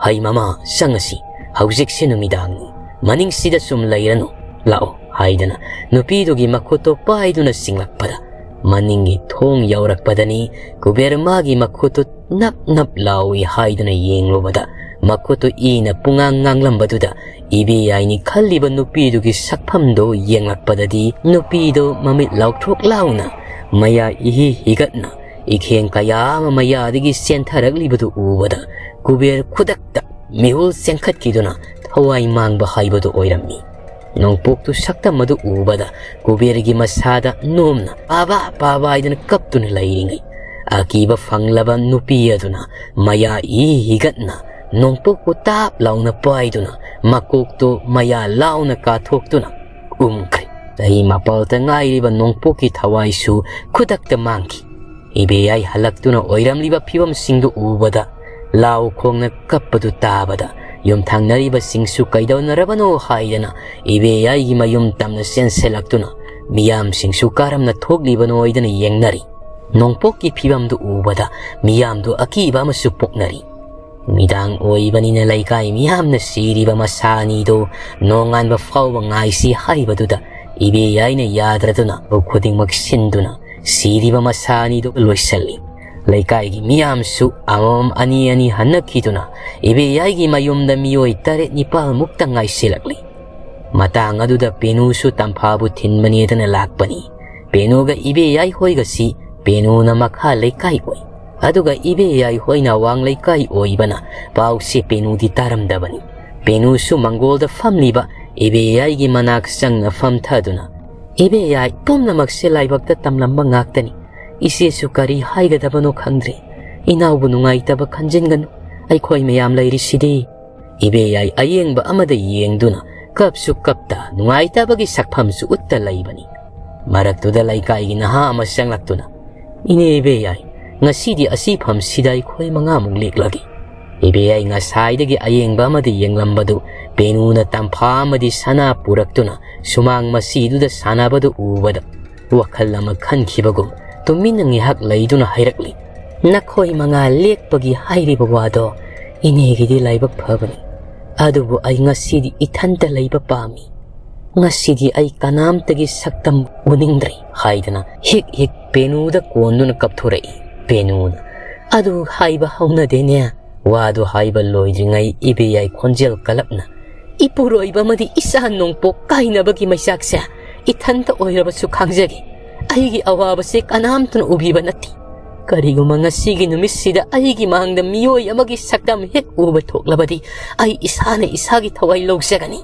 "ꯍꯩ ꯃꯃꯥ, ꯆꯪꯉꯁꯤ꯫ ꯍꯧꯖꯤꯛꯁꯦ ꯅꯨꯃꯤꯗꯥꯡꯅꯤ꯫ ꯃꯅꯤꯡꯁꯤꯗ ꯁꯨꯝ ꯂꯩꯔꯅꯨ꯫ ꯂꯥꯛꯑꯣ," ꯍꯥꯏꯗꯅ ꯅꯨꯄꯤꯗꯨꯒꯤ ꯃꯈꯨꯠꯇꯣ ꯄꯥꯏꯗꯨꯅ ꯆꯤꯡꯂꯛꯄꯗ, ꯃꯅꯤꯡꯒꯤ ꯊꯣꯡ ꯌꯧꯔꯛꯄꯗꯅꯤ ꯀꯨꯕꯦꯔ ꯃꯥꯒꯤ ꯃꯈꯨꯠꯇꯨ ꯅꯞ ꯅꯞ ꯂꯥꯎꯏ ꯍꯥꯏꯗꯨꯅ ꯌꯦꯡꯂꯨꯕꯗ, ꯃꯈꯨꯠꯇꯨ ꯏꯅ ꯄꯨꯡꯉꯥꯡ ꯉꯥꯡꯂꯝꯕꯗꯨꯗ ꯏꯕꯦꯌꯥꯏꯅꯤ ꯈꯜꯂꯤꯕ ꯅꯨꯄꯤꯗꯨꯒꯤ ꯁꯛꯐꯝꯗꯣ ꯌꯦꯡꯂꯛꯄꯗꯗꯤ, ꯅꯨꯄꯤꯗꯣ ꯃꯃꯤꯠ ꯂꯥꯎꯊ꯭ꯔꯣꯛ ꯂꯥꯎꯅ ꯃꯌꯥ ꯏꯍꯤ ꯍꯤꯒꯠꯅ ꯏꯈꯦꯡ ꯀꯌꯥ ꯑꯃ ꯃꯌꯥꯗꯒꯤ ꯆꯦꯟꯊꯔꯛꯂꯤꯕꯗꯨ ꯎꯕꯗ, ꯀꯨꯕꯦꯔ ꯈꯨꯗꯛꯇ ꯃꯤꯍꯨꯜ ꯆꯦꯟꯈꯠꯈꯤꯗꯨꯅ ꯊꯋꯥꯏ ꯃꯥꯡꯕ ꯍꯥꯏꯕꯗꯨ ꯑꯣꯏꯔꯝꯃꯤ꯫ ꯅꯣꯡꯄꯣꯛꯇꯨ ꯁꯛꯇꯝ ꯑꯗꯨ ꯎꯕꯗ ꯀꯨꯕꯦꯔꯒꯤ ꯃꯁꯥꯗ ꯅꯣꯝꯅ "ꯄꯥꯕ, ꯄꯥꯕ" ꯍꯥꯏꯗꯨꯅ ꯀꯞꯇꯨꯅ ꯂꯩꯔꯤꯉꯩ, ꯑꯀꯤꯕ ꯐꯪꯂꯕ ꯅꯨꯄꯤ ꯑꯗꯨꯅ ꯃꯌꯥ ꯏ ꯍꯤꯒꯠꯅ ꯅꯣꯡꯄꯣꯛꯄꯨ ꯇꯥꯞ ꯂꯥꯎꯅ ꯄꯥꯏꯗꯨꯅ ꯃꯀꯣꯛꯇꯨ ꯃꯌꯥ ꯂꯥꯎꯅ ꯀꯥꯊꯣꯛꯇꯨꯅ ꯎꯝꯈ꯭ꯔꯦ꯫ ꯆꯍꯤ ꯃꯥꯄꯜꯇ ꯉꯥꯏꯔꯤꯕ ꯅꯣꯡꯄꯣꯛꯀꯤ ꯊꯋꯥꯏꯁꯨ ꯈꯨꯗꯛꯇ ꯃꯥꯡꯈꯤ꯫ ꯏꯕꯦꯌꯥꯏ ꯍꯜꯂꯛꯇꯨꯅ ꯑꯣꯏꯔꯝꯂꯤꯕ ꯐꯤꯕꯝꯁꯤꯡꯗꯨ ꯎꯕꯗ, ꯂꯥꯎ ꯈꯣꯡꯅ ꯀꯞꯄꯗꯨ ꯇꯥꯕꯗ, ꯌꯨꯝꯊꯪꯅꯔꯤꯕꯁꯤꯡꯁꯨ ꯀꯩꯗꯧꯅꯔꯕꯅꯣ ꯍꯥꯏꯗꯅ ꯏꯕꯦꯌꯥꯏꯒꯤ ꯃꯌꯨꯝ ꯇꯝꯅ ꯆꯦꯟꯁꯤꯜꯂꯛꯇꯨꯅ ꯃꯤꯌꯥꯝꯁꯤꯡꯁꯨ ꯀꯔꯝꯅ ꯊꯣꯛꯂꯤꯕꯅꯣ ꯍꯥꯏꯗꯅ ꯌꯦꯡꯅꯔꯤ꯫ ꯅꯣꯡꯄꯣꯛꯀꯤ ꯐꯤꯕꯝꯗꯨ ꯎꯕꯗ ꯃꯤꯌꯥꯝꯗꯨ ꯑꯀꯤꯕ ꯑꯃꯁꯨ ꯄꯣꯛꯅꯔꯤ꯫ ꯅꯨꯃꯤꯗꯥꯡ ꯑꯣꯏꯕꯅꯤꯅ ꯂꯩꯀꯥꯏ ꯃꯤꯌꯥꯝꯅ ꯁꯤꯔꯤꯕ ꯃꯁꯥ ꯑꯅꯤꯗꯨ ꯅꯣꯡꯉꯥꯟꯕ ꯐꯥꯎꯕ ꯉꯥꯏꯁꯤ ꯍꯥꯏꯕꯗꯨꯗ ꯏꯕꯦꯌꯥꯏꯅ ꯌꯥꯗ꯭ꯔꯗꯨꯅ ꯈꯨꯗꯤꯡꯃꯛ ꯁꯤꯟꯗꯨꯅ ꯁꯤꯔꯤꯕ ꯃꯁꯥ ꯑꯅꯤꯗꯨ ꯂꯣꯏꯁꯤꯜꯂꯤ꯫ ꯂꯩꯀꯥꯏꯒꯤ ꯃꯤꯌꯥꯝꯁꯨ ꯑꯃꯃꯝ ꯑꯅꯤ ꯑꯅꯤ ꯍꯟꯅꯈꯤꯗꯨꯅ ꯏꯕꯦꯌꯥꯏꯒꯤ ꯃꯌꯨꯝꯗ ꯃꯤꯑꯣꯏ ꯇꯔꯦꯠ ꯅꯤꯄꯥꯜꯃꯨꯛꯇ ꯉꯥꯏꯁꯤꯜꯂꯛꯂꯤ꯫ ꯃꯇꯥꯡ ꯑꯗꯨꯗ ꯄꯦꯅꯨꯁꯨ ꯇꯝꯐꯥꯕꯨ ꯊꯤꯟꯕꯅꯦꯗꯅ ꯂꯥꯛꯄꯅꯤ꯫ ꯄꯦꯅꯨꯒ ꯏꯕꯦꯌꯥꯏ ꯍꯣꯏꯒꯁꯤ ꯄꯦꯅꯨꯅ ꯃꯈꯥ ꯂꯩꯀꯥꯏ ꯑꯣꯏ꯫ ꯑꯗꯨꯒ ꯏꯕꯦꯌꯥꯏ ꯍꯣꯏꯅ ꯑꯋꯥꯡ ꯂꯩꯀꯥꯏ ꯑꯣꯏꯕꯅ ꯄꯥꯎꯁꯦ ꯄꯦꯅꯨꯗꯤ ꯇꯥꯔꯝꯗꯕꯅꯤ꯫ ꯄꯦꯅꯨꯁꯨ ꯃꯪꯒꯣꯜꯗ ꯐꯝꯂꯤꯕ ꯏꯕꯦꯌꯥꯏꯒꯤ ꯃꯅꯥꯛ ꯆꯪꯅ ꯐꯝꯊꯗꯨꯅ, "ꯏꯕꯦꯌꯥꯏ, ꯄꯨꯝꯅꯃꯛꯁꯦ ꯂꯥꯏꯕꯛꯇ ꯇꯝꯂꯝꯕ ꯉꯥꯛꯇꯅꯤ꯫ ꯏꯆꯦꯁꯨ ꯀꯔꯤ ꯍꯥꯏꯒꯗꯕꯅꯣ ꯈꯪꯗ꯭ꯔꯦ꯫ ꯏꯅꯥꯎꯕꯨ ꯅꯨꯡꯉꯥꯏꯇꯕ ꯈꯟꯖꯤꯟꯒꯅꯨ꯫ ꯑꯩꯈꯣꯏ ꯃꯌꯥꯝ ꯂꯩꯔꯤꯁꯤꯗꯤ꯫" ꯏꯕꯦꯌꯥꯏ ꯑꯌꯦꯡꯕ ꯑꯃꯗ ꯌꯦꯡꯗꯨꯅ ꯀꯞꯁꯨ ꯀꯞꯇ ꯅꯨꯡꯉꯥꯏꯇꯕꯒꯤ ꯁꯛꯐꯝꯁꯨ ꯎꯠꯇ ꯂꯩꯕꯅꯤ꯫ ꯃꯔꯛꯇꯨꯗ ꯂꯩꯀꯥꯏꯒꯤ ꯅꯍꯥ ꯑꯃ ꯆꯪꯂꯛꯇꯨꯅ, "ꯏꯅꯦ ꯏꯕꯦꯌꯥꯏ, ꯉꯁꯤꯗꯤ ꯑꯁꯤꯐꯝꯁꯤꯗ ꯑꯩꯈꯣꯏ ꯃꯉꯥꯃꯨꯛ ꯂꯦꯛꯂꯒꯦ꯫ ꯏꯕꯦꯌꯥꯏ ꯉꯁꯥꯏꯗꯒꯤ ꯑꯌꯦꯡꯕ ꯑꯃꯗ ꯌꯦꯡꯂꯝꯕꯗꯨ ꯄꯦꯅꯨꯅ ꯇꯝꯐꯥ ꯑꯃꯗꯤ ꯁꯅꯥ ꯄꯨꯔꯛꯇꯨꯅ ꯁꯨꯃꯥꯡ ꯃꯁꯤꯗꯨꯗ ꯁꯥꯟꯅꯕꯗꯨ ꯎꯕꯗ ꯋꯥꯈꯜ ꯑꯃ ꯈꯟꯈꯤꯕꯒꯨꯝ ꯇꯨꯃꯤꯟꯅ ꯉꯥꯏꯍꯥꯛ ꯂꯩꯗꯨꯅ ꯍꯥꯏꯔꯛꯂꯤ, "ꯅꯈꯣꯏ ꯃꯉꯥ ꯂꯦꯛꯄꯒꯤ ꯍꯥꯏꯔꯤꯕ ꯋꯥꯗꯣ ꯏꯅꯦꯒꯤꯗꯤ ꯂꯥꯏꯕꯛ ꯐꯕꯅꯤ, ꯑꯗꯨꯕꯨ ꯑꯩ ꯉꯁꯤꯗꯤ ꯏꯊꯟꯇ ꯂꯩꯕ ꯄꯥꯝꯃꯤ꯫ ꯉꯁꯤꯗꯤ ꯑꯩ ꯀꯅꯥꯝꯇꯒꯤ ꯁꯛꯇꯝ ꯎꯅꯤꯡꯗ꯭ꯔꯦ" ꯍꯥꯏꯗꯅ ꯍꯤꯛ ꯍꯤꯛ ꯄꯦꯅꯨꯗ ꯀꯣꯟꯗꯨꯅ ꯀꯞꯊꯣꯔꯛꯏ꯫ ꯄꯦꯅꯨꯅ, "ꯑꯗꯨ ꯍꯥꯏꯕ ꯍꯧꯅꯗꯦꯅꯦ"꯫ ꯋꯥꯗꯨ ꯍꯥꯏꯕ ꯂꯣꯏꯗ꯭ꯔꯤꯉꯩ ꯏꯕꯦꯌꯥꯏ ꯈꯣꯟꯖꯦꯜ ꯀꯜꯂꯞꯅ, "ꯏꯄꯨꯔꯣꯏꯕ ꯑꯃꯗꯤ ꯏꯆꯥ ꯅꯣꯡꯄꯣꯛ ꯀꯥꯏꯅꯕꯒꯤ ꯃꯩꯆꯥꯛꯁꯦ ꯏꯊꯟꯇ ꯑꯣꯏꯔꯕꯁꯨ ꯈꯥꯡꯖꯒꯦ꯫ ꯑꯩꯒꯤ ꯑꯋꯥꯕꯁꯦ ꯀꯅꯥꯝꯇꯅ ꯎꯕꯤꯕ ꯅꯠꯇꯦ꯫ ꯀꯔꯤꯒꯨꯝꯕ ꯉꯁꯤꯒꯤ ꯅꯨꯃꯤꯠꯁꯤꯗ ꯑꯩꯒꯤ ꯃꯥꯡꯗ ꯃꯤꯑꯣꯏ ꯑꯃꯒꯤ ꯁꯛꯇꯝ ꯍꯦꯛ ꯎꯕ ꯊꯣꯛꯂꯕꯗꯤ ꯑꯩ ꯏꯁꯥꯅ ꯏꯁꯥꯒꯤ ꯊꯋꯥꯏ ꯂꯧꯖꯒꯅꯤ"꯫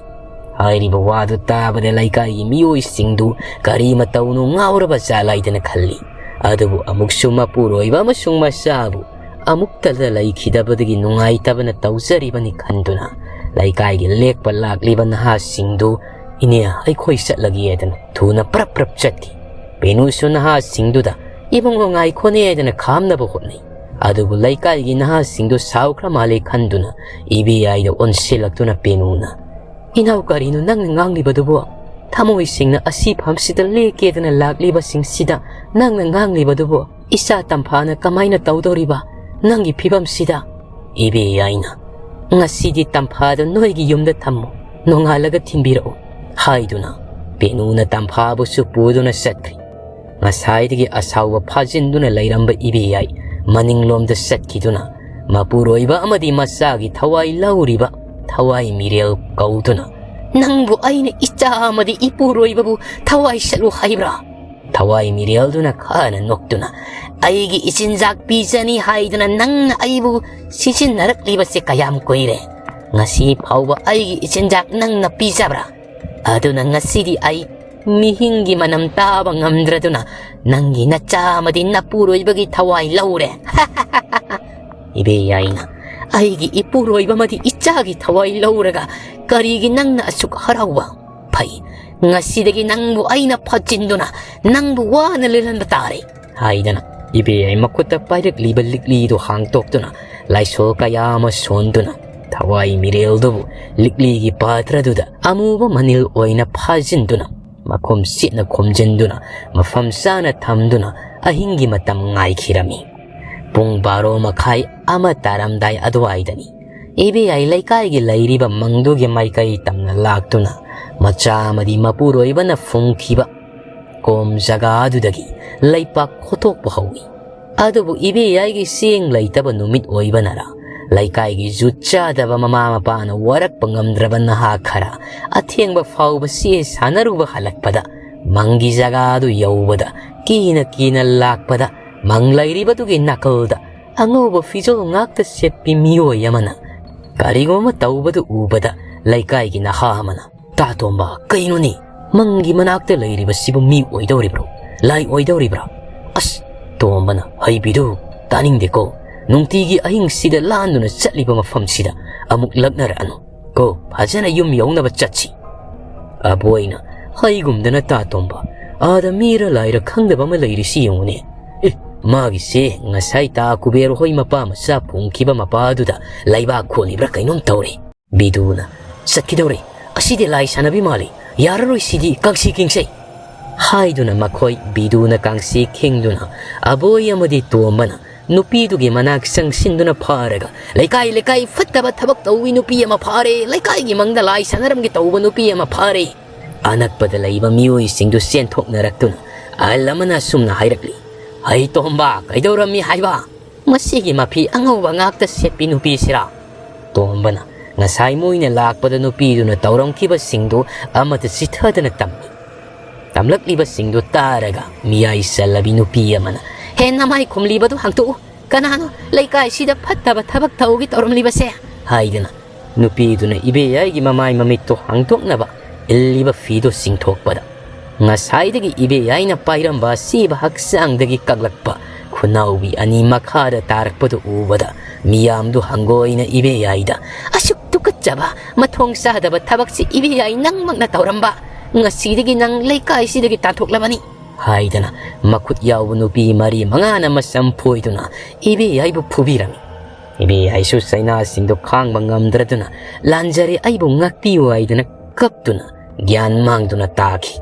ꯍꯥꯏꯔꯤꯕ ꯋꯥꯗꯨ ꯇꯥꯕꯗ ꯂꯩꯀꯥꯏꯒꯤ ꯃꯤꯑꯣꯏꯁꯤꯡꯗꯨ ꯀꯔꯤ ꯃꯇꯧꯅꯣ ꯉꯥꯎꯔꯕ ꯖꯥꯠꯂꯥꯏꯗꯅ ꯈꯜꯂꯤ꯫ ꯑꯗꯨꯕꯨ ꯑꯃꯨꯛꯁꯨ ꯃꯄꯨꯔꯣꯏꯕ ꯑꯃꯁꯨꯡ ꯃꯆꯥꯕꯨ ꯑꯃꯨꯛꯇꯗ ꯂꯩꯈꯤꯗꯕꯗꯒꯤ ꯅꯨꯡꯉꯥꯏꯇꯕꯅ ꯇꯧꯖꯔꯤꯕꯅꯤ ꯈꯟꯗꯨꯅ ꯂꯩꯀꯥꯏꯒꯤ ꯂꯦꯛꯄ ꯂꯥꯛꯂꯤꯕ ꯅꯍꯥꯁꯤꯡꯗꯨ, "ꯏꯅꯦ, ꯑꯩꯈꯣꯏ ꯆꯠꯂꯒꯦ" ꯍꯥꯏꯗꯅ ꯊꯨꯅ ꯄ꯭ꯔꯞ ꯄ꯭ꯔꯞ ꯆꯠꯈꯤ꯫ ꯄꯦꯅꯨꯁꯨ ꯅꯍꯥꯁꯤꯡꯗꯨꯗ "ꯏꯕꯨꯡꯉꯣ, ꯉꯥꯏꯈꯣꯅꯦ" ꯍꯥꯏꯗꯅ ꯈꯥꯝꯅꯕ ꯍꯣꯠꯅꯩ꯫ ꯑꯗꯨꯕꯨ ꯂꯩꯀꯥꯏꯒꯤ ꯅꯍꯥꯁꯤꯡꯗꯨ ꯁꯥꯎꯈ꯭ꯔ ꯃꯥꯜꯂꯦ ꯈꯟꯗꯨꯅ ꯏꯕꯦꯌꯥꯏꯗ ꯑꯣꯟꯁꯤꯜꯂꯛꯇꯨꯅ ꯄꯦꯅꯨꯅ, "ꯏꯅꯥꯎ, ꯀꯔꯤꯅꯣ ꯅꯪꯅ ꯉꯥꯡꯂꯤꯕꯗꯨꯕꯣ? ꯊꯃꯣꯏ ꯁꯦꯡꯅ ꯑꯁꯤ ꯐꯝꯁꯤꯗ ꯂꯦꯛꯀꯦꯗꯅ ꯂꯥꯛꯂꯤꯕꯁꯤꯡꯁꯤꯗ ꯅꯪꯅ ꯉꯥꯡꯂꯤꯕꯗꯨꯕꯣ? ꯏꯆꯥ ꯇꯝꯐꯥꯅ ꯀꯃꯥꯏꯅ ꯇꯧꯗꯧꯔꯤꯕ ꯅꯪꯒꯤ ꯐꯤꯕꯝꯁꯤꯗ?" ꯏꯕꯦꯌꯥꯏꯅ, "ꯉꯁꯤꯗꯤ ꯇꯝꯐꯥꯗ ꯅꯣꯏꯒꯤ ꯌꯨꯝꯗ ꯊꯝꯃꯨ, ꯅꯣꯡꯉꯥꯜꯂꯒ ꯊꯤꯟꯕꯤꯔꯛꯎ" ꯍꯥꯏꯗꯨꯅ ꯄꯦꯅꯨꯅ ꯇꯝꯐꯥꯕꯨꯁꯨ ꯄꯨꯗꯨꯅ ꯆꯠꯈ꯭ꯔꯤ꯫ ꯉꯁꯥꯏꯗꯒꯤ ꯑꯁꯥꯎꯕ ꯐꯥꯖꯤꯟꯗꯨꯅ ꯂꯩꯔꯝꯕ ꯏꯕꯦꯌꯥꯏ ꯃꯅꯤꯡꯂꯣꯝꯗ ꯆꯠꯈꯤꯗꯨꯅ ꯃꯄꯨꯔꯣꯏꯕ ꯑꯃꯗꯤ ꯃꯆꯥꯒꯤ ꯊꯋꯥꯏ ꯂꯧꯔꯤꯕ ꯊꯋꯥꯏ ꯃꯤꯔꯦꯜ ꯀꯧꯗꯨꯅ, "ꯅꯪꯕꯨ ꯑꯩꯅ ꯏꯆꯥ ꯑꯃꯗꯤ ꯏꯄꯨꯔꯣꯏꯕꯕꯨ ꯊꯋꯥꯏ ꯆꯠꯂꯨ ꯍꯥꯏꯕ꯭ꯔꯥ?" ꯊꯋꯥꯏ ꯃꯤꯔꯦꯜꯗꯨꯅ ꯈꯥꯅ ꯅꯣꯛꯇꯨꯅ, "ꯑꯩꯒꯤ ꯏꯆꯤꯟꯖꯥꯛ ꯄꯤꯖꯅꯤ ꯍꯥꯏꯗꯨꯅ ꯅꯪꯅ ꯑꯩꯕꯨ ꯁꯤꯖꯤꯟꯅꯔꯛꯂꯤꯕꯁꯦ ꯀꯌꯥꯝ ꯀꯨꯏꯔꯦ? ꯉꯁꯤ ꯐꯥꯎꯕ ꯑꯩꯒꯤ ꯏꯆꯤꯟꯖꯥꯛ ꯅꯪꯅ ꯄꯤꯖꯕ꯭ꯔꯥ? ꯑꯗꯨꯅ ꯉꯁꯤꯗꯤ ꯑꯩ ꯃꯤꯍꯤꯡꯒꯤ ꯃꯅꯝ ꯇꯥꯕ ꯉꯝꯗ꯭ꯔꯗꯨꯅ ꯅꯪꯒꯤ ꯅꯆꯥ ꯑꯃꯗꯤ ꯅꯄꯨꯔꯣꯏꯕꯒꯤ ꯊꯋꯥꯏ ꯂꯧꯔꯦ"꯫ ꯏꯕꯦꯌꯥꯏꯅ, "ꯑꯩꯒꯤ ꯏꯄꯨꯔꯣꯏꯕ ꯑꯃꯗꯤ ꯏꯆꯥꯒꯤ ꯊꯋꯥꯏ ꯂꯧꯔꯒ ꯀꯔꯤꯒꯤ ꯅꯪꯅ ꯑꯁꯨꯛ ꯍꯔꯥꯎꯕ? ꯐꯩ, ꯉꯁꯤꯗꯒꯤ ꯅꯪꯕꯨ ꯑꯩꯅ ꯐꯥꯖꯤꯟꯗꯨꯅ ꯅꯪꯕꯨ ꯋꯥꯅ ꯂꯦꯜꯍꯟꯕ ꯇꯥꯔꯦ" ꯍꯥꯏꯗꯅ ꯏꯕꯦꯌꯥꯏ ꯃꯈꯨꯠꯇ ꯄꯥꯏꯔꯛꯂꯤꯕ ꯂꯤꯛꯂꯤꯗꯨ ꯍꯥꯡꯇꯣꯛꯇꯨꯅ ꯂꯥꯏꯁꯣ ꯀꯌꯥ ꯑꯃ ꯁꯣꯟꯗꯨꯅ, ꯊꯋꯥꯏ ꯃꯤꯔꯦꯜꯗꯨꯕꯨ ꯂꯤꯛꯂꯤꯒꯤ ꯄꯥꯇ꯭ꯔꯗꯨꯗ ꯑꯃꯨꯕ ꯃꯅꯤꯜ ꯑꯣꯏꯅ ꯐꯥꯖꯤꯟꯗꯨꯅ, ꯃꯈꯨꯝ ꯁꯤꯠꯅ ꯈꯨꯝꯖꯤꯟꯗꯨꯅ, ꯃꯐꯝ ꯆꯥꯅ ꯊꯝꯗꯨꯅ ꯑꯍꯤꯡꯒꯤ ꯃꯇꯝ ꯉꯥꯏꯈꯤꯔꯝꯃꯤ꯫ ꯄꯨꯡ ꯕꯥꯔꯣ ꯃꯈꯥꯏ ꯑꯃ ꯇꯥꯔꯝꯗꯥꯏ ꯑꯗꯨꯋꯥꯏꯗꯅꯤ ꯏꯕꯦꯌꯥꯏ ꯂꯩꯀꯥꯏꯒꯤ ꯂꯩꯔꯤꯕ ꯃꯪꯗꯨꯒꯤ ꯃꯥꯏꯀꯩ ꯇꯝꯅ ꯂꯥꯛꯇꯨꯅ ꯃꯆꯥ ꯑꯃꯗꯤ ꯃꯄꯨꯔꯣꯏꯕꯅ ꯐꯨꯝꯈꯤꯕ ꯀꯣꯝ ꯖꯒꯥ ꯑꯗꯨꯗꯒꯤ ꯂꯩꯄꯥꯛ ꯈꯣꯠꯇꯣꯛꯄ ꯍꯧꯏ꯫ ꯑꯗꯨꯕꯨ ꯏꯕꯦꯌꯥꯏꯒꯤ ꯆꯦꯡ ꯂꯩꯇꯕ ꯅꯨꯃꯤꯠ ꯑꯣꯏꯕꯅꯔ, ꯂꯩꯀꯥꯏꯒꯤ ꯖꯨꯠ ꯆꯥꯗꯕ ꯃꯃꯥ ꯃꯄꯥꯅ ꯋꯥꯔꯛꯄ ꯉꯝꯗ꯭ꯔꯕ ꯅꯍꯥ ꯈꯔ ꯑꯊꯦꯡꯕ ꯐꯥꯎꯕ ꯆꯦ ꯁꯥꯟꯅꯔꯨꯕ ꯍꯜꯂꯛꯄꯗ, ꯃꯪꯒꯤ ꯖꯒꯥ ꯑꯗꯨ ꯌꯧꯕꯗ ꯀꯤꯅ ꯀꯤꯅ ꯂꯥꯛꯄꯗ, ꯃꯪ ꯂꯩꯔꯤꯕꯗꯨꯒꯤ ꯅꯥꯀꯜꯗ ꯑꯉꯧꯕ ꯐꯤꯖꯣꯜ ꯉꯥꯛꯇ ꯁꯦꯠꯄꯤ ꯃꯤꯑꯣꯏ ꯑꯃꯅ ꯀꯔꯤꯒꯨꯝꯕ ꯇꯧꯕꯗꯨ ꯎꯕꯗ, ꯂꯩꯀꯥꯏꯒꯤ ꯅꯍꯥ ꯑꯃꯅ, "ꯇꯥ ꯇꯣꯝꯕ, ꯀꯩꯅꯣꯅꯦ? ꯃꯪꯒꯤ ꯃꯅꯥꯛꯇ ꯂꯩꯔꯤꯕꯁꯤꯕꯨ ꯃꯤ ꯑꯣꯏꯗꯧꯔꯤꯕ꯭ꯔꯣ? ꯂꯥꯏ ꯑꯣꯏꯗꯧꯔꯤꯕ꯭ꯔꯥ?" "ꯑꯁ!" ꯇꯣꯝꯕꯅ, "ꯍꯩꯕꯤꯗꯨ, ꯇꯥꯅꯤꯡꯗꯦꯀꯣ꯫ ꯅꯨꯡꯇꯤꯒꯤ ꯑꯍꯤꯡꯁꯤꯗ ꯂꯥꯟꯗꯨꯅ ꯆꯠꯂꯤꯕ ꯃꯐꯝꯁꯤꯗ ꯑꯃꯨꯛ ꯂꯛꯅꯔꯛꯑꯅꯨ ꯀꯣ꯫ ꯐꯖꯅ ꯌꯨꯝ ꯌꯧꯅꯕ ꯆꯠꯁꯤ꯫" ꯑꯕꯣꯏꯅ, "ꯍꯩꯒꯨꯝꯗꯅ, ꯇꯥ ꯇꯣꯝꯕ, ꯑꯥꯗ ꯃꯤꯔ ꯂꯥꯏꯔ ꯈꯪꯗꯕ ꯑꯃ ꯂꯩꯔꯤꯁꯤ ꯌꯦꯡꯉꯨꯅꯦ꯫ ꯑꯦ, ꯃꯥꯒꯤꯁꯦ ꯉꯁꯥꯏ ꯇꯥ ꯀꯨꯕꯦꯔ ꯍꯣꯏ ꯃꯄꯥ ꯃꯆꯥ ꯐꯨꯝꯈꯤꯕ ꯃꯄꯥꯗꯨꯗ ꯂꯩꯕꯥꯛ ꯈꯣꯜꯂꯤꯕ꯭ꯔꯥ ꯀꯩꯅꯣꯝ ꯇꯧꯔꯦ꯫" ꯕꯤꯗꯨꯅ, "ꯆꯠꯈꯤꯗꯧꯔꯦ꯫ ꯑꯁꯤꯗꯤ ꯂꯥꯏ ꯁꯥꯟꯅꯕꯤ ꯃꯥꯜꯂꯤ꯫ ꯌꯥꯔꯔꯣꯏ ꯁꯤꯗꯤ, ꯀꯥꯡꯁꯤ ꯈꯤꯡꯁꯩ!" ꯍꯥꯏꯗꯨꯅ ꯃꯈꯣꯏ ꯕꯤꯗꯨꯅ ꯀꯥꯡꯁꯤ ꯈꯤꯡꯗꯨꯅ ꯑꯕꯣꯏ ꯑꯃꯗꯤ ꯇꯣꯝꯕꯅ ꯅꯨꯄꯤꯗꯨꯒꯤ ꯃꯅꯥꯛ ꯆꯪꯁꯤꯟꯗꯨꯅ ꯐꯥꯔꯒ, "ꯂꯩꯀꯥꯏ, ꯂꯩꯀꯥꯏ, ꯐꯠꯇꯕ ꯊꯕꯛ ꯇꯧꯏ ꯅꯨꯄꯤ ꯑꯃ ꯐꯥꯔꯦ! ꯂꯩꯀꯥꯏꯒꯤ ꯃꯪꯗ ꯂꯥꯏ ꯁꯥꯟꯅꯔꯝꯒꯦ ꯇꯧꯕ ꯅꯨꯄꯤ ꯑꯃ ꯐꯥꯔꯦ!" ꯑꯅꯛꯄꯗ ꯂꯩꯕ ꯃꯤꯑꯣꯏꯁꯤꯡꯗꯨ ꯆꯦꯟꯊꯣꯛꯅꯔꯛꯇꯨꯅ ꯑꯍꯜ ꯑꯃꯅ ꯑꯁꯨꯝꯅ ꯍꯥꯏꯔꯛꯂꯤ, "ꯍꯩ ꯇꯣꯝꯕ, ꯀꯩꯗꯧꯔꯝꯃꯤ ꯍꯥꯏꯕ? ꯃꯁꯤꯒꯤ ꯃꯐꯤ ꯑꯉꯧꯕ ꯉꯥꯛꯇ ꯁꯦꯠꯄꯤ ꯅꯨꯄꯤꯁꯤꯔꯥ?" ꯇꯣꯝꯕꯅ ꯉꯁꯥꯏ ꯃꯣꯏꯅ ꯂꯥꯛꯄꯗ ꯅꯨꯄꯤꯗꯨꯅ ꯇꯧꯔꯝꯈꯤꯕꯁꯤꯡꯗꯨ ꯑꯃꯠꯇ ꯆꯤꯊꯗꯅ ꯇꯝꯃꯤ꯫ ꯇꯝꯂꯛꯂꯤꯕꯁꯤꯡꯗꯨ ꯇꯥꯔꯒ ꯃꯤꯌꯥꯏ ꯆꯜꯂꯕꯤ ꯅꯨꯄꯤ ꯑꯃꯅ, "ꯍꯦ, ꯅꯃꯥꯏ ꯈꯨꯝꯂꯤꯕꯗꯨ ꯍꯥꯡꯇꯣꯛꯎ꯫ ꯀꯅꯥꯅꯣ ꯂꯩꯀꯥꯏꯁꯤꯗ ꯐꯠꯇꯕ ꯊꯕꯛ ꯇꯧꯒꯦ ꯇꯧꯔꯝꯂꯤꯕꯁꯦ?" ꯍꯥꯏꯗꯨꯅ ꯅꯨꯄꯤꯗꯨꯅ ꯏꯕꯦꯌꯥꯏꯒꯤ ꯃꯃꯥꯏ ꯃꯃꯤꯠꯇꯨ ꯍꯥꯡꯗꯣꯛꯅꯕ ꯏꯜꯂꯤꯕ ꯐꯤꯗꯨ ꯆꯤꯡꯊꯣꯛꯄꯗ, ꯉꯁꯥꯏꯗꯒꯤ ꯏꯕꯦꯌꯥꯏꯅ ꯄꯥꯏꯔꯝꯕ ꯑꯁꯤꯕ ꯍꯛꯆꯥꯡꯗꯒꯤ ꯀꯛꯂꯛꯄ ꯈꯨꯅꯥꯎꯕꯤ ꯑꯅꯤ ꯃꯈꯥꯗ ꯇꯥꯔꯛꯄꯗꯨ ꯎꯕꯗ, ꯃꯤꯌꯥꯝꯗꯨ ꯍꯪꯒꯣꯏꯅ ꯏꯕꯦꯌꯥꯏꯗ, "ꯑꯁꯨꯛ ꯇꯨꯀꯠꯆꯕ, ꯃꯊꯣꯡ ꯆꯥꯗꯕ ꯊꯕꯛꯁꯤ ꯏꯕꯦꯌꯥꯏ ꯅꯪꯃꯛꯅ ꯇꯧꯔꯝꯕ꯫ ꯉꯁꯤꯗꯒꯤ ꯅꯪ ꯂꯩꯀꯥꯏꯁꯤꯗꯒꯤ ꯇꯥꯟꯊꯣꯛꯂꯕꯅꯤ!" ꯍꯥꯏꯗꯅ ꯃꯈꯨꯠ ꯌꯥꯎꯕ ꯅꯨꯄꯤ ꯃꯔꯤ ꯃꯉꯥꯅ ꯃꯆꯝ ꯐꯣꯏꯗꯨꯅ ꯏꯕꯦꯌꯥꯏꯕꯨ ꯐꯨꯕꯤꯔꯝꯃꯤ꯫ ꯏꯕꯦꯌꯥꯏꯁꯨ ꯆꯩꯅꯥꯁꯤꯡꯗꯨ ꯈꯥꯡꯕ ꯉꯝꯗ꯭ꯔꯗꯨꯅ, "ꯂꯥꯟꯖꯔꯦ, ꯑꯩꯕꯨ ꯉꯥꯛꯄꯤꯌꯨ" ꯍꯥꯏꯗꯨꯅ ꯀꯞꯇꯨꯅ ꯒ꯭ꯌꯥꯟ ꯃꯥꯡꯗꯨꯅ ꯇꯥꯈꯤ꯫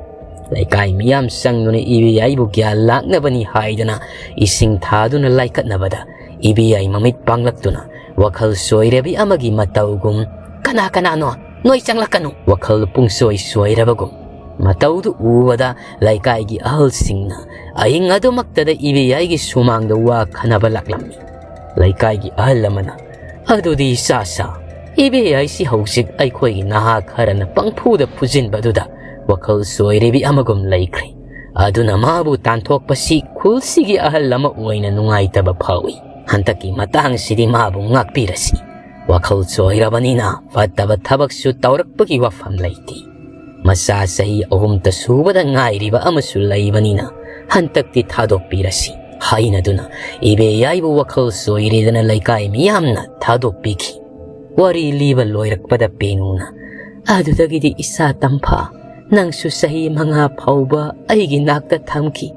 ꯂꯩꯀꯥꯏ ꯃꯤꯌꯥꯝ ꯆꯪꯗꯨꯅ ꯏꯕꯦꯌꯥꯏꯕꯨ ꯒ꯭ꯌꯥꯟ ꯂꯥꯛꯅꯕꯅꯤ ꯍꯥꯏꯗꯨꯅ ꯏꯁꯤꯡ ꯊꯥꯗꯨꯅ ꯂꯥꯏꯀꯠꯅꯕꯗ, ꯏꯕꯦꯌꯥꯏ ꯃꯃꯤꯠ ꯄꯥꯡꯂꯛꯇꯨꯅ ꯋꯥꯈꯜ ꯆꯣꯏꯔꯕꯤ ꯑꯃꯒꯤ ꯃꯇꯧꯒꯨꯝ, "ꯀꯅꯥ ꯀꯅꯥꯅꯣ? ꯅꯣꯏ ꯆꯪꯂꯛꯀꯅꯨ!" ꯋꯥꯈꯜ ꯄꯨꯡꯆꯣꯏ ꯆꯣꯏꯔꯕꯒꯨꯝ ꯃꯇꯧꯗꯨ ꯎꯕꯗ ꯂꯩꯀꯥꯏꯒꯤ ꯑꯍꯜꯁꯤꯡꯅ ꯑꯍꯤꯡ ꯑꯗꯨꯃꯛꯇꯗ ꯏꯕꯦꯌꯥꯏꯒꯤ ꯁꯨꯃꯥꯡꯗ ꯋꯥ ꯈꯟꯅꯕ ꯂꯥꯛꯂꯝꯃꯤ꯫ ꯂꯩꯀꯥꯏꯒꯤ ꯑꯍꯜ ꯑꯃꯅ, "ꯑꯗꯨꯗꯤ ꯏꯆꯥ ꯁꯥ, ꯏꯕꯦꯌꯥꯏꯁꯤ ꯍꯧꯖꯤꯛ ꯑꯩꯈꯣꯏꯒꯤ ꯅꯍꯥ ꯈꯔꯅ ꯄꯪꯐꯨꯗ ꯐꯨꯖꯤꯟꯕꯗꯨꯗ ꯋꯥꯈꯜ ꯆꯣꯏꯔꯕꯤ ꯑꯃꯒꯨꯝ ꯂꯩꯈ꯭ꯔꯦ꯫ ꯑꯗꯨꯅ ꯃꯥꯕꯨ ꯇꯥꯟꯊꯣꯛꯄꯁꯤ ꯈꯨꯜꯁꯤꯒꯤ ꯑꯍꯜ ꯑꯃ ꯑꯣꯏꯅ ꯅꯨꯡꯉꯥꯏꯇꯕ ꯐꯥꯎꯏ꯫ ꯍꯟꯗꯛꯀꯤ ꯃꯇꯥꯡꯁꯤꯗꯤ ꯃꯥꯕꯨ ꯉꯥꯛꯄꯤꯔꯁꯤ꯫ ꯋꯥꯈꯜ ꯆꯣꯏꯔꯕꯅꯤꯅ ꯐꯠꯇꯕ ꯊꯕꯛꯁꯨ ꯇꯧꯔꯛꯄꯒꯤ ꯋꯥꯐꯝ ꯂꯩꯇꯦ꯫ ꯃꯆꯥ ꯆꯍꯤ ꯑꯍꯨꯝꯇ ꯁꯨꯕꯗ ꯉꯥꯏꯔꯤꯕ ꯑꯃꯁꯨ ꯂꯩꯕꯅꯤꯅ ꯍꯟꯗꯛꯇꯤ ꯊꯥꯗꯣꯛꯄꯤꯔꯁꯤ" ꯍꯥꯏꯅꯗꯨꯅ ꯏꯕꯦꯌꯥꯏꯕꯨ ꯋꯥꯈꯜ ꯆꯣꯏꯔꯦꯗꯅ ꯂꯩꯀꯥꯏ ꯃꯤꯌꯥꯝꯅ ꯊꯥꯗꯣꯛꯄꯤꯈꯤ꯫ ꯋꯥꯔꯤ ꯂꯤꯕ ꯂꯣꯏꯔꯛꯄꯗ ꯄꯦꯅꯨꯅ, "ꯑꯗꯨꯗꯒꯤꯗꯤ ꯏꯆꯥ ꯇꯝꯐꯥ, ꯅꯪꯁꯨ ꯆꯍꯤ ꯃꯉꯥ ꯐꯥꯎꯕ ꯑꯩꯒꯤ ꯅꯥꯛꯇ ꯊꯝꯈꯤ꯫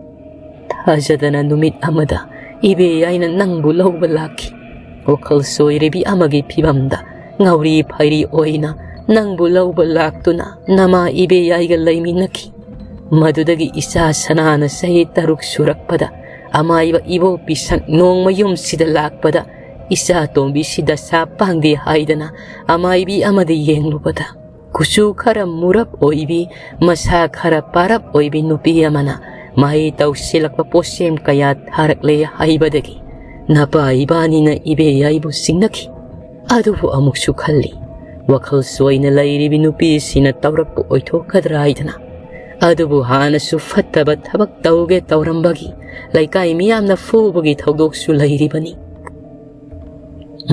ꯊꯥꯖꯗꯅ ꯅꯨꯃꯤꯠ ꯑꯃꯗ ꯏꯕꯦꯌꯥꯏꯅ ꯅꯪꯕꯨ ꯂꯧꯕ ꯂꯥꯛꯈꯤ꯫ ꯋꯥꯈꯜ ꯆꯣꯏꯔꯕꯤ ꯑꯃꯒꯤ ꯐꯤꯕꯝꯗ ꯉꯥꯎꯔꯤ ꯐꯩꯔꯤ ꯑꯣꯏꯅ ꯅꯪꯕꯨ ꯂꯧꯕ ꯂꯥꯛꯇꯨꯅ ꯅꯃꯥ ꯏꯕꯦꯌꯥꯏꯒ ꯂꯩꯃꯤꯟꯅꯈꯤ꯫ ꯃꯗꯨꯗꯒꯤ ꯏꯆꯥ ꯁꯅꯥꯅ ꯆꯍꯤ ꯇꯔꯨꯛ ꯁꯨꯔꯛꯄꯗ ꯑꯃꯥꯏꯕ ꯏꯕꯣꯛꯄꯤ ꯁꯛ ꯅꯣꯡꯃ ꯌꯨꯝꯁꯤꯗ ꯂꯥꯛꯄꯗ ꯏꯆꯥ ꯇꯣꯝꯕꯤꯁꯤ ꯗꯁꯥ ꯄꯥꯡꯗꯦ ꯍꯥꯏꯗꯅ ꯑꯃꯥꯏꯕꯤ ꯑꯃꯗ ꯌꯦꯡꯂꯨꯕꯗ ꯀꯨꯆꯨ ꯈꯔ ꯃꯨꯔꯞ ꯑꯣꯏꯕꯤ, ꯃꯁꯥ ꯈꯔ ꯄꯥꯔꯞ ꯑꯣꯏꯕꯤ ꯅꯨꯄꯤ ꯑꯃꯅ ꯃꯍꯩ ꯇꯧꯁꯤꯜꯂꯛꯄ ꯄꯣꯠꯁꯦꯝ ꯀꯌꯥ ꯊꯥꯔꯛꯂꯦ ꯍꯥꯏꯕꯗꯒꯤ ꯅꯄꯥ ꯏꯕꯥꯅꯤꯅ ꯏꯕꯦꯌꯥꯏꯕꯨ ꯆꯤꯡꯅꯈꯤ꯫ ꯑꯗꯨꯕꯨ ꯑꯃꯨꯛꯁꯨ ꯈꯜꯂꯤ, ꯋꯥꯈꯜ ꯆꯣꯏꯅ ꯂꯩꯔꯤꯕꯤ ꯅꯨꯄꯤꯁꯤꯅ ꯇꯧꯔꯛꯄ ꯑꯣꯏꯊꯣꯛꯀꯗ꯭ꯔꯥ ꯍꯥꯏꯗꯅ꯫ ꯑꯗꯨꯕꯨ ꯍꯥꯟꯅꯁꯨ ꯐꯠꯇꯕ ꯊꯕꯛ ꯇꯧꯒꯦ ꯇꯧꯔꯝꯕꯒꯤ ꯂꯩꯀꯥꯏ ꯃꯤꯌꯥꯝꯅ ꯐꯨꯕꯒꯤ ꯊꯧꯗꯣꯛꯁꯨ ꯂꯩꯔꯤꯕꯅꯤ꯫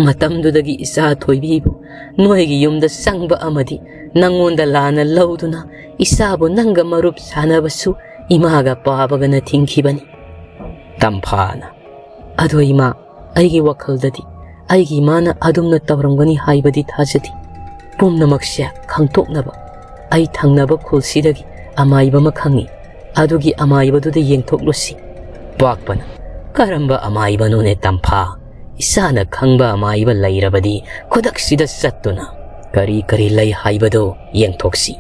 ꯃꯇꯝꯗꯨꯗꯒꯤ ꯏꯆꯥ ꯊꯣꯏꯕꯤꯕꯨ ꯅꯣꯏꯒꯤ ꯌꯨꯝꯗ ꯆꯪꯕ ꯑꯃꯗꯤ ꯅꯪꯉꯣꯟꯗ ꯂꯥꯟꯅ ꯂꯧꯗꯨꯅ ꯏꯆꯥꯕꯨ ꯅꯪꯒ ꯃꯔꯨꯞ ꯁꯥꯟꯅꯕꯁꯨ ꯏꯃꯥꯒ ꯄꯥꯕꯒꯅ ꯊꯤꯡꯈꯤꯕꯅꯤ꯫ ꯇꯝꯐꯥꯅ, "ꯑꯗꯣ ꯏꯃꯥ, ꯑꯩꯒꯤ ꯋꯥꯈꯜꯗꯗꯤ ꯑꯩꯒꯤ ꯏꯃꯥꯅ ꯑꯗꯨꯝꯅ ꯇꯧꯔꯝꯒꯅꯤ ꯍꯥꯏꯕꯗꯤ ꯊꯥꯖꯗꯦ꯫ ꯄꯨꯝꯅꯃꯛꯁꯦ ꯈꯪꯗꯣꯛꯅꯕ ꯑꯩ ꯊꯪꯅꯕ ꯈꯨꯜꯁꯤꯗꯒꯤ ꯑꯃꯥꯏꯕ ꯑꯃ ꯈꯪꯏ꯫ ꯑꯗꯨꯒꯤ ꯑꯃꯥꯏꯕꯗꯨꯗ ꯌꯦꯡꯊꯣꯛꯂꯨꯁꯤ꯫" ꯄꯥꯛꯄꯅ, "ꯀꯔꯝꯕ ꯑꯃꯥꯏꯕꯅꯣꯅꯦ ꯇꯝꯐꯥ? ꯏꯁꯥꯅ ꯈꯪꯕ ꯑꯃꯥꯏꯕ ꯂꯩꯔꯕꯗꯤ ꯈꯨꯗꯛꯁꯤꯗ ꯆꯠꯇꯨꯅ ꯀꯔꯤ ꯀꯔꯤ ꯂꯩ ꯍꯥꯏꯕꯗꯨ ꯌꯦꯡꯊꯣꯛꯁꯤ꯫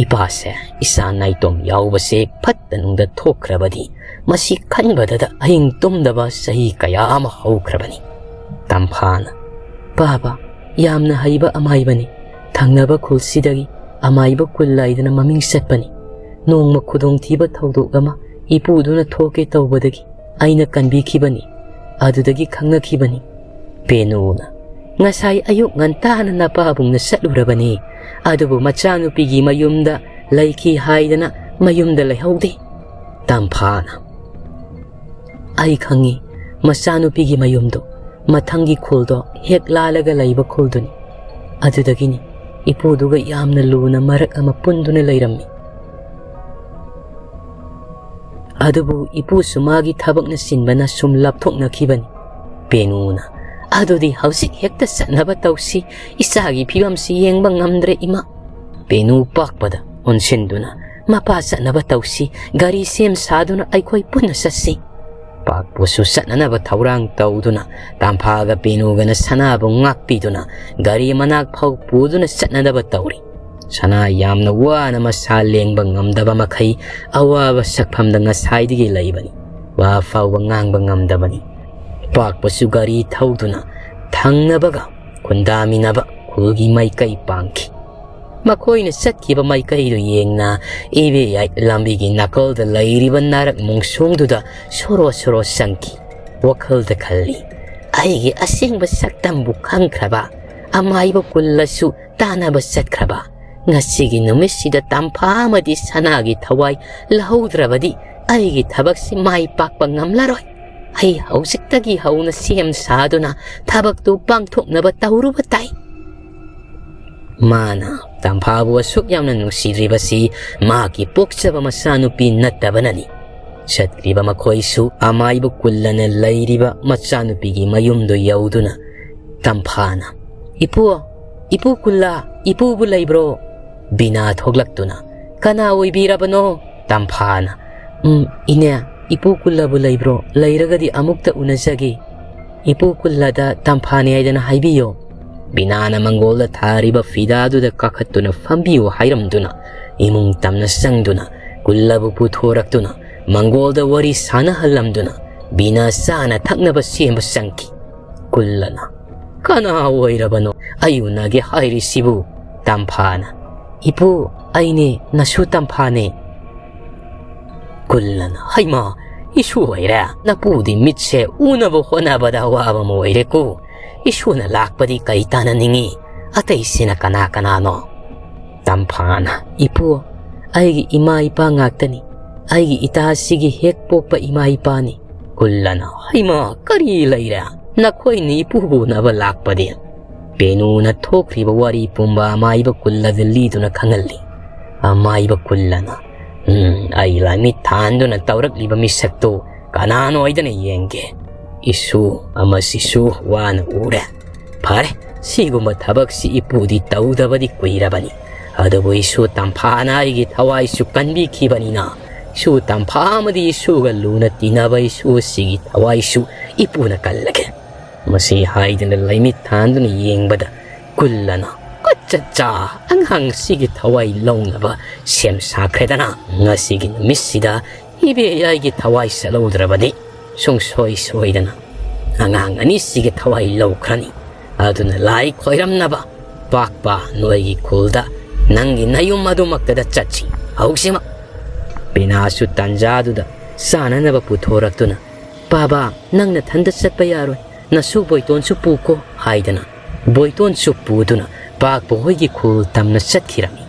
ꯏꯄꯥꯁꯦ ꯏꯁꯥ ꯅꯥꯏꯇꯣꯝ ꯌꯥꯎꯕꯁꯦ ꯐꯠꯇ ꯅꯨꯡꯗ ꯊꯣꯛꯈ꯭ꯔꯕꯗꯤ ꯃꯁꯤ ꯈꯟꯕꯗꯗ ꯑꯍꯤꯡ ꯇꯨꯝꯗꯕ ꯆꯍꯤ ꯀꯌꯥ ꯑꯃ ꯍꯧꯈ꯭ꯔꯕꯅꯤ꯫ ꯇꯝꯐꯥꯅ, "ꯄꯥꯕ, ꯌꯥꯝꯅ ꯍꯩꯕ ꯑꯃꯥꯏꯕꯅꯤ꯫ ꯊꯪꯅꯕ ꯈꯨꯜꯁꯤꯗꯒꯤ ꯑꯃꯥꯏꯕ ꯀꯨꯜ ꯂꯥꯏꯗꯅ ꯃꯃꯤꯡ ꯆꯠꯄꯅꯤ꯫ ꯅꯣꯡꯃ ꯈꯨꯗꯣꯡꯊꯤꯕ ꯊꯧꯗꯣꯛ ꯑꯃ ꯏꯄꯨꯗꯨꯅ ꯊꯣꯛꯀꯦ ꯇꯧꯕꯗꯒꯤ ꯑꯩꯅ ꯀꯟꯕꯤꯈꯤꯕꯅꯤ꯫ ꯑꯗꯨꯗꯒꯤ ꯈꯪꯅꯈꯤꯕꯅꯤ꯫" ꯄꯦꯅꯨꯅ, "ꯉꯁꯥꯏ ꯑꯌꯨꯛ ꯉꯟꯇꯥꯅ ꯅꯄꯥꯕꯨꯡꯅ ꯆꯠꯂꯨꯔꯕꯅꯤ꯫ ꯑꯗꯨꯕꯨ ꯃꯆꯥꯅꯨꯄꯤꯒꯤ ꯃꯌꯨꯝꯗ ꯂꯩꯈꯤ ꯍꯥꯏꯗꯅ ꯃꯌꯨꯝꯗ ꯂꯩꯍꯧꯗꯦ꯫" ꯇꯝꯐꯥꯅ, "ꯑꯩ ꯈꯪꯉꯤ, ꯃꯆꯥꯅꯨꯄꯤꯒꯤ ꯃꯌꯨꯝꯗꯣ ꯃꯊꯪꯒꯤ ꯈꯨꯜꯗꯣ ꯍꯦꯛ ꯂꯥꯜꯂꯒ ꯂꯩꯕ ꯈꯨꯜꯗꯨꯅꯤ꯫ ꯑꯗꯨꯗꯒꯤꯅꯤ ꯏꯄꯨꯗꯨꯒ ꯌꯥꯝꯅ ꯂꯨꯅ ꯃꯔꯛ ꯑꯃ ꯄꯨꯟꯗꯨꯅ ꯂꯩꯔꯝꯃꯤ꯫ ꯑꯗꯨꯕꯨ ꯏꯄꯨꯁꯨ ꯃꯥꯒꯤ ꯊꯕꯛꯅ ꯆꯤꯟꯕꯅ ꯁꯨꯝ ꯂꯥꯞꯊꯣꯛꯅꯈꯤꯕꯅꯤ꯫" ꯄꯦꯅꯨꯅ, "ꯑꯗꯨꯗꯤ ꯍꯧꯖꯤꯛ ꯍꯦꯛꯇ ꯆꯠꯅꯕ ꯇꯧꯁꯤ꯫ ꯏꯆꯥꯒꯤ ꯐꯤꯕꯝꯁꯤ ꯌꯦꯡꯕ ꯉꯝꯗ꯭ꯔꯦ, ꯏꯃꯥ꯫" ꯄꯦꯅꯨ ꯄꯥꯛꯄꯗ ꯑꯣꯟꯁꯤꯟꯗꯨꯅ, "ꯃꯄꯥ, ꯆꯠꯅꯕ ꯇꯧꯁꯤ꯫ ꯒꯥꯔꯤ ꯁꯦꯝ ꯁꯥꯗꯨꯅ ꯑꯩꯈꯣꯏ ꯄꯨꯟꯅ ꯆꯠꯁꯤ꯫" ꯄꯥꯛꯄꯁꯨ ꯆꯠꯅꯅꯕ ꯊꯧꯔꯥꯡ ꯇꯧꯗꯨꯅ, ꯇꯝꯐꯥꯒ ꯄꯦꯅꯨꯒꯅ ꯁꯅꯥꯕꯨ ꯉꯥꯛꯄꯤꯗꯨꯅ ꯒꯥꯔꯤ ꯃꯅꯥꯛ ꯐꯥꯎ ꯄꯨꯗꯨꯅ ꯆꯠꯅꯗꯕ ꯇꯧꯔꯤ꯫ ꯁꯅꯥ ꯌꯥꯝꯅ ꯋꯥꯅ ꯃꯁꯥ ꯂꯦꯡꯕ ꯉꯝꯗꯕ ꯃꯈꯩ ꯑꯋꯥꯕ ꯁꯛꯐꯝꯗ ꯉꯁꯥꯏꯗꯒꯤ ꯂꯩꯕꯅꯤ꯫ ꯋꯥ ꯐꯥꯎꯕ ꯉꯥꯡꯕ ꯉꯝꯗꯕꯅꯤ꯫ ꯄꯥꯛꯄꯁꯨ ꯒꯥꯔꯤ ꯊꯧꯗꯨꯅ ꯊꯪꯅꯕꯒ ꯈꯨꯟꯗꯥꯃꯤꯟꯅꯕ ꯈꯨꯜꯒꯤ ꯃꯥꯏꯀꯩ ꯄꯥꯡꯈꯤ꯫ ꯃꯈꯣꯏꯅ ꯆꯠꯈꯤꯕ ꯃꯥꯏꯀꯩꯗꯨ ꯌꯦꯡꯅ ꯏꯕꯦꯌꯥꯏ ꯂꯝꯕꯤꯒꯤ ꯅꯥꯀꯜꯗ ꯂꯩꯔꯤꯕ ꯅꯥꯔꯛ ꯃꯣꯡꯁꯣꯡꯗꯨꯗ ꯁꯣꯔꯣ ꯁꯣꯔꯣ ꯆꯪꯈꯤ꯫ ꯋꯥꯈꯜꯗ ꯈꯜꯂꯤ, "ꯑꯩꯒꯤ ꯑꯁꯦꯡꯕ ꯁꯛꯇꯝꯕꯨ ꯈꯪꯈ꯭ꯔꯕ, ꯑꯃꯥꯏꯕ ꯀꯨꯜꯂꯁꯨ ꯇꯥꯟꯅꯕ ꯆꯠꯈ꯭ꯔꯕ, ꯉꯁꯤꯒꯤ ꯅꯨꯃꯤꯠꯁꯤꯗ ꯇꯝꯐꯥ ꯑꯃꯗꯤ ꯁꯅꯥꯒꯤ ꯊꯋꯥꯏ ꯂꯧꯍꯧꯗ꯭ꯔꯕꯗꯤ ꯑꯩꯒꯤ ꯊꯕꯛꯁꯤ ꯃꯥꯏ ꯄꯥꯛꯄ ꯉꯝꯂꯔꯣꯏ꯫ ꯑꯩ ꯍꯧꯖꯤꯛꯇꯒꯤ ꯍꯧꯅ ꯁꯦꯝ ꯁꯥꯗꯨꯅ ꯊꯕꯛꯇꯨ ꯄꯥꯡꯊꯣꯛꯅꯕ ꯇꯧꯔꯨꯕ ꯇꯥꯏ꯫" ꯃꯥꯅ ꯇꯝꯐꯥꯕꯨ ꯑꯁꯨꯛ ꯌꯥꯝꯅ ꯅꯨꯡꯁꯤꯔꯤꯕꯁꯤ ꯃꯍꯥꯛꯀꯤ ꯄꯣꯛꯆꯕ ꯃꯆꯥꯅꯨꯄꯤ ꯅꯠꯇꯕꯅꯅꯤ꯫ ꯆꯠꯈ꯭ꯔꯤꯕ ꯃꯈꯣꯏꯁꯨ ꯑꯃꯥꯏꯕ ꯀꯨꯜꯂꯅ ꯂꯩꯔꯤꯕ ꯃꯆꯥꯅꯨꯄꯤꯒꯤ ꯃꯌꯨꯝꯗꯨ ꯌꯧꯗꯨꯅ ꯇꯝꯐꯥꯅ, "ꯏꯄꯨ, ꯏꯄꯨ ꯀꯨꯜꯂꯥ, ꯏꯄꯨꯕꯨ ꯂꯩꯕ꯭ꯔꯣ?" ꯕꯤꯅꯥ ꯊꯣꯛꯂꯛꯇꯨꯅ, "ꯀꯅꯥ ꯑꯣꯏꯕꯤꯔꯕꯅꯣ?" ꯇꯝꯐꯥꯅ, "ꯎꯝ, ꯏꯅꯦ, ꯏꯄꯨ ꯀꯨꯜꯂꯕꯨ ꯂꯩꯕ꯭ꯔꯣ? ꯂꯩꯔꯒꯗꯤ ꯑꯃꯨꯛꯇ ꯎꯅꯖꯒꯦ꯫" "ꯏꯄꯨ ꯀꯨꯜꯂꯗ ꯇꯝꯐꯥꯅꯤ ꯍꯥꯏꯗꯅ ꯍꯥꯏꯕꯤꯌꯣ"꯫ ꯕꯤꯅꯥꯅ ꯃꯪꯒꯣꯜꯗ ꯊꯥꯔꯤꯕ ꯐꯤꯗꯥꯗꯨꯗ ꯀꯥꯈꯠꯇꯨꯅ ꯐꯝꯕꯤꯌꯨ ꯍꯥꯏꯔꯝꯗꯨꯅ, ꯏꯃꯨꯡ ꯇꯝꯅ ꯆꯪꯗꯨꯅ, ꯀꯨꯜꯂꯕꯨ ꯄꯨꯊꯣꯔꯛꯇꯨꯅ, ꯃꯪꯒꯣꯜꯗ ꯋꯥꯔꯤ ꯁꯥꯟꯅꯍꯜꯂꯝꯗꯨꯅ, ꯕꯤꯅꯥ ꯆꯥꯅ ꯊꯛꯅꯕ ꯁꯦꯝꯕ ꯆꯪꯈꯤ꯫ ꯀꯨꯜꯂꯅ, "ꯀꯅꯥ ꯑꯣꯏꯔꯕꯅꯣ ꯑꯩ ꯎꯅꯒꯦ ꯍꯥꯏꯔꯤꯁꯤꯕꯨ?" ꯇꯝꯐꯥꯅ, "ꯏꯄꯨ, ꯑꯩꯅꯦ, ꯅꯁꯨ ꯇꯝꯐꯥꯅꯦ"꯫ ꯀꯨꯜꯂꯅ, "ꯍꯩꯃꯥ, ꯏꯁꯨ ꯑꯣꯏꯔꯦ? ꯅꯄꯨꯗꯤ ꯃꯤꯠꯁꯦ ꯎꯅꯕ ꯍꯣꯠꯅꯕꯗ ꯑꯋꯥꯕ ꯑꯃ ꯑꯣꯏꯔꯦꯀꯣ꯫ ꯏꯁꯨꯅ ꯂꯥꯛꯄꯗꯤ ꯀꯩ ꯇꯥꯟꯅꯅꯤꯡꯉꯤ? ꯑꯇꯩꯁꯤꯅ ꯀꯅꯥ ꯀꯅꯥꯅꯣ?" ꯇꯝꯐꯥꯅ, "ꯏꯄꯨ, ꯑꯩꯒꯤ ꯏꯃꯥ ꯏꯄꯥ ꯉꯥꯛꯇꯅꯤ꯫ ꯑꯩꯒꯤ ꯏꯇꯥꯁꯤꯒꯤ ꯍꯦꯛ ꯄꯣꯛꯄ ꯏꯃꯥ ꯏꯄꯥꯅꯤ"꯫ ꯀꯨꯜꯂꯅ, "ꯍꯩꯃꯥ, ꯀꯔꯤ ꯂꯩꯔꯦ? ꯅꯈꯣꯏꯅ ꯏꯄꯨꯕꯨ ꯎꯅꯕ ꯂꯥꯛꯄꯗꯤ?" ꯄꯦꯅꯨꯅ ꯊꯣꯛꯈ꯭ꯔꯤꯕ ꯋꯥꯔꯤ ꯄꯨꯝꯕ ꯑꯃꯥꯏꯕ ꯀꯨꯜꯂꯗ ꯂꯤꯗꯨꯅ ꯈꯪꯍꯜꯂꯤ꯫ ꯑꯃꯥꯏꯕ ꯀꯨꯜꯂꯅ, "ꯎꯝ, ꯑꯩ ꯂꯥꯏꯃꯤꯠ ꯊꯥꯟꯗꯨꯅ ꯇꯧꯔꯛꯂꯤꯕ ꯃꯤꯁꯛꯇꯨ ꯀꯅꯥꯅꯣ ꯍꯥꯏꯗꯅ ꯌꯦꯡꯒꯦ꯫ ꯏꯁꯨ ꯑꯃꯁꯤꯁꯨ ꯋꯥꯅ ꯎꯔꯦ꯫ ꯐꯔꯦ, ꯁꯤꯒꯨꯝꯕ ꯊꯕꯛꯁꯤ ꯏꯄꯨꯗꯤ ꯇꯧꯗꯕꯗꯤ ꯀꯨꯏꯔꯕꯅꯤ꯫ ꯑꯗꯨꯕꯨ ꯏꯁꯨ ꯇꯝꯐꯥꯅ ꯑꯩꯒꯤ ꯊꯋꯥꯏꯁꯨ ꯀꯟꯕꯤꯈꯤꯕꯅꯤꯅ, ꯏꯁꯨ ꯇꯝꯐꯥ ꯑꯃꯗꯤ ꯏꯁꯨꯒ ꯂꯨꯅ ꯇꯤꯟꯅꯕ ꯏꯁꯨ ꯑꯁꯤꯒꯤ ꯊꯋꯥꯏꯁꯨ ꯏꯄꯨꯅ ꯀꯜꯂꯒꯦ"꯫ ꯃꯁꯤ ꯍꯥꯏꯗꯨꯅ ꯂꯩꯃꯤꯠ ꯊꯥꯟꯗꯨꯅ ꯌꯦꯡꯕꯗ ꯀꯨꯜꯂꯅ, "ꯑꯆꯠꯆꯥ, ꯑꯉꯥꯡ ꯑꯁꯤꯒꯤ ꯊꯋꯥꯏ ꯂꯧꯅꯕ ꯁꯦꯝ ꯁꯥꯈ꯭ꯔꯦꯗꯅ꯫ ꯉꯁꯤꯒꯤ ꯅꯨꯃꯤꯠꯁꯤꯗ ꯏꯕꯦꯌꯥꯏꯒꯤ ꯊꯋꯥꯏ ꯆꯠꯍꯧꯗ꯭ꯔꯕꯗꯤ ꯁꯨꯡꯁꯣꯏ ꯁꯣꯏꯗꯅ ꯑꯉꯥꯡ ꯑꯅꯤꯁꯤꯒꯤ ꯊꯋꯥꯏ ꯂꯧꯈ꯭ꯔꯅꯤ꯫ ꯑꯗꯨꯅ ꯂꯥꯏ ꯈꯣꯏꯔꯝꯅꯕ ꯄꯥꯛꯄ ꯅꯣꯏꯒꯤ ꯈꯨꯜꯗ ꯅꯪꯒꯤ ꯅꯌꯨꯝ ꯑꯗꯨꯃꯛꯇꯗ ꯆꯠꯁꯤ ꯍꯧꯖꯤꯛꯃꯛ"꯫ ꯕꯤꯅꯥꯁꯨ ꯇꯥꯟꯖꯥꯗꯨꯗ ꯆꯥꯅꯅꯕ ꯄꯨꯊꯣꯔꯛꯇꯨꯅ, "ꯕꯥꯕꯥ, ꯅꯪ ꯅꯊꯟꯗ ꯆꯠꯄ ꯌꯥꯔꯣꯏ, ꯅꯁꯨ ꯕꯣꯏꯇꯣꯟꯁꯨ ꯄꯨꯀꯣ" ꯍꯥꯏꯗꯅ ꯕꯣꯏꯇꯣꯟꯁꯨ ꯄꯨꯗꯨꯅ ꯄꯥꯛꯄ ꯍꯣꯏꯒꯤ ꯈꯨꯜ ꯇꯝꯅ ꯆꯠꯈꯤꯔꯝꯃꯤ꯫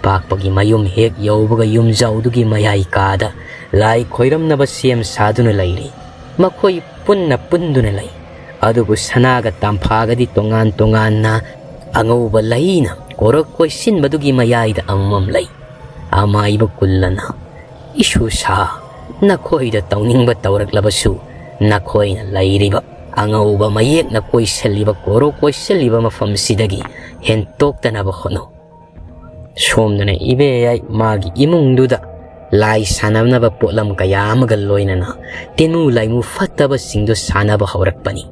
ꯄꯥꯛꯄꯒꯤ ꯃꯌꯨꯝ ꯍꯦꯛ ꯌꯧꯕꯒ ꯌꯨꯝꯖꯥꯎꯗꯨꯒꯤ ꯃꯌꯥꯏ ꯀꯥꯗ ꯂꯥꯏ ꯈꯣꯏꯔꯝꯅꯕ ꯁꯦꯝ ꯁꯥꯗꯨꯅ ꯂꯩꯔꯤ꯫ ꯃꯈꯣꯏ ꯄꯨꯟꯅ ꯄꯨꯟꯗꯨꯅ ꯂꯩ꯫ ꯑꯗꯨꯕꯨ ꯁꯅꯥꯒ ꯇꯝꯐꯥꯒꯗꯤ ꯇꯣꯉꯥꯟ ꯇꯣꯉꯥꯟꯅ ꯑꯉꯧꯕ ꯂꯩꯅ ꯀꯣꯔꯣꯛ ꯀꯣꯏꯁꯤꯟꯕꯗꯨꯒꯤ ꯃꯌꯥꯏꯗ ꯑꯃꯃꯝ ꯂꯩ꯫ ꯑꯃꯥꯏꯕ ꯀꯨꯜꯂꯅ, "ꯏꯁꯨ ꯁꯥ, ꯅꯈꯣꯏꯗ ꯇꯧꯅꯤꯡꯕ ꯇꯧꯔꯛꯂꯕꯁꯨ, ꯅꯈꯣꯏꯅ ꯂꯩꯔꯤꯕ ꯑꯉꯧꯕ ꯃꯌꯦꯛꯅ ꯀꯣꯏꯁꯤꯜꯂꯤꯕ ꯀꯣꯔꯣꯛ ꯀꯣꯏꯁꯤꯜꯂꯤꯕ ꯃꯐꯝꯁꯤꯗꯒꯤ ꯍꯦꯟꯇꯣꯛꯇꯅꯕ ꯍꯣꯠꯅꯧ"꯫ ꯁꯣꯝꯗꯅ ꯏꯕꯦꯌꯥꯏ ꯃꯥꯒꯤ ꯏꯃꯨꯡꯗꯨꯗ ꯂꯥꯏ ꯁꯥꯟꯅꯅꯕ ꯄꯣꯠꯂꯝ ꯀꯌꯥ ꯑꯃꯒ ꯂꯣꯏꯅꯅ ꯇꯤꯟꯃꯨ ꯂꯥꯏꯃꯨ ꯐꯠꯇꯕꯁꯤꯡꯗꯨ ꯁꯥꯟꯅꯕ ꯍꯧꯔꯛꯄꯅꯤ꯫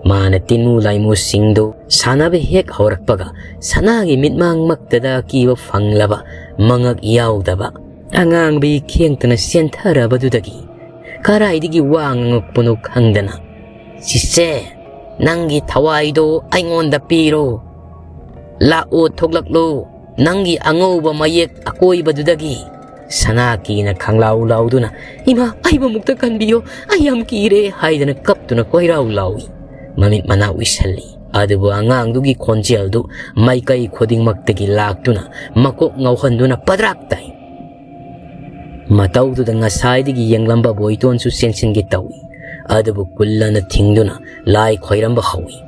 ꯃꯥꯅ ꯇꯤꯟꯃꯨ ꯂꯥꯏꯃꯨꯁꯤꯡꯗꯨ ꯁꯥꯟꯅꯕ ꯍꯦꯛ ꯍꯧꯔꯛꯄꯒ, ꯁꯅꯥꯒꯤ ꯃꯤꯠꯃꯥꯡꯃꯛꯇꯗ ꯑꯀꯤꯕ ꯐꯪꯂꯕ, ꯃꯉꯛ ꯌꯥꯎꯗꯕ ꯑꯉꯥꯡꯕꯤ ꯈꯦꯡꯇꯅ ꯆꯦꯟꯊꯔꯕꯗꯨꯗꯒꯤ ꯀꯔꯥꯏꯗꯒꯤ ꯋꯥ ꯉꯥꯡꯉꯛꯄꯅꯣ ꯈꯪꯗꯅ, "ꯆꯤꯆꯦ, ꯅꯪꯒꯤ ꯊꯋꯥꯏꯗꯣ ꯑꯩꯉꯣꯟꯗ ꯄꯤꯔꯣ꯫ ꯂꯥꯛꯑꯣ, ꯊꯣꯛꯂꯛꯂꯣ, ꯅꯪꯒꯤ ꯑꯉꯧꯕ ꯃꯌꯦꯛ ꯑꯀꯣꯏꯕꯗꯨꯗꯒꯤ꯫" ꯁꯅꯥꯀꯤꯅ ꯈꯪꯂꯥꯎ ꯂꯥꯎꯗꯨꯅ, "ꯏꯃꯥ, ꯑꯩꯕꯨ ꯑꯃꯨꯛꯇ ꯀꯟꯕꯤꯌꯣ, ꯑꯩ ꯌꯥꯝ ꯀꯤꯔꯦ" ꯍꯥꯏꯗꯅ ꯀꯞꯇꯨꯅ ꯀꯣꯏꯔꯥꯎ ꯂꯥꯎꯏ꯫ ꯃꯃꯤꯠ ꯃꯅꯥ ꯎꯏꯁꯜꯂꯤ꯫ ꯑꯗꯨꯕꯨ ꯑꯉꯥꯡꯗꯨꯒꯤ ꯈꯣꯟꯖꯦꯜꯗꯨ ꯃꯥꯏꯀꯩ ꯈꯨꯗꯤꯡꯃꯛꯇꯒꯤ ꯂꯥꯛꯇꯨꯅ ꯃꯀꯣꯛ ꯉꯥꯎꯍꯟꯗꯨꯅ ꯄꯗ꯭ꯔꯥꯛ ꯇꯥꯏ꯫ ꯃꯇꯧꯗꯨꯗ ꯉꯁꯥꯏꯗꯒꯤ ꯌꯦꯡꯂꯝꯕ ꯕꯣꯏꯇꯣꯟꯁꯨ ꯆꯦꯟꯁꯤꯟꯒꯦ ꯇꯧꯏ꯫ ꯑꯗꯨꯕꯨ ꯀꯨꯜꯂꯅ ꯊꯤꯡꯗꯨꯅ ꯂꯥꯏ ꯈꯣꯏꯔꯝꯕ ꯍꯧꯏ꯫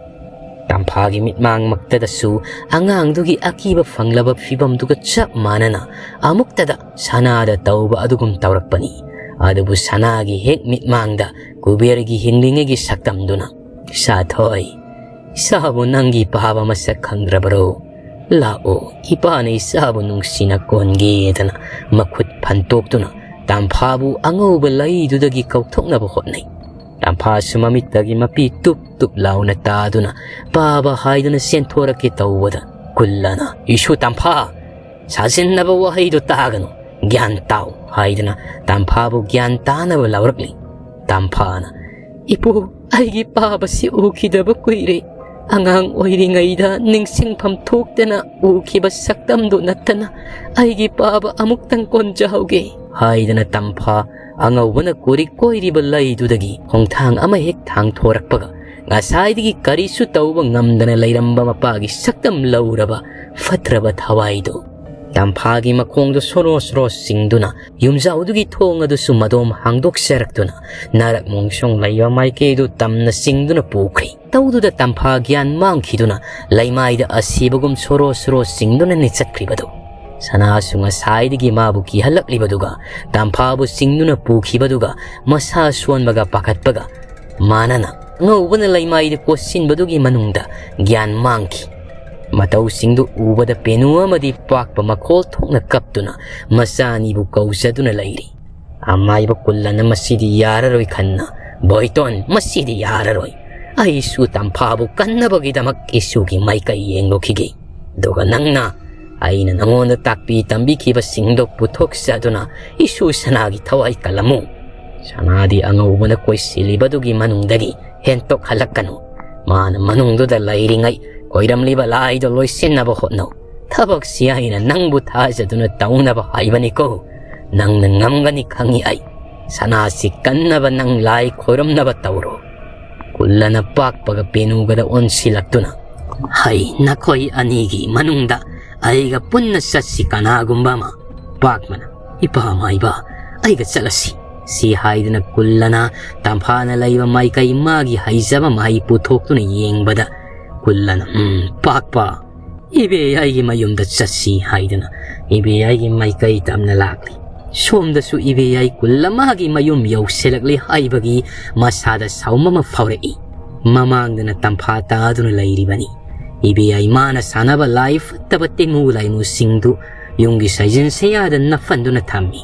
ꯇꯝꯐꯥꯒꯤ ꯃꯤꯠꯃꯥꯡꯃꯛꯇꯗꯁꯨ ꯑꯉꯥꯡꯗꯨꯒꯤ ꯑꯀꯤꯕ ꯐꯪꯂꯕ ꯐꯤꯕꯝꯗꯨꯒ ꯆꯞ ꯃꯥꯟꯅꯅ ꯑꯃꯨꯛꯇꯗ ꯁꯅꯥꯗ ꯇꯧꯕ ꯑꯗꯨꯒꯨꯝ ꯇꯧꯔꯛꯄꯅꯤ꯫ ꯑꯗꯨꯕꯨ ꯁꯅꯥꯒꯤ ꯍꯦꯛ ꯃꯤꯠꯃꯥꯡꯗ ꯀꯨꯕꯦꯔꯒꯤ ꯍꯤꯡꯂꯤꯉꯩꯒꯤ ꯁꯛꯇꯝꯗꯨꯅ, "ꯁꯥꯊꯣꯏ, ꯏꯁꯥꯕꯨ ꯅꯪꯒꯤ ꯄꯥꯕ ꯃꯁꯛ ꯈꯪꯗ꯭ꯔꯕꯔꯣ? ꯂꯥꯛꯑꯣ, ꯏꯄꯥꯅ ꯏꯁꯥꯕꯨ ꯅꯨꯡꯁꯤꯅ ꯀꯣꯟꯒꯦꯗꯅ" ꯃꯈꯨꯠ ꯐꯟꯇꯣꯛꯇꯨꯅ ꯇꯝꯐꯥꯕꯨ ꯑꯉꯧꯕ ꯂꯩꯗꯨꯗꯒꯤ ꯀꯧꯊꯣꯛꯅꯕ ꯍꯣꯠꯅꯩ꯫ ꯇꯝꯐꯥꯁꯨ ꯃꯃꯤꯠꯇꯒꯤ ꯃꯄꯤ ꯇꯨꯞ ꯇꯨꯞ ꯂꯥꯎꯅ ꯇꯥꯗꯨꯅ ꯄꯥꯕ ꯍꯥꯏꯗꯨꯅ ꯆꯦꯟꯊꯣꯔꯛꯀꯦ ꯇꯧꯕꯗ, ꯀꯨꯜꯂꯅ, "ꯏꯁꯨ ꯇꯝꯐꯥ, ꯁꯥꯖꯤꯟꯅꯕ ꯋꯥꯍꯩꯗꯨ ꯇꯥꯒꯅꯨ, ꯒ꯭ꯌꯥꯟ ꯇꯥꯎ" ꯍꯥꯏꯗꯨꯅ ꯇꯝꯐꯥꯕꯨ ꯒ꯭ꯌꯥꯟ ꯇꯥꯅꯕ ꯂꯥꯎꯔꯛꯂꯤ꯫ ꯇꯝꯐꯥꯅ, "ꯏꯄꯨ, ꯑꯩꯒꯤ ꯄꯥꯕꯁꯤ ꯎꯈꯤꯗꯕ ꯀꯨꯏꯔꯦ꯫ ꯑꯉꯥꯡ ꯑꯣꯏꯔꯤꯉꯩꯗ ꯅꯤꯡꯁꯤꯡꯐꯝ ꯊꯣꯛꯇꯅ ꯎꯈꯤꯕ ꯁꯛꯇꯝꯗꯨ ꯅꯠꯇꯅ ꯑꯩꯒꯤ ꯄꯥꯕ ꯑꯃꯨꯛꯇꯪ ꯀꯣꯟꯖꯍꯧꯒꯦ" ꯍꯥꯏꯗꯅ ꯇꯝꯐꯥ ꯑꯉꯧꯕꯅ ꯀꯣꯔꯤ ꯀꯣꯏꯔꯤꯕ ꯂꯩꯗꯨꯗꯒꯤ ꯈꯣꯡꯊꯥꯡ ꯑꯃ ꯍꯦꯛ ꯊꯥꯡꯊꯣꯔꯛꯄꯒ, ꯉꯁꯥꯏꯗꯒꯤ ꯀꯔꯤꯁꯨ ꯇꯧꯕ ꯉꯝꯗꯅ ꯂꯩꯔꯝꯕ ꯃꯄꯥꯒꯤ ꯁꯛꯇꯝ ꯂꯧꯔꯕ ꯐꯠꯇ꯭ꯔꯕ ꯊꯋꯥꯏꯗꯨ ꯇꯝꯐꯥꯒꯤ ꯃꯈꯣꯡꯗ ꯁꯣꯔꯣ ꯁꯣꯔꯣ ꯆꯤꯡꯗꯨꯅ ꯌꯨꯝꯖꯥꯎꯗꯨꯒꯤ ꯊꯣꯡ ꯑꯗꯨꯁꯨ ꯃꯗꯣꯝ ꯍꯥꯡꯗꯣꯛꯆꯔꯛꯇꯨꯅ ꯅꯥꯔꯛ ꯃꯣꯡꯁꯣꯡ ꯂꯩꯕ ꯃꯥꯏꯀꯩꯗꯨ ꯇꯝꯅ ꯆꯤꯡꯗꯨꯅ ꯄꯨꯈ꯭ꯔꯤ꯫ ꯇꯧꯗꯨꯗ ꯇꯝꯐꯥ ꯒ꯭ꯌꯥꯟ ꯃꯥꯡꯈꯤꯗꯨꯅ ꯂꯩꯃꯥꯏꯗ ꯑꯁꯤꯕꯒꯨꯝ ꯁꯣꯔꯣ ꯁꯣꯔꯣ ꯆꯤꯡꯗꯨꯅ ꯅꯤꯆꯠꯈ꯭ꯔꯤꯕꯗꯨ꯫ ꯁꯅꯥꯁꯨ ꯉꯁꯥꯏꯗꯒꯤ ꯃꯥꯕꯨ ꯀꯤꯍꯜꯂꯛꯂꯤꯕꯗꯨꯒ ꯇꯝꯐꯥꯕꯨ ꯆꯤꯡꯗꯨꯅ ꯄꯨꯈꯤꯕꯗꯨꯒ ꯃꯁꯥ ꯁꯣꯟꯕꯒ ꯄꯥꯈꯠꯄꯒ ꯃꯥꯅꯅ ꯑꯉꯧꯕꯅ ꯂꯩꯃꯥꯏꯗ ꯀꯣꯠꯁꯤꯟꯕꯗꯨꯒꯤ ꯃꯅꯨꯡꯗ ꯒ꯭ꯌꯥꯟ ꯃꯥꯡꯈꯤ꯫ ꯃꯇꯧꯁꯤꯡꯗꯨ ꯎꯕꯗ ꯄꯦꯅꯨ ꯑꯃꯗꯤ ꯄꯥꯛꯄ ꯃꯈꯣꯜ ꯊꯣꯛꯅ ꯀꯞꯇꯨꯅ ꯃꯆꯥ ꯑꯅꯤꯕꯨ ꯀꯧꯖꯗꯨꯅ ꯂꯩꯔꯤ꯫ ꯑꯃꯥꯏꯕ ꯀꯨꯜꯂꯅ ꯃꯁꯤꯗꯤ ꯌꯥꯔꯔꯣꯏ ꯈꯟꯅ, "ꯕꯣꯏꯇꯣꯟ, ꯃꯁꯤꯗꯤ ꯌꯥꯔꯔꯣꯏ꯫ ꯑꯩꯁꯨ ꯇꯝꯐꯥꯕꯨ ꯀꯟꯅꯕꯒꯤꯗꯃꯛ ꯏꯁꯨꯒꯤ ꯃꯥꯏꯀꯩ ꯌꯦꯡꯂꯨꯈꯤꯒꯦ꯫ ꯑꯗꯨꯒ ꯅꯪꯅ ꯑꯩꯅ ꯅꯉꯣꯟꯗ ꯇꯥꯛꯄꯤ ꯇꯝꯕꯤꯈꯤꯕꯁꯤꯡꯗꯣ ꯄꯨꯊꯣꯛꯆꯗꯨꯅ ꯏꯁꯨ ꯁꯅꯥꯒꯤ ꯊꯋꯥꯏ ꯀꯜꯂꯝꯃꯨ꯫ ꯁꯅꯥꯗꯤ ꯑꯉꯧꯕꯅ ꯀꯣꯏꯁꯤꯜꯂꯤꯕꯗꯨꯒꯤ ꯃꯅꯨꯡꯗꯒꯤ ꯍꯦꯟꯇꯣꯛꯍꯜꯂꯛꯀꯅꯨ꯫ ꯃꯥꯅ ꯃꯅꯨꯡꯗꯨꯗ ꯂꯩꯔꯤꯉꯩ ꯈꯣꯏꯔꯝꯂꯤꯕ ꯂꯥꯏꯗꯣ ꯂꯣꯏꯁꯤꯟꯅꯕ ꯍꯣꯠꯅꯧ꯫ ꯊꯕꯛꯁꯤ ꯑꯩꯅ ꯅꯪꯕꯨ ꯊꯥꯖꯗꯨꯅ ꯇꯧꯅꯕ ꯍꯥꯏꯕꯅꯤꯀꯣ꯫ ꯅꯪꯅ ꯉꯝꯒꯅꯤ ꯈꯪꯏ ꯑꯩ꯫ ꯁꯅꯥꯁꯤ ꯀꯟꯅꯕ ꯅꯪ ꯂꯥꯏ ꯈꯣꯏꯔꯝꯅꯕ ꯇꯧꯔꯣ꯫" ꯀꯨꯜꯂꯅ ꯄꯥꯛꯄꯒ ꯄꯦꯅꯨꯒꯗ ꯑꯣꯟꯁꯤꯜꯂꯛꯇꯨꯅ, "ꯍꯩ, ꯅꯈꯣꯏ ꯑꯅꯤꯒꯤ ꯃꯅꯨꯡꯗ ꯑꯩꯒ ꯄꯨꯟꯅ ꯆꯠꯁꯤ ꯀꯅꯥꯒꯨꯝꯕ ꯑꯃ꯫" ꯄꯥꯛꯄꯅ, "ꯏꯄꯥ ꯃꯥꯏꯕ, ꯑꯩꯒ ꯆꯠꯂꯁꯤ" ꯁꯤ ꯍꯥꯏꯗꯨꯅ ꯀꯨꯜꯂꯅ ꯇꯝꯐꯥꯅ ꯂꯩꯕ ꯃꯥꯏꯀꯩ ꯃꯥꯒꯤ ꯍꯩꯖꯕ ꯃꯍꯩ ꯄꯨꯊꯣꯛꯇꯨꯅ ꯌꯦꯡꯕꯗ, ꯀꯨꯜꯂꯅ, "ꯎꯝ, ꯄꯥꯛꯄ, ꯏꯕꯦ ꯑꯩꯒꯤ ꯃꯌꯨꯝꯗ ꯆꯠꯁꯤ" ꯍꯥꯏꯗꯨꯅ ꯏꯕꯦ ꯑꯩꯒꯤ ꯃꯥꯏꯀꯩ ꯇꯝꯅ ꯂꯥꯛꯂꯤ꯫ ꯁꯣꯝꯗꯁꯨ ꯏꯕꯦ ꯑꯩ ꯀꯨꯜꯂ ꯃꯥꯒꯤ ꯃꯌꯨꯝ ꯌꯧꯁꯤꯜꯂꯛꯂꯤ ꯍꯥꯏꯕꯒꯤ ꯃꯁꯥꯗ ꯁꯥꯎꯝ ꯑꯃ ꯐꯥꯎꯔꯛꯏ꯫ ꯃꯃꯥꯡꯗꯅ ꯇꯝꯐꯥ ꯇꯥꯗꯨꯅ ꯂꯩꯔꯤꯕꯅꯤ꯫ ꯏꯕꯦ ꯑꯩ ꯃꯥꯅ ꯁꯥꯟꯅꯕ ꯂꯥꯏ ꯐꯠꯇꯕ ꯇꯦꯡꯉꯨ ꯂꯥꯏꯃꯨꯁꯤꯡꯗꯨ ꯌꯨꯝꯒꯤ ꯁꯥꯏꯖꯤꯟ ꯁꯌꯥꯗ ꯅꯞꯐꯟꯗꯨꯅ ꯊꯝꯃꯤ꯫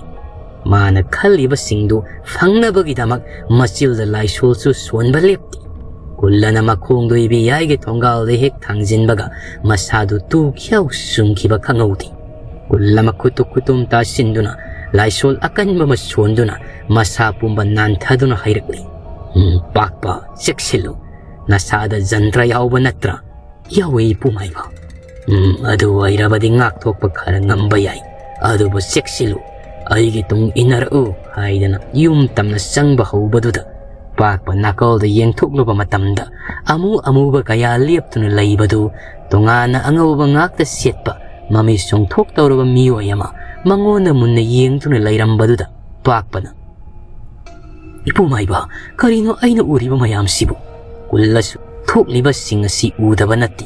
ꯃꯥꯅ ꯈꯜꯂꯤꯕꯁꯤꯡꯗꯨ ꯐꯪꯅꯕꯒꯤꯗꯃꯛ ꯃꯆꯤꯜꯗ ꯂꯥꯏꯁꯣꯜꯁꯨ ꯁꯣꯟꯕ ꯂꯦꯞꯇꯦ꯫ ꯀꯨꯜꯂꯅ ꯃꯈꯣꯡꯗꯣ ꯏꯕꯦꯌꯥꯏꯒꯤ ꯊꯣꯡꯒꯥꯜꯗ ꯍꯦꯛ ꯊꯥꯡꯖꯤꯟꯕꯒ ꯃꯁꯥꯗꯨ ꯇꯨ ꯈ꯭ꯌꯥꯎ ꯆꯨꯡꯈꯤꯕ ꯈꯪꯍꯧꯗꯦ꯫ ꯀꯨꯜꯂ ꯃꯈꯨꯠꯇꯨ ꯈꯨꯇꯨꯝ ꯇꯥꯁꯤꯟꯗꯨꯅ ꯂꯥꯏꯁꯣꯜ ꯑꯀꯟꯕ ꯑꯃ ꯁꯣꯟꯗꯨꯅ ꯃꯁꯥ ꯄꯨꯝꯕ ꯅꯥꯟꯊꯗꯨꯅ ꯍꯥꯏꯔꯛꯂꯤ, "ꯎꯝ, ꯄꯥꯛꯄ, ꯆꯦꯛꯁꯤꯜꯂꯨ꯫ ꯅꯁꯥꯗ ꯖꯟꯇ꯭ꯔ ꯌꯥꯎꯕ ꯅꯠꯇ꯭ꯔꯥ?" "ꯌꯥꯎꯏ ꯏꯄꯨ ꯃꯥꯏꯕ꯫" "ꯎꯝ, ꯑꯗꯨ ꯑꯣꯏꯔꯕꯗꯤ ꯉꯥꯛꯊꯣꯛꯄ ꯈꯔ ꯉꯝꯕ ꯌꯥꯏ꯫ ꯑꯗꯨꯕꯨ ꯆꯦꯛꯁꯤꯜꯂꯨ, ꯑꯩꯒꯤ ꯇꯨꯡ ꯏꯟꯅꯔꯛꯎ" ꯍꯥꯏꯗꯅ ꯌꯨꯝ ꯇꯝꯅ ꯆꯪꯕ ꯍꯧꯕꯗꯨꯗ ꯄꯥꯛꯄ ꯅꯥꯀꯜꯗ ꯌꯦꯡꯊꯣꯛꯂꯨꯕ ꯃꯇꯝꯗ ꯑꯃꯨ ꯑꯃꯨꯕ ꯀꯌꯥ ꯂꯦꯞꯇꯨꯅ ꯂꯩꯕꯗꯨ ꯇꯣꯉꯥꯟꯅ ꯑꯉꯧꯕ ꯉꯥꯛꯇ ꯁꯦꯠꯄ ꯃꯃꯤ ꯆꯣꯡꯊꯣꯛꯇꯧꯔꯕ ꯃꯤꯑꯣꯏ ꯑꯃ ꯃꯉꯣꯟꯗ ꯃꯨꯟꯅ ꯌꯦꯡꯗꯨꯅ ꯂꯩꯔꯝꯕꯗꯨꯗ ꯄꯥꯛꯄꯅ, "ꯏꯄꯨ ꯃꯥꯏꯕ, ꯀꯔꯤꯅꯣ ꯑꯩꯅ ꯎꯔꯤꯕ ꯃꯌꯥꯝꯁꯤꯕꯨ?" ꯀꯨꯜꯂꯁꯨ ꯊꯣꯛꯂꯤꯕꯁꯤꯡ ꯑꯁꯤ ꯎꯗꯕ ꯅꯠꯇꯦ꯫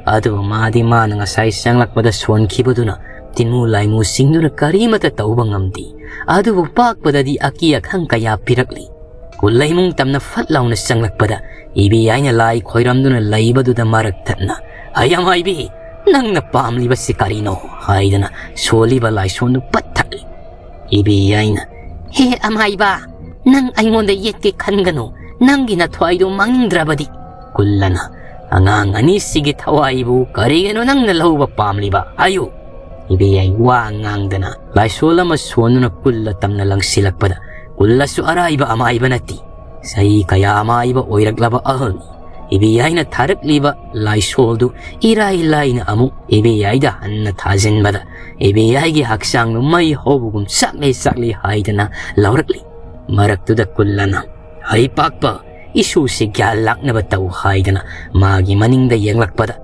ꯑꯗꯨꯕꯨ ꯃꯥꯗꯤ ꯃꯥꯅ ꯉꯁꯥꯏ ꯆꯪꯂꯛꯄꯗ ꯁꯣꯟꯈꯤꯕꯗꯨꯅ ꯇꯤꯃꯨ ꯂꯥꯏꯃꯨꯁꯤꯡꯗꯨꯅ ꯀꯔꯤꯃꯠꯇ ꯇꯧꯕ ꯉꯝꯗꯦ꯫ ꯑꯗꯨꯕꯨ ꯄꯥꯛꯄꯗꯗꯤ ꯑꯀꯤ ꯑꯈꯪ ꯀꯌꯥ ꯄꯤꯔꯛꯂꯤ꯫ ꯀꯨꯜꯂ ꯏꯃꯨꯡ ꯇꯝꯅ ꯐꯠ ꯂꯥꯎꯅ ꯆꯪꯂꯛꯄꯗ ꯏꯕꯦꯌꯥꯏꯅ ꯂꯥꯏ ꯈꯣꯏꯔꯝꯗꯨꯅ ꯂꯩꯕꯗꯨꯗ ꯃꯔꯛ ꯊꯠꯅ "ꯍꯩ ꯑꯃꯥꯏꯕꯤ, ꯅꯪꯅ ꯄꯥꯝꯂꯤꯕꯁꯤ ꯀꯔꯤꯅꯣ?" ꯍꯥꯏꯗꯅ ꯁꯣꯜꯂꯤꯕ ꯂꯥꯏꯁꯣꯟꯗꯨ ꯄꯠꯊꯠꯂꯤ꯫ ꯏꯕꯦꯌꯥꯏꯅ, "ꯍꯦ ꯑꯃꯥꯏꯕ, ꯅꯪ ꯑꯩꯉꯣꯟꯗ ꯌꯦꯠꯀꯦ ꯈꯟꯒꯅꯨ, ꯅꯪꯒꯤ ꯅꯊ꯭ꯋꯥꯏꯗꯨ ꯃꯥꯡꯅꯤꯡꯗ꯭ꯔꯕꯗꯤ꯫" ꯀꯨꯜꯂꯅ, "ꯑꯉꯥꯡ ꯑꯅꯤꯁꯤꯒꯤ ꯊꯋꯥꯏꯕꯨ ꯀꯔꯤꯒꯤꯅꯣ ꯅꯪꯅ ꯂꯧꯕ ꯄꯥꯝꯂꯤꯕ? ꯍꯥꯏꯌꯨ꯫" ꯏꯕꯦꯌꯥꯏ ꯋꯥ ꯉꯥꯡꯗꯅ ꯂꯥꯏꯁꯣꯜ ꯑꯃ ꯁꯣꯟꯗꯨꯅ ꯀꯨꯜꯂ ꯇꯝꯅ ꯂꯪꯁꯤꯜꯂꯛꯄꯗ, ꯀꯨꯜꯂꯁꯨ ꯑꯔꯥꯏꯕ ꯑꯃꯥꯏꯕ ꯅꯠꯇꯦ꯫ ꯆꯍꯤ ꯀꯌꯥ ꯑꯃꯥꯏꯕ ꯑꯣꯏꯔꯛꯂꯕ ꯑꯍꯜꯅꯤ꯫ ꯏꯕꯦꯌꯥꯏꯅ ꯊꯥꯔꯛꯂꯤꯕ ꯂꯥꯏꯁꯣꯜꯗꯨ ꯏꯔꯥꯏ ꯂꯥꯏꯅ ꯑꯃꯨꯛ ꯏꯕꯦꯌꯥꯏꯗ ꯍꯟꯅ ꯊꯥꯖꯤꯟꯕꯗ, ꯏꯕꯦꯌꯥꯏꯒꯤ ꯍꯛꯆꯥꯡꯗꯨ ꯃꯩ ꯍꯧꯕꯒꯨꯝ ꯆꯥꯛꯂꯦ ꯆꯥꯛꯂꯦ ꯍꯥꯏꯗꯅ ꯂꯥꯎꯔꯛꯂꯤ꯫ ꯃꯔꯛꯇꯨꯗ ꯀꯨꯜꯂꯅ, "ꯍꯩ ꯄꯥꯛꯄ, ꯏꯁꯨꯁꯤ ꯒ꯭ꯌꯥꯟ ꯂꯥꯛꯅꯕ ꯇꯧ" ꯍꯥꯏꯗꯅ ꯃꯥꯒꯤ ꯃꯅꯤꯡꯗ ꯌꯦꯡꯂꯛꯄꯗ,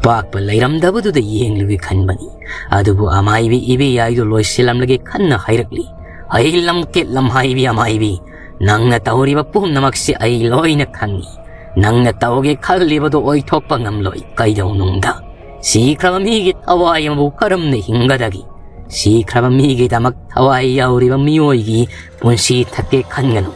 ꯄꯥꯛꯄ ꯂꯩꯔꯝꯗꯕꯗꯨꯗ ꯌꯦꯡꯂꯨꯒꯦ ꯈꯟꯕꯅꯤ꯫ ꯑꯗꯨꯕꯨ ꯑꯃꯥꯏꯕꯤ ꯏꯕꯦꯌꯥꯏꯗꯨ ꯂꯣꯏꯁꯤꯜꯂꯝꯂꯒꯦ ꯈꯟꯅ ꯍꯥꯏꯔꯛꯂꯤ꯫ "ꯍꯩ ꯂꯝꯀꯦꯠ ꯂꯝꯍꯥꯏꯕꯤ ꯑꯃꯥꯏꯕꯤ, ꯅꯪꯅ ꯇꯧꯔꯤꯕ ꯄꯨꯝꯅꯃꯛꯁꯤ ꯑꯩ ꯂꯣꯏꯅ ꯈꯪꯏ꯫ ꯅꯪꯅ ꯇꯧꯒꯦ ꯈꯜꯂꯤꯕꯗꯨ ꯑꯣꯏꯊꯣꯛꯄ ꯉꯝꯂꯣꯏ꯫ ꯀꯩꯗꯧꯅꯨꯡꯗ ꯁꯤꯈ꯭ꯔꯕ ꯃꯤꯒꯤ ꯊꯋꯥꯏ ꯑꯃꯕꯨ ꯀꯔꯝꯅ ꯍꯤꯡꯒꯗꯒꯦ? ꯁꯤꯈ꯭ꯔꯕ ꯃꯤꯒꯤꯗꯃꯛ ꯊꯋꯥꯏ ꯌꯥꯎꯔꯤꯕ ꯃꯤꯑꯣꯏꯒꯤ ꯄꯨꯟꯁꯤ ꯊꯛꯀꯦ ꯈꯟꯒꯅꯨ꯫"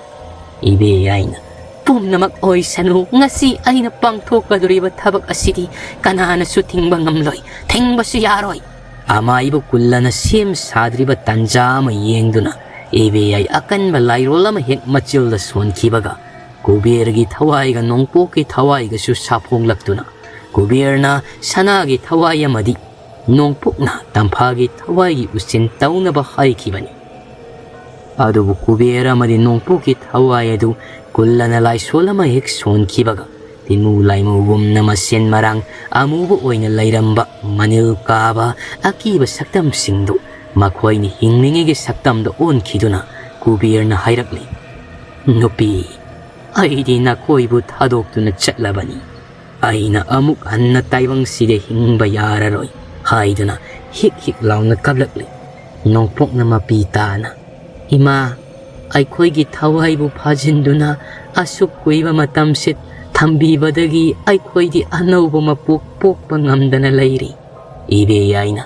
ꯏꯕꯦꯌꯥꯏꯅ, "ꯄꯨꯝꯅꯃꯛ ꯑꯣꯏꯁꯅꯨ, ꯉꯁꯤ ꯑꯩꯅ ꯄꯥꯡꯊꯣꯛꯀꯗꯧꯔꯤꯕ ꯊꯕꯛ ꯑꯁꯤꯗꯤ ꯀꯅꯥꯅꯁꯨ ꯊꯤꯡꯕ ꯉꯝꯂꯣꯏ, ꯊꯤꯡꯕꯁꯨ ꯌꯥꯔꯣꯏ꯫" ꯑꯃꯥꯏꯕ ꯀꯨꯜꯂꯅ ꯁꯦꯝ ꯁꯥꯗ꯭ꯔꯤꯕ ꯇꯟꯖꯥ ꯑꯃ ꯌꯦꯡꯗꯨꯅ ꯏꯕꯦꯌꯥꯏ ꯑꯀꯟꯕ ꯂꯥꯏꯔꯣꯜ ꯑꯃ ꯍꯦꯛ ꯃꯆꯤꯜꯗ ꯁꯣꯟꯈꯤꯕꯒ, ꯀꯨꯕꯦꯔꯒꯤ ꯊꯋꯥꯏꯒ ꯅꯣꯡꯄꯣꯛꯀꯤ ꯊꯋꯥꯏꯒꯁꯨ ꯁꯥꯐꯣꯡꯂꯛꯇꯨꯅ, ꯀꯨꯕꯦꯔꯅ ꯁꯅꯥꯒꯤ ꯊꯋꯥꯏ ꯑꯃꯗꯤ ꯅꯣꯡꯄꯣꯛꯅ ꯇꯝꯐꯥꯒꯤ ꯊꯋꯥꯏꯒꯤ ꯎꯆꯤꯟ ꯇꯧꯅꯕ ꯍꯥꯏꯈꯤꯕꯅꯤ꯫ ꯑꯗꯨꯕꯨ ꯀꯨꯕꯦꯔ ꯑꯃꯗꯤ ꯅꯣꯡꯄꯣꯛꯀꯤ ꯊꯋꯥꯏ ꯑꯗꯨ ꯀꯨꯜꯂꯅ ꯂꯥꯏꯁꯣꯜ ꯑꯃ ꯍꯦꯛ ꯁꯣꯟꯈꯤꯕꯒ, ꯇꯤꯃꯨ ꯂꯥꯏꯃꯨꯒꯨꯝꯅ ꯃꯁꯦꯟ ꯃꯔꯥꯡ ꯑꯃꯨꯕ ꯑꯣꯏꯅ ꯂꯩꯔꯝꯕ ꯃꯅꯤꯜ ꯀꯥꯕ ꯑꯀꯤꯕ ꯁꯛꯇꯝꯁꯤꯡꯗꯨ ꯃꯈꯣꯏꯅ ꯍꯤꯡꯂꯤꯉꯩꯒꯤ ꯁꯛꯇꯝꯗ ꯑꯣꯟꯈꯤꯗꯨꯅ ꯀꯨꯕꯦꯔꯅ ꯍꯥꯏꯔꯛꯂꯤ, "ꯅꯨꯄꯤ, ꯑꯩꯗꯤ ꯅꯈꯣꯏꯕꯨ ꯊꯥꯗꯣꯛꯇꯨꯅ ꯆꯠꯂꯕꯅꯤ꯫ ꯑꯩꯅ ꯑꯃꯨꯛ ꯍꯟꯅ ꯇꯥꯏꯕꯪꯁꯤꯗ ꯍꯤꯡꯕ ꯌꯥꯔꯔꯣꯏ" ꯍꯥꯏꯗꯨꯅ ꯍꯤꯛ ꯍꯤꯛ ꯂꯥꯎꯅ ꯀꯞꯂꯛꯂꯤ꯫ ꯅꯣꯡꯄꯣꯛꯅ ꯃꯄꯤ ꯇꯥꯅ, "ꯏꯃꯥ, ꯑꯩꯈꯣꯏꯒꯤ ꯊꯋꯥꯏꯕꯨ ꯐꯥꯖꯤꯟꯗꯨꯅ ꯑꯁꯨꯛ ꯀꯨꯏꯕ ꯃꯇꯝꯁꯤꯠ ꯊꯝꯕꯤꯕꯗꯒꯤ ꯑꯩꯈꯣꯏꯗꯤ ꯑꯅꯧꯕ ꯃꯄꯣꯛ ꯄꯣꯛꯄ ꯉꯝꯗꯅ ꯂꯩꯔꯤ꯫" ꯏꯕꯦꯌꯥꯏꯅ,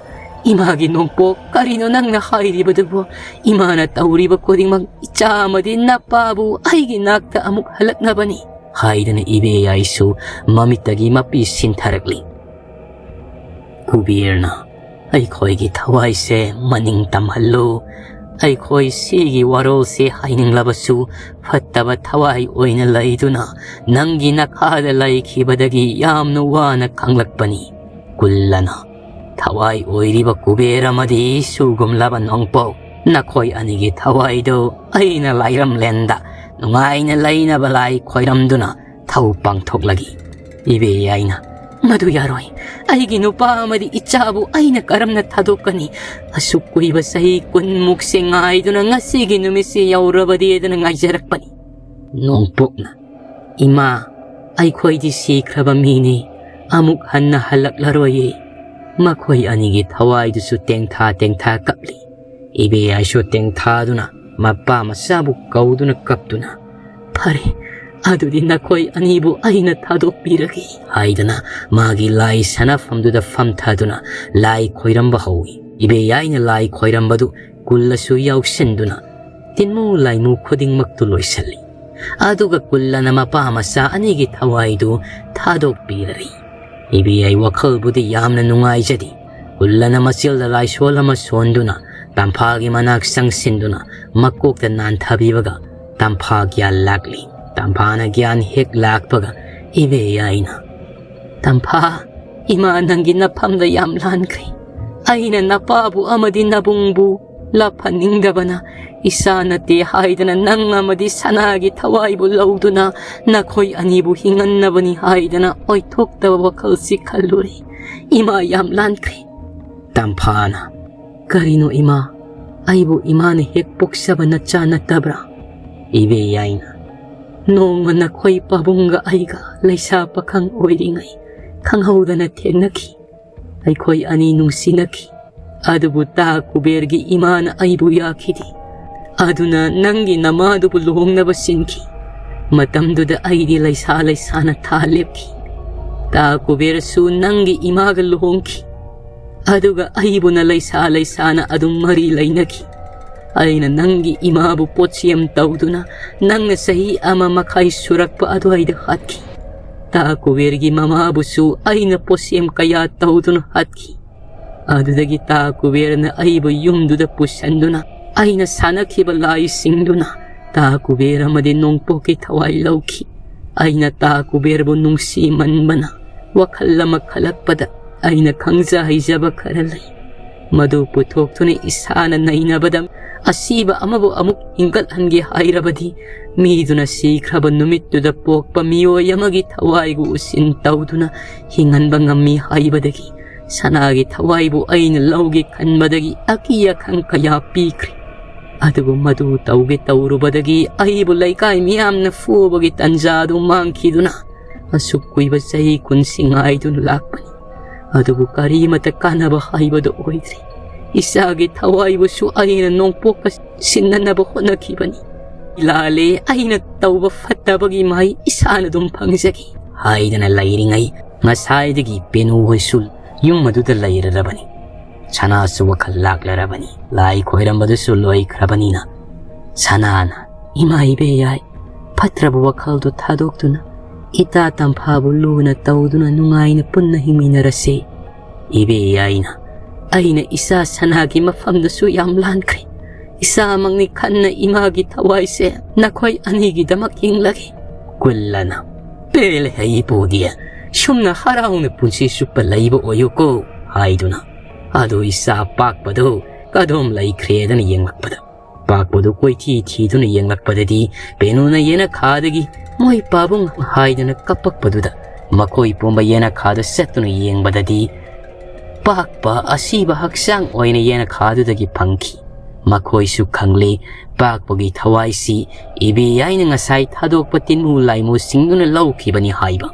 "ꯏꯃꯥꯒꯤ ꯅꯣꯡꯄꯣꯛ, ꯀꯔꯤꯅꯣ ꯅꯪꯅ ꯍꯥꯏꯔꯤꯕꯗꯨꯕꯨ? ꯏꯃꯥꯅ ꯇꯧꯔꯤꯕ ꯈꯨꯗꯤꯡꯃꯛ ꯏꯆꯥ ꯑꯃꯗꯤ ꯅꯄꯥꯕꯨ ꯑꯩꯒꯤ ꯅꯥꯛꯇ ꯑꯃꯨꯛ ꯍꯜꯂꯛꯅꯕꯅꯤ" ꯍꯥꯏꯗꯨꯅ ꯏꯕꯦꯌꯥꯏꯁꯨ ꯃꯃꯤꯠꯇꯒꯤ ꯃꯄꯤ ꯁꯤꯟꯊꯔꯛꯂꯤ꯫ ꯀꯨꯕꯦꯔꯅ, "ꯑꯩꯈꯣꯏꯒꯤ ꯊꯋꯥꯏꯁꯦ ꯃꯅꯤꯡ ꯇꯝꯍꯜꯂꯨ꯫ ꯑꯩꯈꯣꯏ ꯁꯤꯒꯤ ꯋꯥꯔꯣꯜꯁꯦ ꯍꯥꯏꯅꯤꯡꯂꯕꯁꯨ ꯐꯠꯇꯕ ꯊꯋꯥꯏ ꯑꯣꯏꯅ ꯂꯩꯗꯨꯅ ꯅꯪꯒꯤ ꯅꯈꯥꯗ ꯂꯩꯈꯤꯕꯗꯒꯤ ꯌꯥꯝꯅ ꯋꯥꯅ ꯈꯪꯂꯛꯄꯅꯤ꯫ ꯀꯨꯜꯂꯅ, ꯊꯋꯥꯏ ꯑꯣꯏꯔꯤꯕ ꯀꯨꯕꯦꯔ ꯑꯃꯗꯤ ꯁꯨꯒꯨꯝꯂꯕ ꯅꯣꯡꯄꯣꯛ, ꯅꯈꯣꯏ ꯑꯅꯤꯒꯤ ꯊꯋꯥꯏꯗꯨ ꯑꯩꯅ ꯂꯥꯏꯔꯝꯂꯦꯟꯗ ꯅꯨꯡꯉꯥꯏꯅ ꯂꯩꯅꯕ ꯂꯥꯏ ꯈꯣꯏꯔꯝꯗꯨꯅ ꯊꯧ ꯄꯥꯡꯊꯣꯛꯂꯒꯦ꯫" ꯏꯕꯦꯌꯥꯏꯅ, "ꯃꯗꯨ ꯌꯥꯔꯣꯏ꯫ ꯑꯩꯒꯤ ꯅꯨꯄꯥ ꯑꯃꯗꯤ ꯏꯆꯥꯕꯨ ꯑꯩꯅ ꯀꯔꯝꯅ ꯊꯥꯗꯣꯛꯀꯅꯤ? ꯑꯁꯨꯛ ꯀꯨꯏꯕ ꯆꯍꯤ ꯀꯨꯟꯃꯨꯛꯁꯦ ꯉꯥꯏꯗꯨꯅ ꯉꯁꯤꯒꯤ ꯅꯨꯃꯤꯠꯁꯤ ꯌꯧꯔꯕꯗꯤ ꯍꯥꯏꯗꯨꯅ ꯉꯥꯏꯖꯔꯛꯄꯅꯤ꯫" ꯅꯣꯡꯄꯣꯛꯅ, "ꯏꯃꯥ, ꯑꯩꯈꯣꯏꯗꯤ ꯁꯤꯈ꯭ꯔꯕ ꯃꯤꯅꯤ, ꯑꯃꯨꯛ ꯍꯟꯅ ꯍꯜꯂꯛꯂꯔꯣꯏꯌꯦ꯫" ꯃꯈꯣꯏ ꯑꯅꯤꯒꯤ ꯊꯋꯥꯏꯗꯨꯁꯨ ꯇꯦꯡꯊꯥ ꯇꯦꯡꯊꯥ ꯀꯞꯂꯤ꯫ ꯏꯕꯦꯌꯥꯏꯁꯨ ꯇꯦꯡꯊꯥꯗꯨꯅ ꯃꯄꯥ ꯃꯆꯥꯕꯨ ꯀꯧꯗꯨꯅ ꯀꯞꯇꯨꯅ, "ꯐꯔꯦ, ꯑꯗꯨꯗꯤ ꯅꯈꯣꯏ ꯑꯅꯤꯕꯨ ꯑꯩꯅ ꯊꯥꯗꯣꯛꯄꯤꯔꯒꯦ" ꯍꯥꯏꯗꯨꯅ ꯃꯥꯒꯤ ꯂꯥꯏ ꯁꯥꯟꯅꯐꯝꯗꯨꯗ ꯐꯝꯊꯗꯨꯅ ꯂꯥꯏ ꯈꯣꯏꯔꯝꯕ ꯍꯧꯏ꯫ ꯏꯕꯦꯌꯥꯏꯅ ꯂꯥꯏ ꯈꯣꯏꯔꯝꯕꯗꯨ ꯀꯨꯜꯂꯁꯨ ꯌꯥꯎꯁꯤꯟꯗꯨꯅ ꯇꯤꯟꯃꯨ ꯂꯥꯏꯃꯨ ꯈꯨꯗꯤꯡꯃꯛꯇꯨ ꯂꯣꯏꯁꯤꯜꯂꯤ꯫ ꯑꯗꯨꯒ ꯀꯨꯜꯂꯅ ꯃꯄꯥ ꯃꯆꯥ ꯑꯅꯤꯒꯤ ꯊꯋꯥꯏꯗꯨ ꯊꯥꯗꯣꯛꯄꯤꯔꯔꯤ꯫ ꯏꯕꯦꯌꯥꯏ ꯋꯥꯈꯜꯕꯨꯗꯤ ꯌꯥꯝꯅ ꯅꯨꯡꯉꯥꯏꯖꯗꯦ꯫ ꯀꯨꯜꯂꯅ ꯃꯆꯤꯜꯗ ꯂꯥꯏꯁꯣꯜ ꯑꯃ ꯁꯣꯟꯗꯨꯅ ꯇꯝꯐꯥꯒꯤ ꯃꯅꯥꯛ ꯆꯪꯁꯤꯟꯗꯨꯅ ꯃꯀꯣꯛꯇ ꯅꯥꯟꯊꯕꯤꯕꯒ ꯇꯝꯐꯥ ꯒ꯭ꯌꯥꯟ ꯂꯥꯛꯂꯤ꯫ ꯇꯝꯐꯥꯅ ꯒ꯭ꯌꯥꯟ ꯍꯦꯛ ꯂꯥꯛꯄꯒ ꯏꯕꯦꯌꯥꯏꯅ, "ꯇꯝꯐꯥ, ꯏꯃꯥ ꯅꯪꯒꯤ ꯅꯐꯝꯗ ꯌꯥꯝ ꯂꯥꯟꯈ꯭ꯔꯦ꯫ ꯑꯩꯅ ꯅꯄꯥꯕꯨ ꯑꯃꯗꯤ ꯅꯕꯨꯡꯕꯨ ꯂꯥꯞꯍꯟꯅꯤꯡꯗꯕꯅ ꯏꯆꯥ ꯅꯠꯇꯦ ꯍꯥꯏꯗꯅ ꯅꯪ ꯑꯃꯗꯤ ꯁꯅꯥꯒꯤ ꯊꯋꯥꯏꯕꯨ ꯂꯧꯗꯨꯅ ꯅꯈꯣꯏ ꯑꯅꯤꯕꯨ ꯍꯤꯡꯍꯟꯅꯕꯅꯤ ꯍꯥꯏꯗꯅ ꯑꯣꯏꯊꯣꯛꯇꯕ ꯋꯥꯈꯜꯁꯤ ꯈꯜꯂꯨꯔꯦ꯫ ꯏꯃꯥ ꯌꯥꯝ ꯂꯥꯟꯈ꯭ꯔꯦ꯫" ꯇꯝꯐꯥꯅ, "ꯀꯔꯤꯅꯣ ꯏꯃꯥ? ꯑꯩꯕꯨ ꯏꯃꯥꯅ ꯍꯦꯛ ꯄꯣꯛꯆꯕ ꯅꯆꯥ ꯅꯠꯇꯕ꯭ꯔꯥ?" ꯏꯕꯦꯌꯥꯏꯅ, "ꯅꯣꯡꯃ ꯅꯈꯣꯏ ꯄꯥꯕꯨꯡꯒ ꯑꯩꯒ ꯂꯩꯁꯥ ꯄꯥꯈꯪ ꯑꯣꯏꯔꯤꯉꯩ ꯈꯪꯍꯧꯗꯅ ꯊꯦꯡꯅꯈꯤ꯫ ꯑꯩꯈꯣꯏ ꯑꯅꯤ ꯅꯨꯡꯁꯤꯅꯈꯤ꯫ ꯑꯗꯨꯕꯨ ꯇꯥ ꯀꯨꯕꯦꯔꯒꯤ ꯏꯃꯥꯅ ꯑꯩꯕꯨ ꯌꯥꯈꯤꯗꯦ꯫ ꯑꯗꯨꯅ ꯅꯪꯒꯤ ꯅꯃꯥꯗꯨꯕꯨ ꯂꯨꯍꯣꯡꯅꯕ ꯁꯤꯟꯈꯤ꯫ ꯃꯇꯝꯗꯨꯗ ꯑꯩꯗꯤ ꯂꯩꯁꯥ ꯂꯩꯁꯥꯅ ꯊꯥ ꯂꯦꯞꯈꯤ꯫ ꯇꯥ ꯀꯨꯕꯦꯔꯁꯨ ꯅꯪꯒꯤ ꯏꯃꯥꯒ ꯂꯨꯍꯣꯡꯈꯤ꯫ ꯑꯗꯨꯒ ꯑꯩꯕꯨꯅ ꯂꯩꯁꯥ ꯂꯩꯁꯥꯅ ꯑꯗꯨꯝ ꯃꯔꯤ ꯂꯩꯅꯈꯤ꯫ ꯑꯩꯅ ꯅꯪꯒꯤ ꯏꯃꯥꯕꯨ ꯄꯣꯠꯁꯦꯝ ꯇꯧꯗꯨꯅ ꯅꯪꯅ ꯆꯍꯤ ꯑꯃ ꯃꯈꯥꯏ ꯁꯨꯔꯛꯄ ꯑꯗꯨꯋꯥꯏꯗ ꯍꯥꯠꯈꯤ꯫ ꯇꯥ ꯀꯨꯕꯦꯔꯒꯤ ꯃꯃꯥꯕꯨꯁꯨ ꯑꯩꯅ ꯄꯣꯠꯁꯦꯝ ꯀꯌꯥ ꯇꯧꯗꯨꯅ ꯍꯥꯠꯈꯤ꯫ ꯑꯗꯨꯗꯒꯤ ꯇꯥ ꯀꯨꯕꯦꯔꯅ ꯑꯩꯕꯨ ꯌꯨꯝꯗꯨꯗ ꯄꯨꯁꯤꯟꯗꯨꯅ ꯑꯩꯅ ꯁꯥꯟꯅꯈꯤꯕ ꯂꯥꯏꯁꯤꯡꯗꯨꯅ ꯇꯥ ꯀꯨꯕꯦꯔ ꯑꯃꯗꯤ ꯅꯣꯡꯄꯣꯛꯀꯤ ꯊꯋꯥꯏ ꯂꯧꯈꯤ꯫ ꯑꯩꯅ ꯇꯥ ꯀꯨꯕꯦꯔꯕꯨ ꯅꯨꯡꯁꯤꯃꯟꯕꯅ ꯋꯥꯈꯜ ꯑꯃ ꯈꯜꯂꯛꯄꯗ ꯑꯩꯅ ꯈꯪꯖ ꯍꯩꯖꯕ ꯈꯔ ꯂꯩ꯫ ꯃꯗꯨ ꯄꯨꯊꯣꯛꯇꯨꯅ ꯏꯁꯥꯅ ꯅꯩꯅꯕꯗ ꯑꯁꯤꯕ ꯑꯃꯕꯨ ꯑꯃꯨꯛ ꯍꯤꯡꯒꯠꯍꯟꯒꯦ ꯍꯥꯏꯔꯕꯗꯤ ꯃꯤꯗꯨꯅ ꯁꯤꯈ꯭ꯔꯕ ꯅꯨꯃꯤꯠꯇꯨꯗ ꯄꯣꯛꯄ ꯃꯤꯑꯣꯏ ꯑꯃꯒꯤ ꯊꯋꯥꯏꯕꯨ ꯎꯁꯤꯟ ꯇꯧꯗꯨꯅ ꯍꯤꯡꯍꯟꯕ ꯉꯝꯃꯤ ꯍꯥꯏꯕꯗꯒꯤ ꯁꯅꯥꯒꯤ ꯊꯋꯥꯏꯕꯨ ꯑꯩꯅ ꯂꯧꯒꯦ ꯈꯟꯕꯗꯒꯤ ꯑꯀꯤ ꯑꯈꯪ ꯀꯌꯥ ꯄꯤꯈ꯭ꯔꯦ꯫ ꯑꯗꯨꯕꯨ ꯃꯗꯨ ꯇꯧꯒꯦ ꯇꯧꯔꯨꯕꯗꯒꯤ ꯑꯩꯕꯨ ꯂꯩꯀꯥꯏ ꯃꯤꯌꯥꯝꯅ ꯐꯨꯕꯒꯤ ꯇꯟꯖꯥ ꯑꯗꯨ ꯃꯥꯡꯈꯤꯗꯨꯅ ꯑꯁꯨꯛ ꯀꯨꯏꯕ ꯆꯍꯤ ꯀꯨꯟꯁꯤ ꯉꯥꯏꯗꯨꯅ ꯂꯥꯛꯄꯅꯤ꯫ ꯑꯗꯨꯕꯨ ꯀꯔꯤꯃꯠꯇ ꯀꯥꯟꯅꯕ ꯍꯥꯏꯕꯗꯨ ꯑꯣꯏꯗ꯭ꯔꯦ꯫ ꯏꯆꯥꯒꯤ ꯊꯋꯥꯏꯕꯨꯁꯨ ꯑꯩꯅ ꯅꯣꯡꯄꯣꯛꯀ ꯁꯤꯟꯅꯅꯕ ꯍꯣꯠꯅꯈꯤꯕꯅꯤ꯫ ꯂꯥꯜꯂꯦ, ꯑꯩꯅ ꯇꯧꯕ ꯐꯠꯇꯕꯒꯤ ꯃꯍꯩ ꯏꯁꯥꯅ ꯑꯗꯨꯝ ꯐꯪꯖꯈꯤ ꯍꯥꯏꯗꯅ ꯂꯩꯔꯤꯉꯩ ꯉꯁꯥꯏꯗꯒꯤ ꯄꯦꯅꯨ ꯍꯣꯏꯁꯨ ꯌꯨꯝ ꯑꯗꯨꯗ ꯂꯩꯔꯔꯕꯅꯤ꯫ ꯁꯅꯥꯁꯨ ꯋꯥꯈꯜ ꯂꯥꯛꯂꯔꯕꯅꯤ꯫ ꯂꯥꯏ ꯈꯣꯏꯔꯝꯕꯗꯨꯁꯨ ꯂꯣꯏꯈ꯭ꯔꯕꯅꯤꯅ ꯁꯅꯥꯅ, "ꯏꯃꯥ ꯏꯕꯦ ꯌꯥꯏ, ꯐꯠꯇ꯭ꯔꯕ ꯋꯥꯈꯜꯗꯨ ꯊꯥꯗꯣꯛꯇꯨꯅ ꯏꯇꯥ ꯇꯝꯐꯥꯕꯨ ꯂꯨꯅ ꯇꯧꯗꯨꯅ ꯅꯨꯡꯉꯥꯏꯅ ꯄꯨꯟꯅ ꯍꯤꯡꯃꯤꯟꯅꯔꯁꯦ꯫ ꯏꯕꯦ ꯌꯥꯏꯅ ꯑꯩꯅ ꯏꯆꯥ ꯁꯅꯥꯒꯤ ꯃꯐꯝꯗꯁꯨ ꯌꯥꯝ ꯂꯥꯟꯈ꯭ꯔꯦ꯫ ꯏꯆꯥꯃꯛꯅꯤ ꯈꯟꯅ ꯏꯃꯥꯒꯤ ꯊꯋꯥꯏꯁꯦ ꯅꯈꯣꯏ ꯑꯅꯤꯒꯤꯗꯃꯛ ꯌꯦꯡꯂꯒꯦ꯫" ꯀꯨꯜꯂꯅ, "ꯄꯦꯜꯂꯦ ꯍꯩ ꯄꯨꯗꯤ, ꯁꯨꯝꯅ ꯍꯔꯥꯎꯅ ꯄꯨꯟꯁꯤ ꯆꯨꯞꯄ ꯂꯩꯕ ꯑꯣꯏꯌꯨꯀꯣ" ꯍꯥꯏꯗꯨꯅ ꯑꯗꯨ ꯏꯆꯥ ꯄꯥꯛꯄꯗꯨ ꯀꯗꯣꯝ ꯂꯩꯈ꯭ꯔꯦꯗꯅ ꯌꯦꯡꯂꯛꯄꯗ ꯄꯥꯛꯄꯗꯨ ꯀꯣꯏꯊꯤ ꯊꯤꯗꯨꯅ ꯌꯦꯡꯂꯛꯄꯗꯗꯤ ꯄꯦꯅꯨꯅ ꯌꯦꯅꯈꯥꯗꯒꯤ ꯃꯣꯏ ꯄꯥꯕꯨꯡ ꯍꯥꯏꯗꯅ ꯀꯞꯄꯛꯄꯗꯨꯗ ꯃꯈꯣꯏ ꯄꯨꯝꯕ ꯌꯦꯅꯈꯥꯗ ꯆꯠꯇꯨꯅ ꯌꯦꯡꯕꯗꯗꯤ ꯄꯥꯛꯄ ꯑꯁꯤꯕ ꯍꯛꯆꯥꯡ ꯑꯣꯏꯅ ꯌꯦꯅꯈꯥꯗꯨꯗꯒꯤ ꯐꯪꯈꯤ꯫ ꯃꯈꯣꯏꯁꯨ ꯈꯪꯂꯦ, ꯄꯥꯛꯄꯒꯤ ꯊꯋꯥꯏꯁꯤ ꯏꯕꯦ ꯌꯥꯏꯅ ꯉꯁꯥꯏ ꯊꯥꯗꯣꯛꯄ ꯇꯤꯟꯃꯨ ꯂꯥꯏꯃꯨꯁꯤꯡꯗꯨꯅ ꯂꯧꯈꯤꯕꯅꯤ ꯍꯥꯏꯕ꯫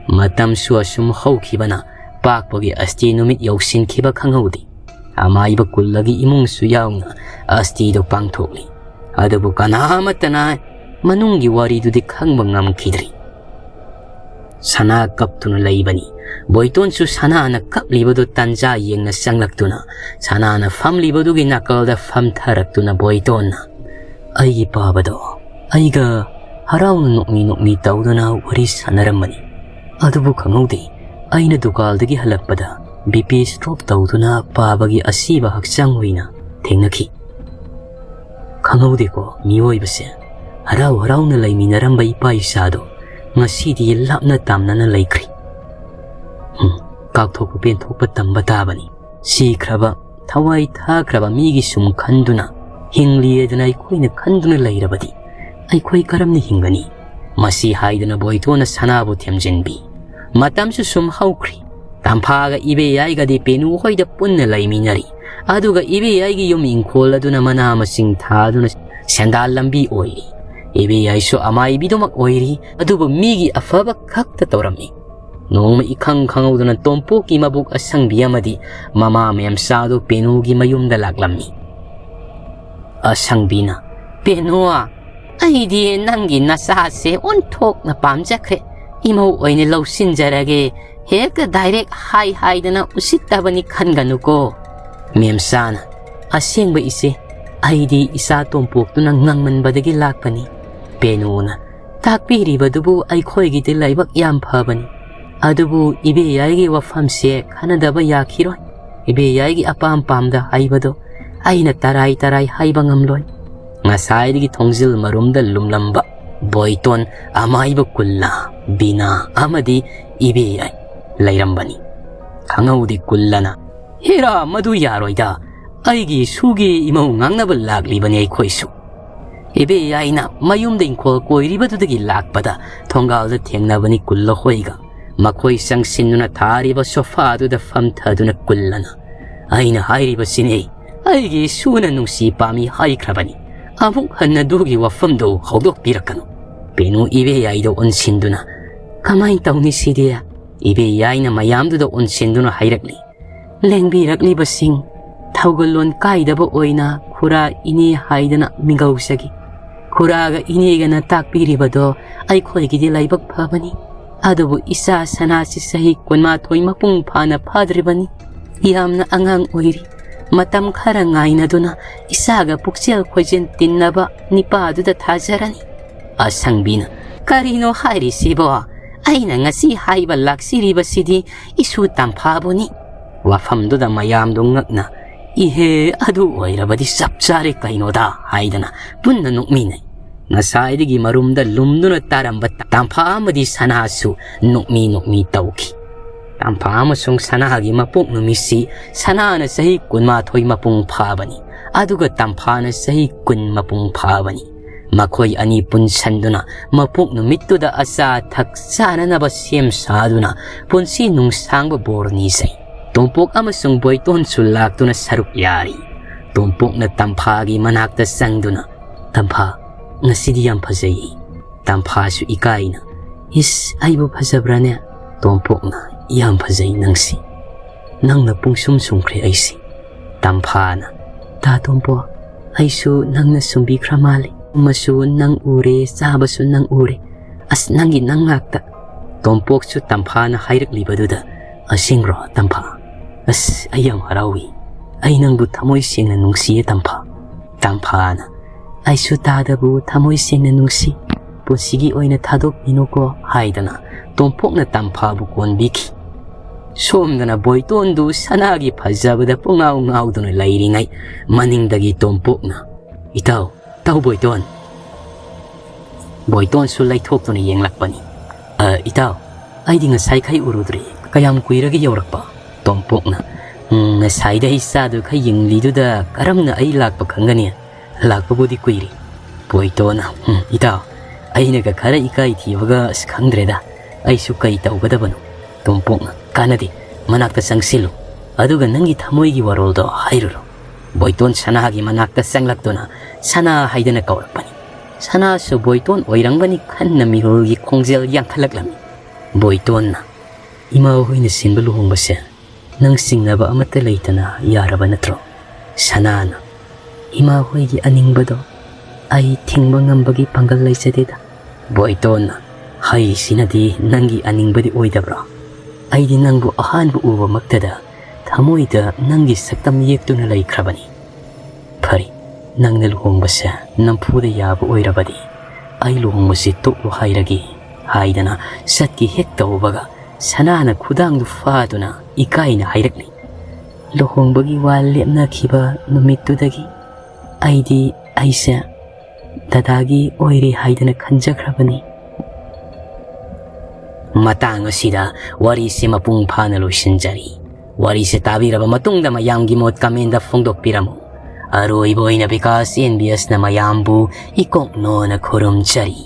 ꯃꯇꯝꯁꯨ ꯑꯁꯨꯝ ꯍꯧꯈꯤꯕꯅ ꯄꯥꯛꯄꯒꯤ ꯑꯁꯇꯤ ꯅꯨꯃꯤꯠ ꯌꯧꯁꯤꯟꯈꯤꯕ ꯈꯪꯍꯧꯗꯦ꯫ ꯑꯃꯥꯏꯕ ꯀꯨꯜꯂꯒꯤ ꯏꯃꯨꯡꯁꯨ ꯌꯥꯎꯅ ꯑꯁꯇꯤꯗꯨ ꯄꯥꯡꯊꯣꯛꯂꯤ꯫ ꯑꯗꯨꯕꯨ ꯀꯅꯥ ꯑꯃꯠꯇꯅ ꯃꯅꯨꯡꯒꯤ ꯋꯥꯔꯤꯗꯨꯗꯤ ꯈꯪꯕ ꯉꯝꯈꯤꯗ꯭ꯔꯤ꯫ ꯁꯅꯥ ꯀꯞꯇꯨꯅ ꯂꯩꯕꯅꯤ꯫ ꯕꯣꯏꯇꯣꯟꯁꯨ ꯁꯅꯥꯅ ꯀꯞꯂꯤꯕꯗꯨ ꯇꯟꯖꯥ ꯌꯦꯡꯅ ꯆꯪꯂꯛꯇꯨꯅ ꯁꯅꯥꯅ ꯐꯝꯂꯤꯕꯗꯨꯒꯤ ꯅꯥꯀꯜꯗ ꯐꯝꯊꯔꯛꯇꯨꯅ ꯕꯣꯏꯇꯣꯟꯅ, "ꯑꯩꯒꯤ ꯄꯥꯕꯗꯣ ꯑꯩꯒ ꯍꯔꯥꯎꯅ ꯅꯣꯛꯃꯤ ꯅꯣꯛꯃꯤ ꯇꯧꯗꯨꯅ ꯋꯥꯔꯤ ꯁꯥꯟꯅꯔꯝꯕꯅꯤ꯫ ꯑꯗꯨꯕꯨ ꯈꯪꯍꯧꯗꯦ, ꯑꯩꯅ ꯗꯨꯀꯥꯜꯗꯒꯤ ꯍꯜꯂꯛꯄꯗ ꯕꯤ ꯄꯤ ꯁ꯭ꯇ꯭ꯔꯣꯛ ꯇꯧꯗꯨꯅ ꯄꯥꯕꯒꯤ ꯑꯁꯤꯕ ꯍꯛꯆꯥꯡ ꯑꯣꯏꯅ ꯊꯦꯡꯅꯈꯤ꯫ ꯈꯪꯍꯧꯗꯦꯀꯣ, ꯃꯤꯑꯣꯏꯕꯁꯦ꯫ ꯍꯔꯥꯎ ꯍꯔꯥꯎꯅ ꯂꯩꯃꯤꯟꯅꯔꯝꯕ ꯏꯄꯥ ꯏꯆꯥꯗꯣ ꯉꯁꯤꯗꯤ ꯂꯥꯞꯅ ꯇꯥꯝꯅꯅ ꯂꯩꯈ꯭ꯔꯤ꯫ ꯎꯝ, ꯀꯥꯎꯊꯣꯛꯄ ꯄꯦꯟꯊꯣꯛꯄ ꯇꯝꯕ ꯇꯥꯕꯅꯤ꯫ ꯁꯤꯈ꯭ꯔꯕ, ꯊꯋꯥꯏ ꯊꯥꯈ꯭ꯔꯕ ꯃꯤꯒꯤ ꯁꯨꯝ ꯈꯟꯗꯨꯅ, ꯍꯤꯡꯂꯤꯑꯦꯗꯅ ꯑꯩꯈꯣꯏꯅ ꯈꯟꯗꯨꯅ ꯂꯩꯔꯕꯗꯤ ꯑꯩꯈꯣꯏ ꯀꯔꯝꯅ ꯍꯤꯡꯒꯅꯤ? ꯃꯁꯤ ꯍꯥꯏꯗꯨꯅ ꯕꯣꯏꯇꯣꯟꯅ ꯁꯅꯥꯕꯨ ꯊꯦꯝꯖꯤꯟꯕꯤ꯫ ꯃꯇꯝꯁꯨ ꯁꯨꯝ ꯍꯧꯈ꯭ꯔꯤ꯫ ꯇꯝꯐꯥꯒ ꯏꯕꯦꯌꯥꯏꯒꯗꯤ ꯄꯦꯅꯨ ꯍꯣꯏꯗ ꯄꯨꯟꯅ ꯂꯩꯃꯤꯟꯅꯔꯤ꯫ ꯑꯗꯨꯒ ꯏꯕꯦꯌꯥꯏꯒꯤ ꯌꯨꯝ ꯏꯪꯈꯣꯜ ꯑꯗꯨꯅ ꯃꯅꯥ ꯃꯁꯤꯡ ꯊꯥꯗꯨꯅ ꯁꯦꯟꯗꯥꯜ ꯂꯝꯕꯤ ꯑꯣꯏꯔꯤ꯫ ꯏꯕꯦꯌꯥꯏꯁꯨ ꯑꯃꯥꯏꯕꯤꯗꯨꯃꯛ ꯑꯣꯏꯔꯤ, ꯑꯗꯨꯕꯨ ꯃꯤꯒꯤ ꯑꯐꯕ ꯈꯛꯇ ꯇꯧꯔꯝꯃꯤ꯫ ꯅꯣꯡꯃ ꯏꯈꯪ ꯈꯪꯍꯧꯗꯅ ꯇꯣꯝꯄꯣꯛꯀꯤ ꯃꯕꯨꯛ ꯑꯁꯪꯕꯤ ꯑꯃꯗꯤ ꯃꯃꯥ ꯃꯦꯝꯆꯥꯗꯨ ꯄꯦꯅꯨꯒꯤ ꯃꯌꯨꯝꯗ ꯂꯥꯛꯂꯝꯃꯤ꯫ ꯑꯁꯪꯕꯤꯅ, "ꯄꯦꯅꯨ, ꯑꯩꯗꯤ ꯅꯪꯒꯤ ꯅꯆꯥꯁꯦ ꯑꯣꯟꯊꯣꯛꯅ ꯄꯥꯝꯖꯈ꯭ꯔꯦ꯫ ꯏꯃꯧ ꯑꯣꯏꯅ ꯂꯧꯁꯤꯟꯖꯔꯒꯦ꯫ ꯍꯦꯛꯇ ꯗꯥꯏꯔꯦꯛ ꯍꯥꯏ ꯍꯥꯏꯗꯅ ꯎꯁꯤꯠꯇꯕꯅꯤ ꯈꯟꯒꯅꯨꯀꯣ꯫" ꯃꯦꯝꯆꯥꯅ, "ꯑꯁꯦꯡꯕ ꯏꯆꯦ, ꯑꯩꯗꯤ ꯏꯆꯥ ꯇꯣꯝꯄꯣꯛꯇꯨꯅ ꯉꯥꯡꯃꯟꯕꯗꯒꯤ ꯂꯥꯛꯄꯅꯤ꯫" ꯄꯦꯅꯨꯅ, "ꯇꯥꯛꯄꯤꯔꯤꯕꯗꯨꯕꯨ ꯑꯩꯈꯣꯏꯒꯤꯗꯤ ꯂꯥꯏꯕꯛ ꯌꯥꯝ ꯐꯕꯅꯤ꯫ ꯑꯗꯨꯕꯨ ꯏꯕꯦꯌꯥꯏꯒꯤ ꯋꯥꯐꯝꯁꯦ ꯈꯟꯅꯗꯕ ꯌꯥꯈꯤꯔꯣꯏ꯫ ꯏꯕꯦꯌꯥꯏꯒꯤ ꯑꯄꯥꯝ ꯄꯥꯝꯗ ꯍꯥꯏꯕꯗꯣ ꯑꯩꯅ ꯇꯔꯥꯏ ꯇꯔꯥꯏ ꯍꯥꯏꯕ ꯉꯝꯂꯣꯏ꯫" ꯉꯁꯥꯏꯗꯒꯤ ꯊꯣꯡꯖꯤꯜ ꯃꯔꯨꯝꯗ ꯂꯨꯝꯂꯝꯕ ꯕꯣꯏꯇꯣꯟ, ꯑꯃꯥꯏꯕ ꯀꯨꯜꯂꯥ, ꯕꯤꯅꯥ ꯑꯃꯗꯤ ꯏꯕꯦꯌꯥꯏ ꯂꯩꯔꯝꯕꯅꯤ꯫ ꯈꯪꯍꯧꯗꯦ ꯀꯨꯜꯂꯅ, "ꯍꯦꯔꯥ, ꯃꯗꯨ ꯌꯥꯔꯣꯏꯗ꯫ ꯑꯩꯒꯤ ꯏꯁꯨꯒꯤ ꯏꯃꯧ ꯉꯥꯡꯅꯕ ꯂꯥꯛꯂꯤꯕꯅꯤ ꯑꯩꯈꯣꯏꯁꯨ꯫" ꯏꯕꯦꯌꯥꯏꯅ ꯃꯌꯨꯝꯗ ꯏꯪꯈꯣꯜ ꯀꯣꯏꯔꯤꯕꯗꯨꯗꯒꯤ ꯂꯥꯛꯄꯗ ꯊꯣꯡꯒꯥꯜꯗ ꯊꯦꯡꯅꯕꯅꯤ ꯀꯨꯜꯂ ꯍꯣꯏꯒ꯫ ꯃꯈꯣꯏ ꯆꯪꯁꯤꯟꯗꯨꯅ ꯊꯥꯔꯤꯕ ꯁꯣꯐꯥꯗꯨꯗ ꯐꯝꯊꯗꯨꯅ ꯀꯨꯜꯂꯅ, "ꯑꯩꯅ ꯍꯥꯏꯔꯤꯕꯁꯤꯅꯤ, ꯑꯩꯒꯤ ꯏꯁꯨꯅ ꯅꯨꯡꯁꯤ ꯄꯥꯝꯃꯤ ꯍꯥꯏꯈ꯭ꯔꯕꯅꯤ꯫ ꯑꯃꯨꯛ ꯍꯟꯅ ꯑꯗꯨꯒꯤ ꯋꯥꯐꯝꯗꯨ ꯍꯧꯗꯣꯛꯄꯤꯔꯛꯀꯅꯨ꯫" ꯄꯦꯅꯨ ꯏꯕꯦꯌꯥꯏꯗ ꯑꯣꯟꯁꯤꯟꯗꯨꯅ, "ꯀꯃꯥꯏꯅ ꯇꯧꯅꯤ ꯁꯤꯗꯤ?" ꯏꯕꯦꯌꯥꯏꯅ ꯃꯌꯥꯝꯗꯨꯗ ꯑꯣꯟꯁꯤꯟꯗꯨꯅ ꯍꯥꯏꯔꯛꯂꯤ꯫ "ꯂꯦꯡꯕꯤꯔꯛꯂꯤꯕꯁꯤꯡ, ꯊꯧꯒꯜꯂꯣꯟ ꯀꯥꯏꯗꯕ ꯑꯣꯏꯅ ꯈꯨꯔꯥ ꯏꯅꯦ ꯍꯥꯏꯗꯅ ꯃꯤꯡꯒꯧꯖꯒꯦ꯫ ꯈꯨꯔꯥꯒ ꯏꯅꯦꯒꯅ ꯇꯥꯛꯄꯤꯔꯤꯕꯗꯣ ꯑꯩꯈꯣꯏꯒꯤꯗꯤ ꯂꯥꯏꯕꯛ ꯐꯕꯅꯤ꯫ ꯑꯗꯨꯕꯨ ꯏꯆꯥ ꯁꯅꯥꯁꯤ ꯆꯍꯤ ꯀꯨꯟꯃꯥꯊꯣꯏ ꯃꯄꯨꯡ ꯐꯥꯅ ꯐꯥꯗ꯭ꯔꯤꯕꯅꯤ꯫ ꯌꯥꯝꯅ ꯑꯉꯥꯡ ꯑꯣꯏꯔꯤ꯫ ꯃꯇꯝ ꯈꯔ ꯉꯥꯏꯅꯗꯨꯅ ꯏꯆꯥꯒ ꯄꯨꯛꯆꯦꯜ ꯈꯣꯏꯖꯦꯜ ꯇꯤꯟꯅꯕ ꯅꯤꯄꯥꯗꯨꯗ ꯊꯥꯖꯔꯅꯤ꯫" ꯑꯁꯪꯕꯤꯅ, "ꯀꯔꯤꯅꯣ ꯍꯥꯏꯔꯤꯁꯤꯕꯣ? ꯑꯩꯅ ꯉꯁꯤ ꯍꯥꯏꯕ ꯂꯥꯛꯆꯔꯤꯕꯁꯤꯗꯤ ꯏꯁꯨ ꯇꯝꯐꯥꯕꯨꯅꯤ꯫ ꯋꯥꯐꯝꯗꯨꯗ ꯃꯌꯥꯝꯗꯨ ꯉꯛꯅ, "ꯏꯍꯦ, ꯑꯗꯨ ꯑꯣꯏꯔꯕꯗꯤ ꯆꯞ ꯆꯥꯔꯦ ꯀꯩꯅꯣꯗ" ꯍꯥꯏꯗꯅ ꯄꯨꯟꯅ ꯅꯣꯛꯃꯤꯟꯅꯩ꯫ ꯉꯁꯥꯏꯗꯒꯤ ꯃꯔꯨꯝꯗ ꯂꯨꯝꯗꯨꯅ ꯇꯥꯔꯝꯕ ꯇꯝꯐꯥ ꯑꯃꯗꯤ ꯁꯅꯥꯁꯨ ꯅꯣꯛꯃꯤ ꯅꯣꯛꯃꯤ ꯇꯧꯈꯤ꯫ ꯇꯝꯐꯥ ꯑꯃꯁꯨꯡ ꯁꯅꯥꯒꯤ ꯃꯄꯣꯛ ꯅꯨꯃꯤꯠꯁꯤ ꯁꯅꯥꯅ ꯆꯍꯤ ꯀꯨꯟꯃꯥꯊꯣꯏ ꯃꯄꯨꯡ ꯐꯥꯕꯅꯤ, ꯑꯗꯨꯒ ꯇꯝꯐꯥꯅ ꯆꯍꯤ ꯀꯨꯟ ꯃꯄꯨꯡ ꯐꯥꯕꯅꯤ꯫ ꯃꯈꯣꯏ ꯑꯅꯤ ꯄꯨꯟꯁꯟꯗꯨꯅ ꯃꯄꯣꯛ ꯅꯨꯃꯤꯠꯇꯨꯗ ꯑꯆꯥ ꯑꯊꯛ ꯆꯥꯅꯅꯕ ꯁꯦꯝ ꯁꯥꯗꯨꯅ ꯄꯨꯟꯁꯤ ꯅꯨꯡꯁꯥꯡꯕ ꯕꯣꯔ ꯅꯤꯖꯩ꯫ ꯇꯣꯝꯄꯣꯛ ꯑꯃꯁꯨꯡ ꯕꯣꯏꯇꯣꯟꯁꯨ ꯂꯥꯛꯇꯨꯅ ꯁꯔꯨꯛ ꯌꯥꯔꯤ꯫ ꯇꯣꯝꯄꯣꯛꯅ ꯇꯝꯐꯥꯒꯤ ꯃꯅꯥꯛꯇ ꯆꯪꯗꯨꯅ, "ꯇꯝꯐꯥ, ꯉꯁꯤꯗꯤ ꯌꯥꯝ ꯐꯖꯩ꯫" ꯇꯝꯐꯥꯁꯨ ꯏꯀꯥꯏꯅ, "ꯏꯁ, ꯑꯩꯕꯨ ꯐꯖꯕ꯭ꯔꯥꯅꯦ?" ꯇꯣꯝꯄꯣꯛꯅ, "ꯌꯥꯝ ꯐꯖꯩ ꯅꯪꯁꯤ꯫ ꯅꯪꯅ ꯄꯨꯡꯁꯨꯝ ꯁꯨꯝꯈ꯭ꯔꯦ ꯑꯩꯁꯤ꯫" ꯇꯝꯐꯥꯅ, "ꯇꯥ ꯇꯣꯝꯄꯣꯛ, ꯑꯩꯁꯨ ꯅꯪꯅ ꯁꯨꯝꯕꯤꯈ꯭ꯔ ꯃꯥꯜꯂꯤ꯫ ꯇꯨꯝꯃꯁꯨ ꯅꯪ ꯎꯔꯦ, ꯆꯥꯕꯁꯨ ꯅꯪ ꯎꯔꯦ꯫ ꯑꯁ, ꯅꯪꯒꯤ ꯅꯪ ꯉꯥꯛꯇ꯫" ꯇꯣꯝꯄꯣꯛꯁꯨ ꯇꯝꯐꯥꯅ ꯍꯥꯏꯔꯛꯂꯤꯕꯗꯨꯗ, "ꯑꯁꯦꯡꯕ꯭ꯔꯣ ꯇꯝꯐꯥ? ꯑꯁ, ꯑꯩ ꯌꯥꯝ ꯍꯔꯥꯎꯏ꯫ ꯑꯩ ꯅꯪꯕꯨ ꯊꯃꯣꯏ ꯁꯦꯡꯅ ꯅꯨꯡꯁꯤꯌꯦ ꯇꯝꯐꯥ꯫" ꯇꯝꯐꯥꯅ, "ꯑꯩꯁꯨ ꯇꯥꯗꯕꯨ ꯊꯃꯣꯏ ꯁꯦꯡꯅ ꯅꯨꯡꯁꯤ꯫ ꯄꯨꯟꯁꯤꯒꯤ ꯑꯣꯏꯅ ꯊꯥꯗꯣꯛꯄꯤꯅꯨꯀꯣ" ꯍꯥꯏꯗꯅ ꯇꯣꯝꯄꯣꯛꯅ ꯇꯝꯐꯥꯕꯨ ꯀꯣꯟꯕꯤꯈꯤ꯫ ꯁꯣꯝꯗꯅ ꯕꯣꯏꯇꯣꯟꯗꯨ ꯁꯅꯥꯒꯤ ꯐꯖꯕꯗ ꯄꯨꯡꯉꯥꯎ ꯉꯥꯎꯗꯨꯅ ꯂꯩꯔꯤꯉꯩ, ꯃꯅꯤꯡꯗꯒꯤ ꯇꯣꯝꯄꯣꯛꯅ, "ꯏꯇꯥꯎ, ꯏꯇꯥꯎ ꯕꯣꯏꯇꯣꯟ!" ꯕꯣꯏꯇꯣꯟꯁꯨ ꯂꯩꯊꯣꯛꯇꯨꯅ ꯌꯦꯡꯂꯛꯄꯅꯤ꯫ "ꯑ, ꯏꯇꯥꯎ, ꯑꯩꯗꯤ ꯉꯁꯥꯏꯈꯩ ꯎꯔꯨꯗ꯭ꯔꯦ꯫ ꯀꯌꯥꯝ ꯀꯨꯏꯔꯒꯦ ꯌꯧꯔꯛꯄ?" ꯇꯣꯝꯄꯣꯛꯅ, "ꯎꯝ, ꯉꯁꯥꯏꯗ ꯑꯩ ꯆꯥꯗꯨ ꯈꯔ ꯌꯦꯡꯂꯤꯗꯨꯗ ꯀꯔꯝꯅ ꯑꯩ ꯂꯥꯛꯄ ꯈꯪꯒꯅꯤ? ꯂꯥꯛꯄꯕꯨꯗꯤ ꯀꯨꯏꯔꯦ꯫" ꯕꯣꯏꯇꯣꯟꯅ, "ꯎꯝ, ꯏꯇꯥꯎ, ꯑꯩꯅꯒ ꯈꯔ ꯏꯀꯥꯏ ꯊꯤꯕꯒ, ꯑꯁ, ꯈꯪꯗ꯭ꯔꯦꯗ꯫ ꯑꯩꯁꯨ ꯀꯩ ꯇꯧꯒꯗꯕꯅꯣ?" ꯇꯣꯝꯄꯣꯛꯅ, "ꯀꯥꯟꯅꯗꯦ, ꯃꯅꯥꯛꯇ ꯆꯪꯁꯤꯜꯂꯨ꯫ ꯑꯗꯨꯒ ꯅꯪꯒꯤ ꯊꯃꯣꯏꯒꯤ ꯋꯥꯔꯣꯜꯗꯣ ꯍꯥꯏꯔꯨꯔꯣ꯫" ꯕꯣꯏꯇꯣꯟ ꯁꯅꯥꯒꯤ ꯃꯅꯥꯛꯇ ꯆꯪꯂꯛꯇꯨꯅ ꯁꯅꯥ ꯍꯥꯏꯗꯅ ꯀꯧꯔꯛꯄꯅꯤ꯫ ꯁꯅꯥꯁꯨ ꯕꯣꯏꯇꯣꯟ ꯑꯣꯏꯔꯝꯒꯅꯤ ꯈꯟꯅ ꯃꯤꯍꯨꯜꯒꯤ ꯈꯣꯡꯖꯦꯜ ꯌꯥꯡꯈꯠꯂꯛꯂꯝꯃꯤ꯫ ꯕꯣꯏꯇꯣꯟꯅ, "ꯏꯃꯥ ꯍꯣꯏꯅ ꯁꯤꯟꯕ ꯂꯨꯍꯣꯡꯕꯁꯦ ꯅꯪ ꯆꯤꯡꯅꯕ ꯑꯃꯠꯇ ꯂꯩꯇꯅ ꯌꯥꯔꯕ ꯅꯠꯇ꯭ꯔꯣ?" ꯁꯅꯥꯅ, "ꯏꯃꯥ ꯍꯣꯏꯒꯤ ꯑꯅꯤꯡꯕꯗꯣ ꯑꯩ ꯊꯤꯡꯕ ꯉꯝꯕꯒꯤ ꯄꯥꯡꯒꯜ ꯂꯩꯖꯗꯦꯗ꯫" ꯕꯣꯏꯇꯣꯟꯅ, "ꯍꯩꯁꯤꯅꯗꯤ ꯅꯪꯒꯤ ꯑꯅꯤꯡꯕꯗꯤ ꯑꯣꯏꯗꯕ꯭ꯔꯣ? ꯑꯩꯗꯤ ꯅꯪꯕꯨ ꯑꯍꯥꯟꯕ ꯎꯕꯃꯛꯇꯗ ꯊꯃꯣꯏꯗ ꯅꯪꯒꯤ ꯁꯛꯇꯝ ꯌꯦꯛꯇꯨꯅ ꯂꯩꯈ꯭ꯔꯕꯅꯤ꯫ ꯐꯔꯦ, ꯅꯪꯅ ꯂꯨꯍꯣꯡꯕꯁꯦ ꯅꯝꯐꯨꯗ ꯌꯥꯕ ꯑꯣꯏꯔꯕꯗꯤ ꯑꯩ ꯂꯨꯍꯣꯡꯕꯁꯤ ꯇꯣꯛꯂꯣ ꯍꯥꯏꯔꯒꯦ꯫" ꯍꯥꯏꯗꯅ ꯆꯠꯀꯦ ꯍꯦꯛ ꯇꯧꯕꯒ ꯁꯅꯥꯅ ꯈꯨꯗꯥꯡꯗꯨ ꯐꯥꯗꯨꯅ ꯏꯀꯥꯏꯅ ꯍꯥꯏꯔꯛꯂꯤ꯫ ꯂꯨꯍꯣꯡꯕꯒꯤ ꯋꯥ ꯂꯦꯞꯅꯈꯤꯕ ꯅꯨꯃꯤꯠꯇꯨꯗꯒꯤ ꯑꯩꯗꯤ ꯑꯩꯁꯦ ꯗꯗꯥꯒꯤ ꯑꯣꯏꯔꯦ ꯍꯥꯏꯗꯅ ꯈꯟꯖꯈ꯭ꯔꯕꯅꯤ꯫ ꯃꯇꯥꯡ ꯑꯁꯤꯗ ꯋꯥꯔꯤꯁꯦ ꯃꯄꯨꯡ ꯐꯥꯅ ꯂꯣꯏꯁꯤꯟꯖꯔꯤ꯫ ꯋꯥꯔꯤꯁꯦ ꯇꯥꯕꯤꯔꯕ ꯃꯇꯨꯡꯗ ꯃꯌꯥꯝꯒꯤ ꯃꯣꯠ comment ꯐꯣꯡꯗꯣꯛꯄꯤꯔꯝꯃꯨ꯫ ꯑꯔꯣꯏꯕ ꯑꯣꯏꯅ ꯕꯤꯀꯥꯁ ꯑꯦꯟ ꯕꯤ ꯑꯦꯁꯅ ꯃꯌꯥꯝꯕꯨ ꯏꯀꯣꯛꯅꯣꯅ ꯈꯨꯔꯨꯝꯖꯔꯤ꯫